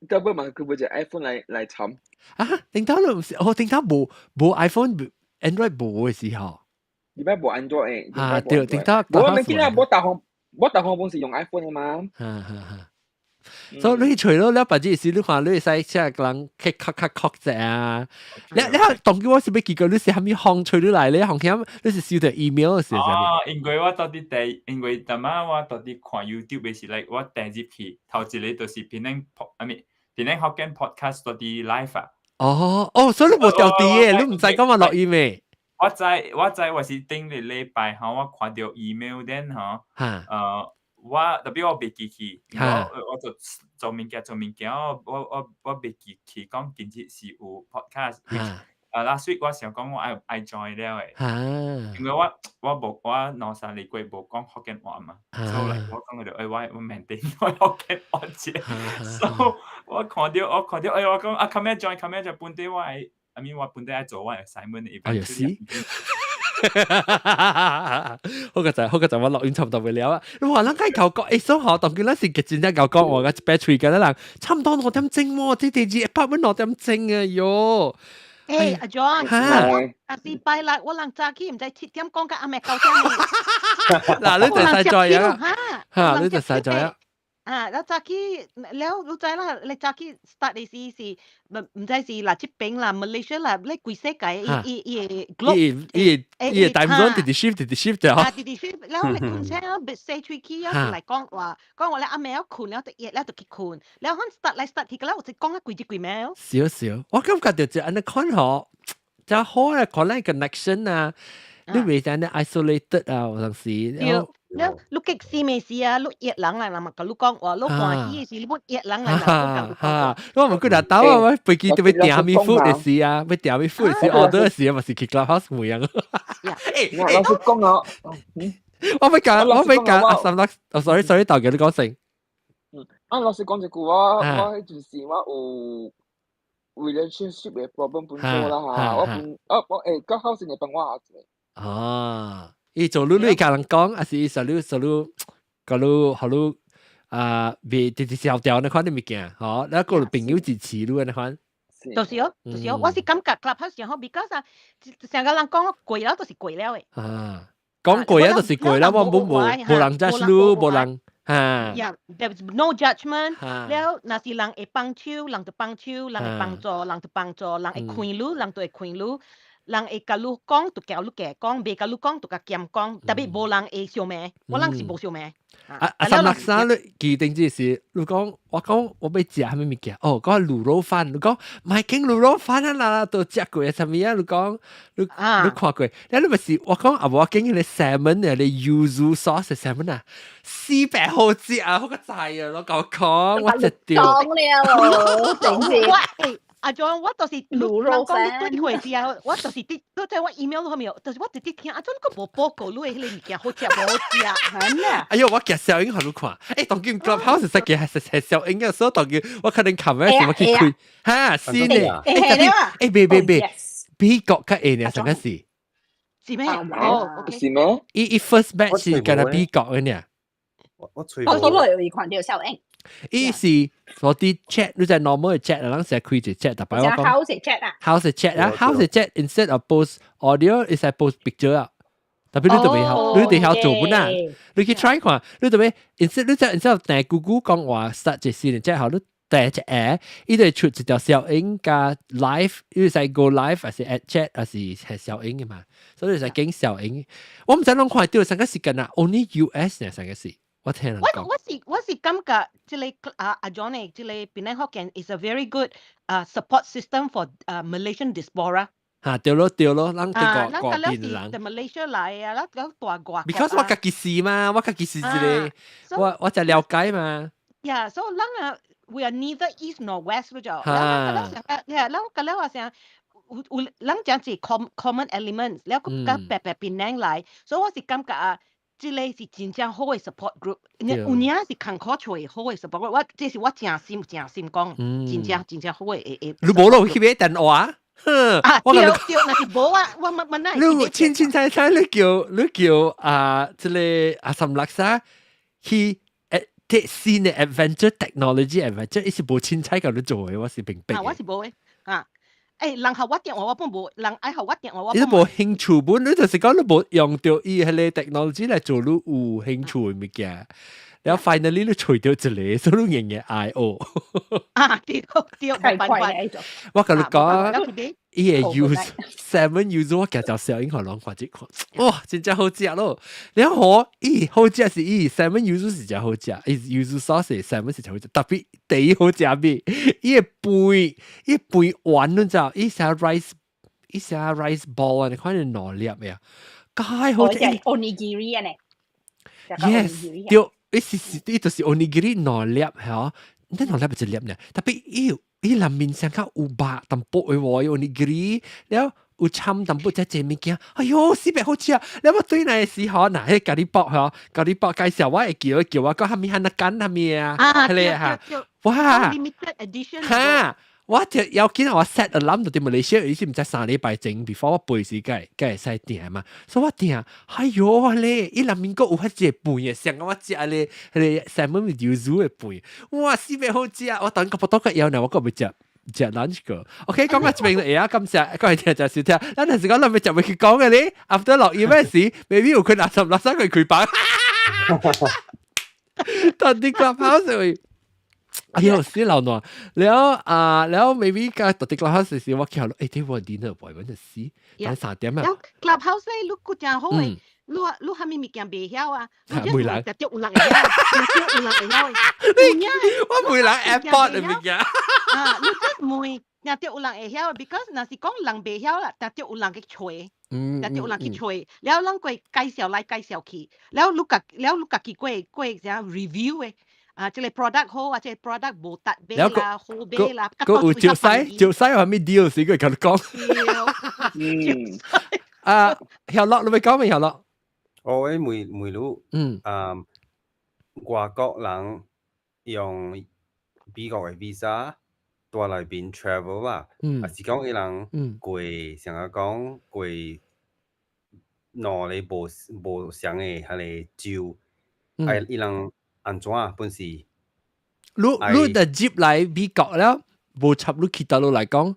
到尾嘛佢買隻 iPhone 來來參。啊，頂頭你唔是，哦，頂頭無無 iPhone、Android 無的時候。你擺無 Android 的。啊，對，頂頭。無我見啦，無逐項，無逐項攏是用 iPhone 的嘛。哈哈哈。所以你除咗了別只時，你看你會使請人去較較確者啊。你你當叫我是欲記過，你是啥物風吹你來咧？風險你是收著 email 是啥物？哦，因為我到底第，因為逐擺我到底看 YouTube 的時，like 我訂入去頭一個就是檳城 pod，I mean 檳城福建 podcast 到底 live 啊。哦哦，所以你無調佇的，你毋知講嘛錄音的。我知我知，我是頂個禮拜吼，我看著 email then 吼，我特別我袂記去，我我就做物件做物件，我我我我袂記去講今日是有 podcast，啊，last week 我想講我愛 join 了的，因為我無我兩三個月無講福建話嘛，所以我講著我 maintain 我福建話者，so 我看著，我講啊，come join，come join 本地我愛，I mean 我本地愛做我 assignment 哎呀死！好個就我錄音差唔多未了啊！哇，咱該夠講，所以學當佢咱是真正夠講話個白喙嘅人，差唔多2點鐘喎，這第二一百蚊2點鐘啊喲！阿 John，啊是拜六我人早起毋知7點講到暗暝9點。嗱，你就使再啊，嚇，你就使再啊。啊，了早起了，你知啦，你早起 start 的時是毋知是啦，這邊啦，Malaysia 啦，你規世界伊伊個 globe，伊伊 time zone 直直 shift 直直 shift 就。啊，直直 shift，了你困醒啊，別洗喙齒啊，來講話，講話你暗暝要困了，就熱了就去困，了可 start 來 start 去，個了有一講啊幾日幾暝。少少，我感覺就按呢看嗬，就好啊，可能 connection 啊，你袂按呢 isolated 啊，有陣時。對。了，你激死未死啊？你熱人來，人嘛共你講話，你歡喜的時，你要熱人來，人講哈，我毋過若兜啊，我飛機特別訂物 food 的時啊，欲訂物 food 的時，order 的時，嘛是去 Clubhouse 問樣。我老實講啊，我欲講阿三六，哦，sorry sorry，大家你講先。啊，老實講一句，我彼陣時我有 relationship 的 problem 本做啦嚇，我本我剛好是你幫我一個。啊。伊做你你共人講，還是伊說你說你，甲你予你啊，袂直直消掉那款的物件，吼，那個朋友支持你那款。就是哦，就是哦，我是感覺 Clubhouse 上好，because 啊，成個人講過了就是過了的。啊，講過了就是過了，我無人 judge 你，無人哈。 Yeah, there's no judgment。了，若是人會幫手，人就幫手；人會幫助，人就幫助；人會勸你，人就會勸你。人會共你講，就共你加講；袂共你講，就共減講。特別無人會相罵，我人是無相罵。啊啊！三六三你記定這是，你講我講我欲食啥物物件？哦，講滷肉飯，你講莫揀滷肉飯啊啦，都食過啥物啊？你講你你看過？你咪是我講啊，我揀彼個 salmon 啊，你 yuzu sauce salmon 啊，四百好食啊，好個知啊，我講講我食著。講了，頂住。阿 John，我就是滷肉飯。你對會時啊，我就是佇，你在我 email 後面，就是我直接聽，阿 John 你閣無報告，你的彼個物件好食無好食？真啊！哎喲，我夾小英予你看，當今 Clubhouse 實嘅係小英嘅，所以當今我可能琴日什麼去開，哈，是呢，別別別，美國較會呢，上個是。是咩？哦，是咩？伊 first batch 是敢若美國的呢。我吹。我好耐有看著小英。伊是嗰啲 chat，你在 normal 嘅 chat，人成日開一 chat，特別我講。 House chat 啊。 House chat 啊，house chat instead of post audio，is 係 post picture 啊。特別你都未曉，你哋曉做本啊？你去 try 看，你特別 instead 你就 instead of 訂 Google 講話 start 一時之後，你訂一下，伊就出一條小影加 live，伊使 go live 還是 add chat 還是係小影嘅嘛？所以就揀小影。我毋知攏看著上個時間啊，only US 呢上個是。我聽人講。我是感覺這個啊阿 John 的這個檳城福建 is a very good support system for Malaysian diaspora。嚇對咯對咯，咱這個國邊人。咱 Malaysia 來啊，咱咱大外國。 Because 我家己是嘛，我家己是一個，我就了解嘛。 Yeah, so 咱啊，we are neither east nor west 咯就。咱咱想，yeah，咱個了話想。有咱講是 common elements，了閣佮白白檳城來，所以我是感覺啊。這個是真正好的 support group，有影是艱苦揣好的 support group，我這是我誠心誠心講，真正真正好的會。你無落去買電話？哼，啊對對，若是無我我問問哪？你清清楚楚，你叫啊，這個阿三六沙去誒，新的 adventure technology adventure，伊是無凊彩共你做的，我是明白。啊，我是無的，啊。人予我電話我本無，人愛予我電話我。你都無興趣本，你就是講你無用著伊彼個 technology 來做你有興趣的物件。然後 finally 你揣著一個，所以你硬硬愛學。啊，對對，無辦法。我共你講，伊會 use salmon yuzu，我加條小英予攏看這看，哇，真正好食咯！然後伊好食是伊 salmon yuzu 是真好食，伊 yuzu sauce salmon 是真好食，特別第一好食咩？伊的飯，伊飯丸你知道？伊寫 rice，伊寫 rice ball 啊，你看你兩粒呀，介好食。 Onigiri 啊呢？Yes，對。伊是伊就是 onigiri 兩粒嚇，你兩粒就一粒呢，特別伊伊內面上較有肉淡薄的喎，有 onigiri，了有摻淡薄只隻物件，哎喲，死別好食！了我對來的時候，嗱，彼咖喱包嗬，咖喱包介紹我會叫叫我講啥物漢那干啥物啊，啊，彼個哈，哇，limited edition，哈。我就要緊我 set alarm 到佇馬來西亞，伊是毋知3禮拜前，before 我飛時該該會使訂嘛，所以我訂，哎喲咧，伊內面閣有彼隻飯的，上我食咧，彼個 salmon with yuzu 的飯，哇，死欲好食！我等個不多個要呢，我閣未食。食 lunch 個，OK，講到這邊會啊，感謝各位聽眾收聽。咱若是講咱欲食欲去講的咧，after 錄音的時，maybe 有可能十六三個開房。到底 Clubhouse 會。哎喲，死老爛！了啊，了 maybe 個到底 Clubhouse 時，我見到，欸，這我 dinner 我揾就死，等3點啊。了 Clubhouse 咧，你閣誠好的，你你啥物物件袂曉啊？袂人，直接有人會曉，直接有人會曉的。你我袂人 airport 的物件。啊，你 just 問，若著有人會曉，because 若是講人袂曉啦，直接有人去揣，直接有人去揣，了人過介紹來介紹去，了你家了你家己過過啥 review 的。啊，這個 product 好啊，這個 product 無達買啦，好買啦。閣有招西，招西有咩 deal 時佢共你講。啊，曉樂你欲講未？曉樂？我會問問你，啊，外國人用美國的 visa 蹛內邊 travel 啦，啊是講伊人過，像仔講過兩个無無相的彼个州，啊伊人按怎本是？你你著入來美國了，無插你去佗落來講，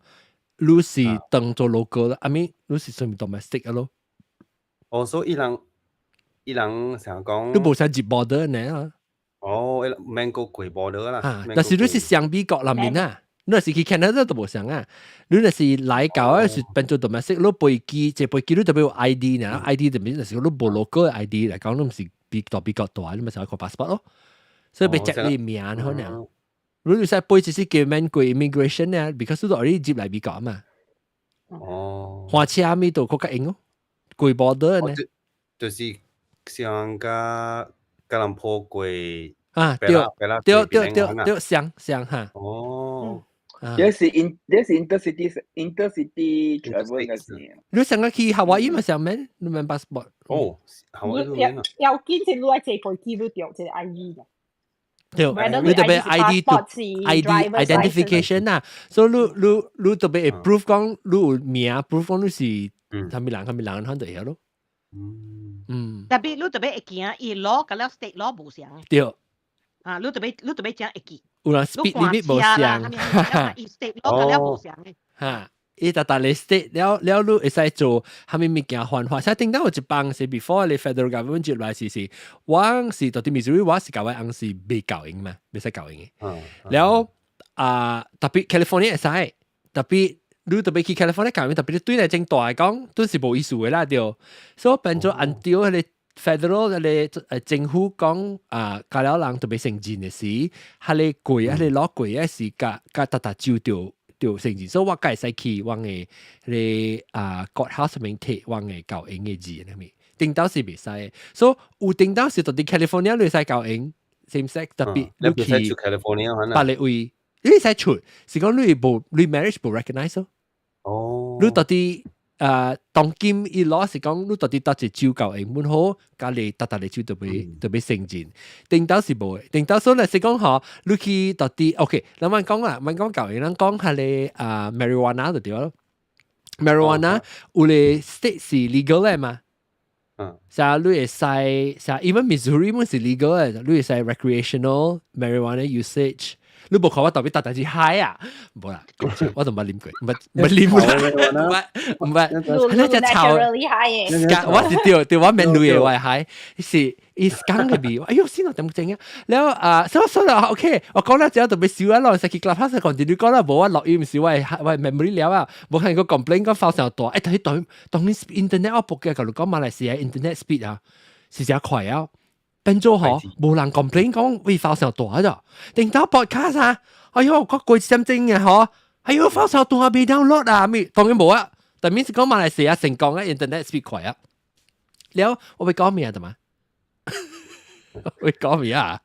你是當做 local 啦，I mean 你是算 domestic 咯。哦，所以伊人伊人想講，你無使入 border 呢？哦，免閣過 border 啦。啊，但是你是上美國內面啊，你若是去 Canada 都無相啊。你若是來到啊是變做 domestic，你飛機這飛機你特別有 ID 呢，ID 特別就是你無 local ID 來講，你毋是比到美國蹛，你咪使個 passport 咯。所以欲 check 你名可能。你使飛只是叫免過 immigration 呢，because 你都 already 入來美國嘛。哦。換車咪都閣較用咯，過 border 呢。就是像佮吉隆坡過。啊，對對對對對，相相哈。哦。這是 intercity intercity travel 應該是。你上個去夏威夷嘛上免，你免 passport。哦，夏威夷免啊。要緊是你愛坐飛機你著這個 ID 嘅。對，你特別 ID 都 ID identification 啊，所以你你你特別會 proof 講你有名，proof 講你是啥物人，啥物人，可就會曉咯。特別你特別會驚，伊 law 佮了 state law 無相。對。啊，你特別你特別誠會記。有人 speed limit 無相。伊 state law 佮了無相的。哈，伊逐逐個 state 了了，你會使做啥物物件犯法。所以頂當有一幫是 before 你 federal government 入來時是，我是到佇 Missouri，我是共我翁是袂𠢕𪜶嘛，袂使𠢕𪜶的。了啊，特別 California 會使，特別你特別去 California 𠢕𪜶，特別你對來真大講，都是無意思的啦，對。所以變做按照彼個 federal 彼個政府講啊，佮了人特別承認的時，彼個過彼個攞過的是佮佮逐逐州著著承認，所以我會使去阮的彼個啊 courthouse 面提阮的𠢕𪜶的字那物，頂當是袂使的，所以有頂當是到佇 California 你會使𠢕𪜶 same sex，特別你去 California 別个位，你會使出，是講你無你 marriage 無 recognize 咯。哦，你到底當今伊攞是講你到底佗一州𠢕𪜶本好，佮你逐逐个州都欲都欲承認，頂當是無的，頂當所以是講吼，你去到底 OK，咱莫講啦，莫講𠢕𪜶，咱講彼个啊 marijuana 就對咯，marijuana 有个 state 是 legal 的嘛？啥你會使，啥 even Missouri 本是 legal 的，你會使 recreational marijuana usage。你無看我特別逐逐字 high 啊？無啦，我都毋捌啉過，毋捌毋捌啉啦，毋捌毋捌，那隻臭，我是對對，我免鐳的我會 high，是伊講的味，哎喲，死咯，點整啊？了啊，所以所以 OK，我講了之後特別少啊，落實去 Clubhouse 講你講啦，無我錄音是我我 memory 了啊，無看個 complain 講發上大，欸，但係當當你 internet 我報嘅，共你講馬來西亞 internet speed 啊，是誠快啊。變做嗬，無人 complain 講會發上大咋？頂到 podcast 啊，哎喲，我過一點鐘嘅嗬，哎喲，發上大未 download 啊，咪當然無啊。但面是講馬來西亞成功嘅 internet speed 快啊。了，我欲講咩啊？得嘛？會講咩啊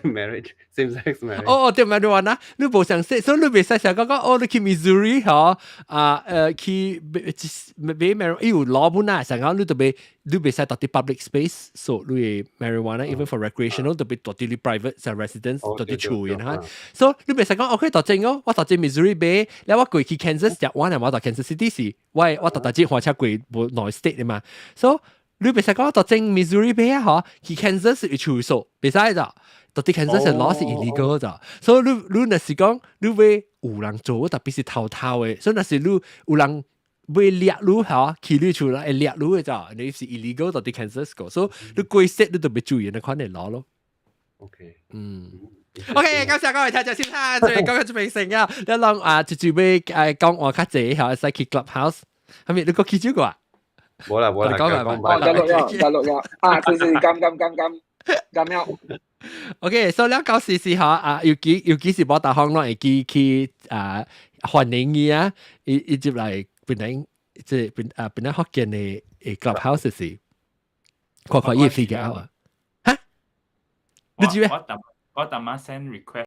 ？Marriage same sex marriage。哦，對，marijuana，你無相識，所以你袂使成講講，哦，你去 Missouri 嗬，啊，去買 marijuana，伊有攞本啊，成講你特別你袂使到啲 public space，所以你 marijuana even for recreational 特別到啲你 private 就 residence 到啲厝然後，所以你袂使講，OK，到正哦，我到正 Missouri 買，แล้ว我過去 Kansas 食，我我到 Kansas City 時，我特特只火車過無內 state 的嘛，所以你袂使講到正 Missouri 買啊，嗬，去 Kansas 有處所，袂使咋。到啲 Kansas 係 law 是 illegal 咋，所以你若是講你欲有人做，特別是偷偷的，所以若是你有人欲掠你嚇，去你厝來會掠你的咋，你是 illegal 到啲 Kansas 個，所以你過 state 你特別注意那款的 law 咯。 OK，嗯。OK，感謝各位聽眾先啦，最講緊準備成啊，你諗啊，就準備講話較濟嚇，會使去 Clubhouse，係咪你個去咗個啊？冇啦冇啦，講埋，哦，得錄咗，得錄咗，啊，就是咁咁咁咁咁樣。 OK，所以了到時時嚇啊，尤其是無逐項攏會記去啊歡迎伊啊，伊伊入來變成即係變啊變成福建的 Clubhouse 時，看看伊 figure out 啊，嚇？你知咩？我我逐馬 send request。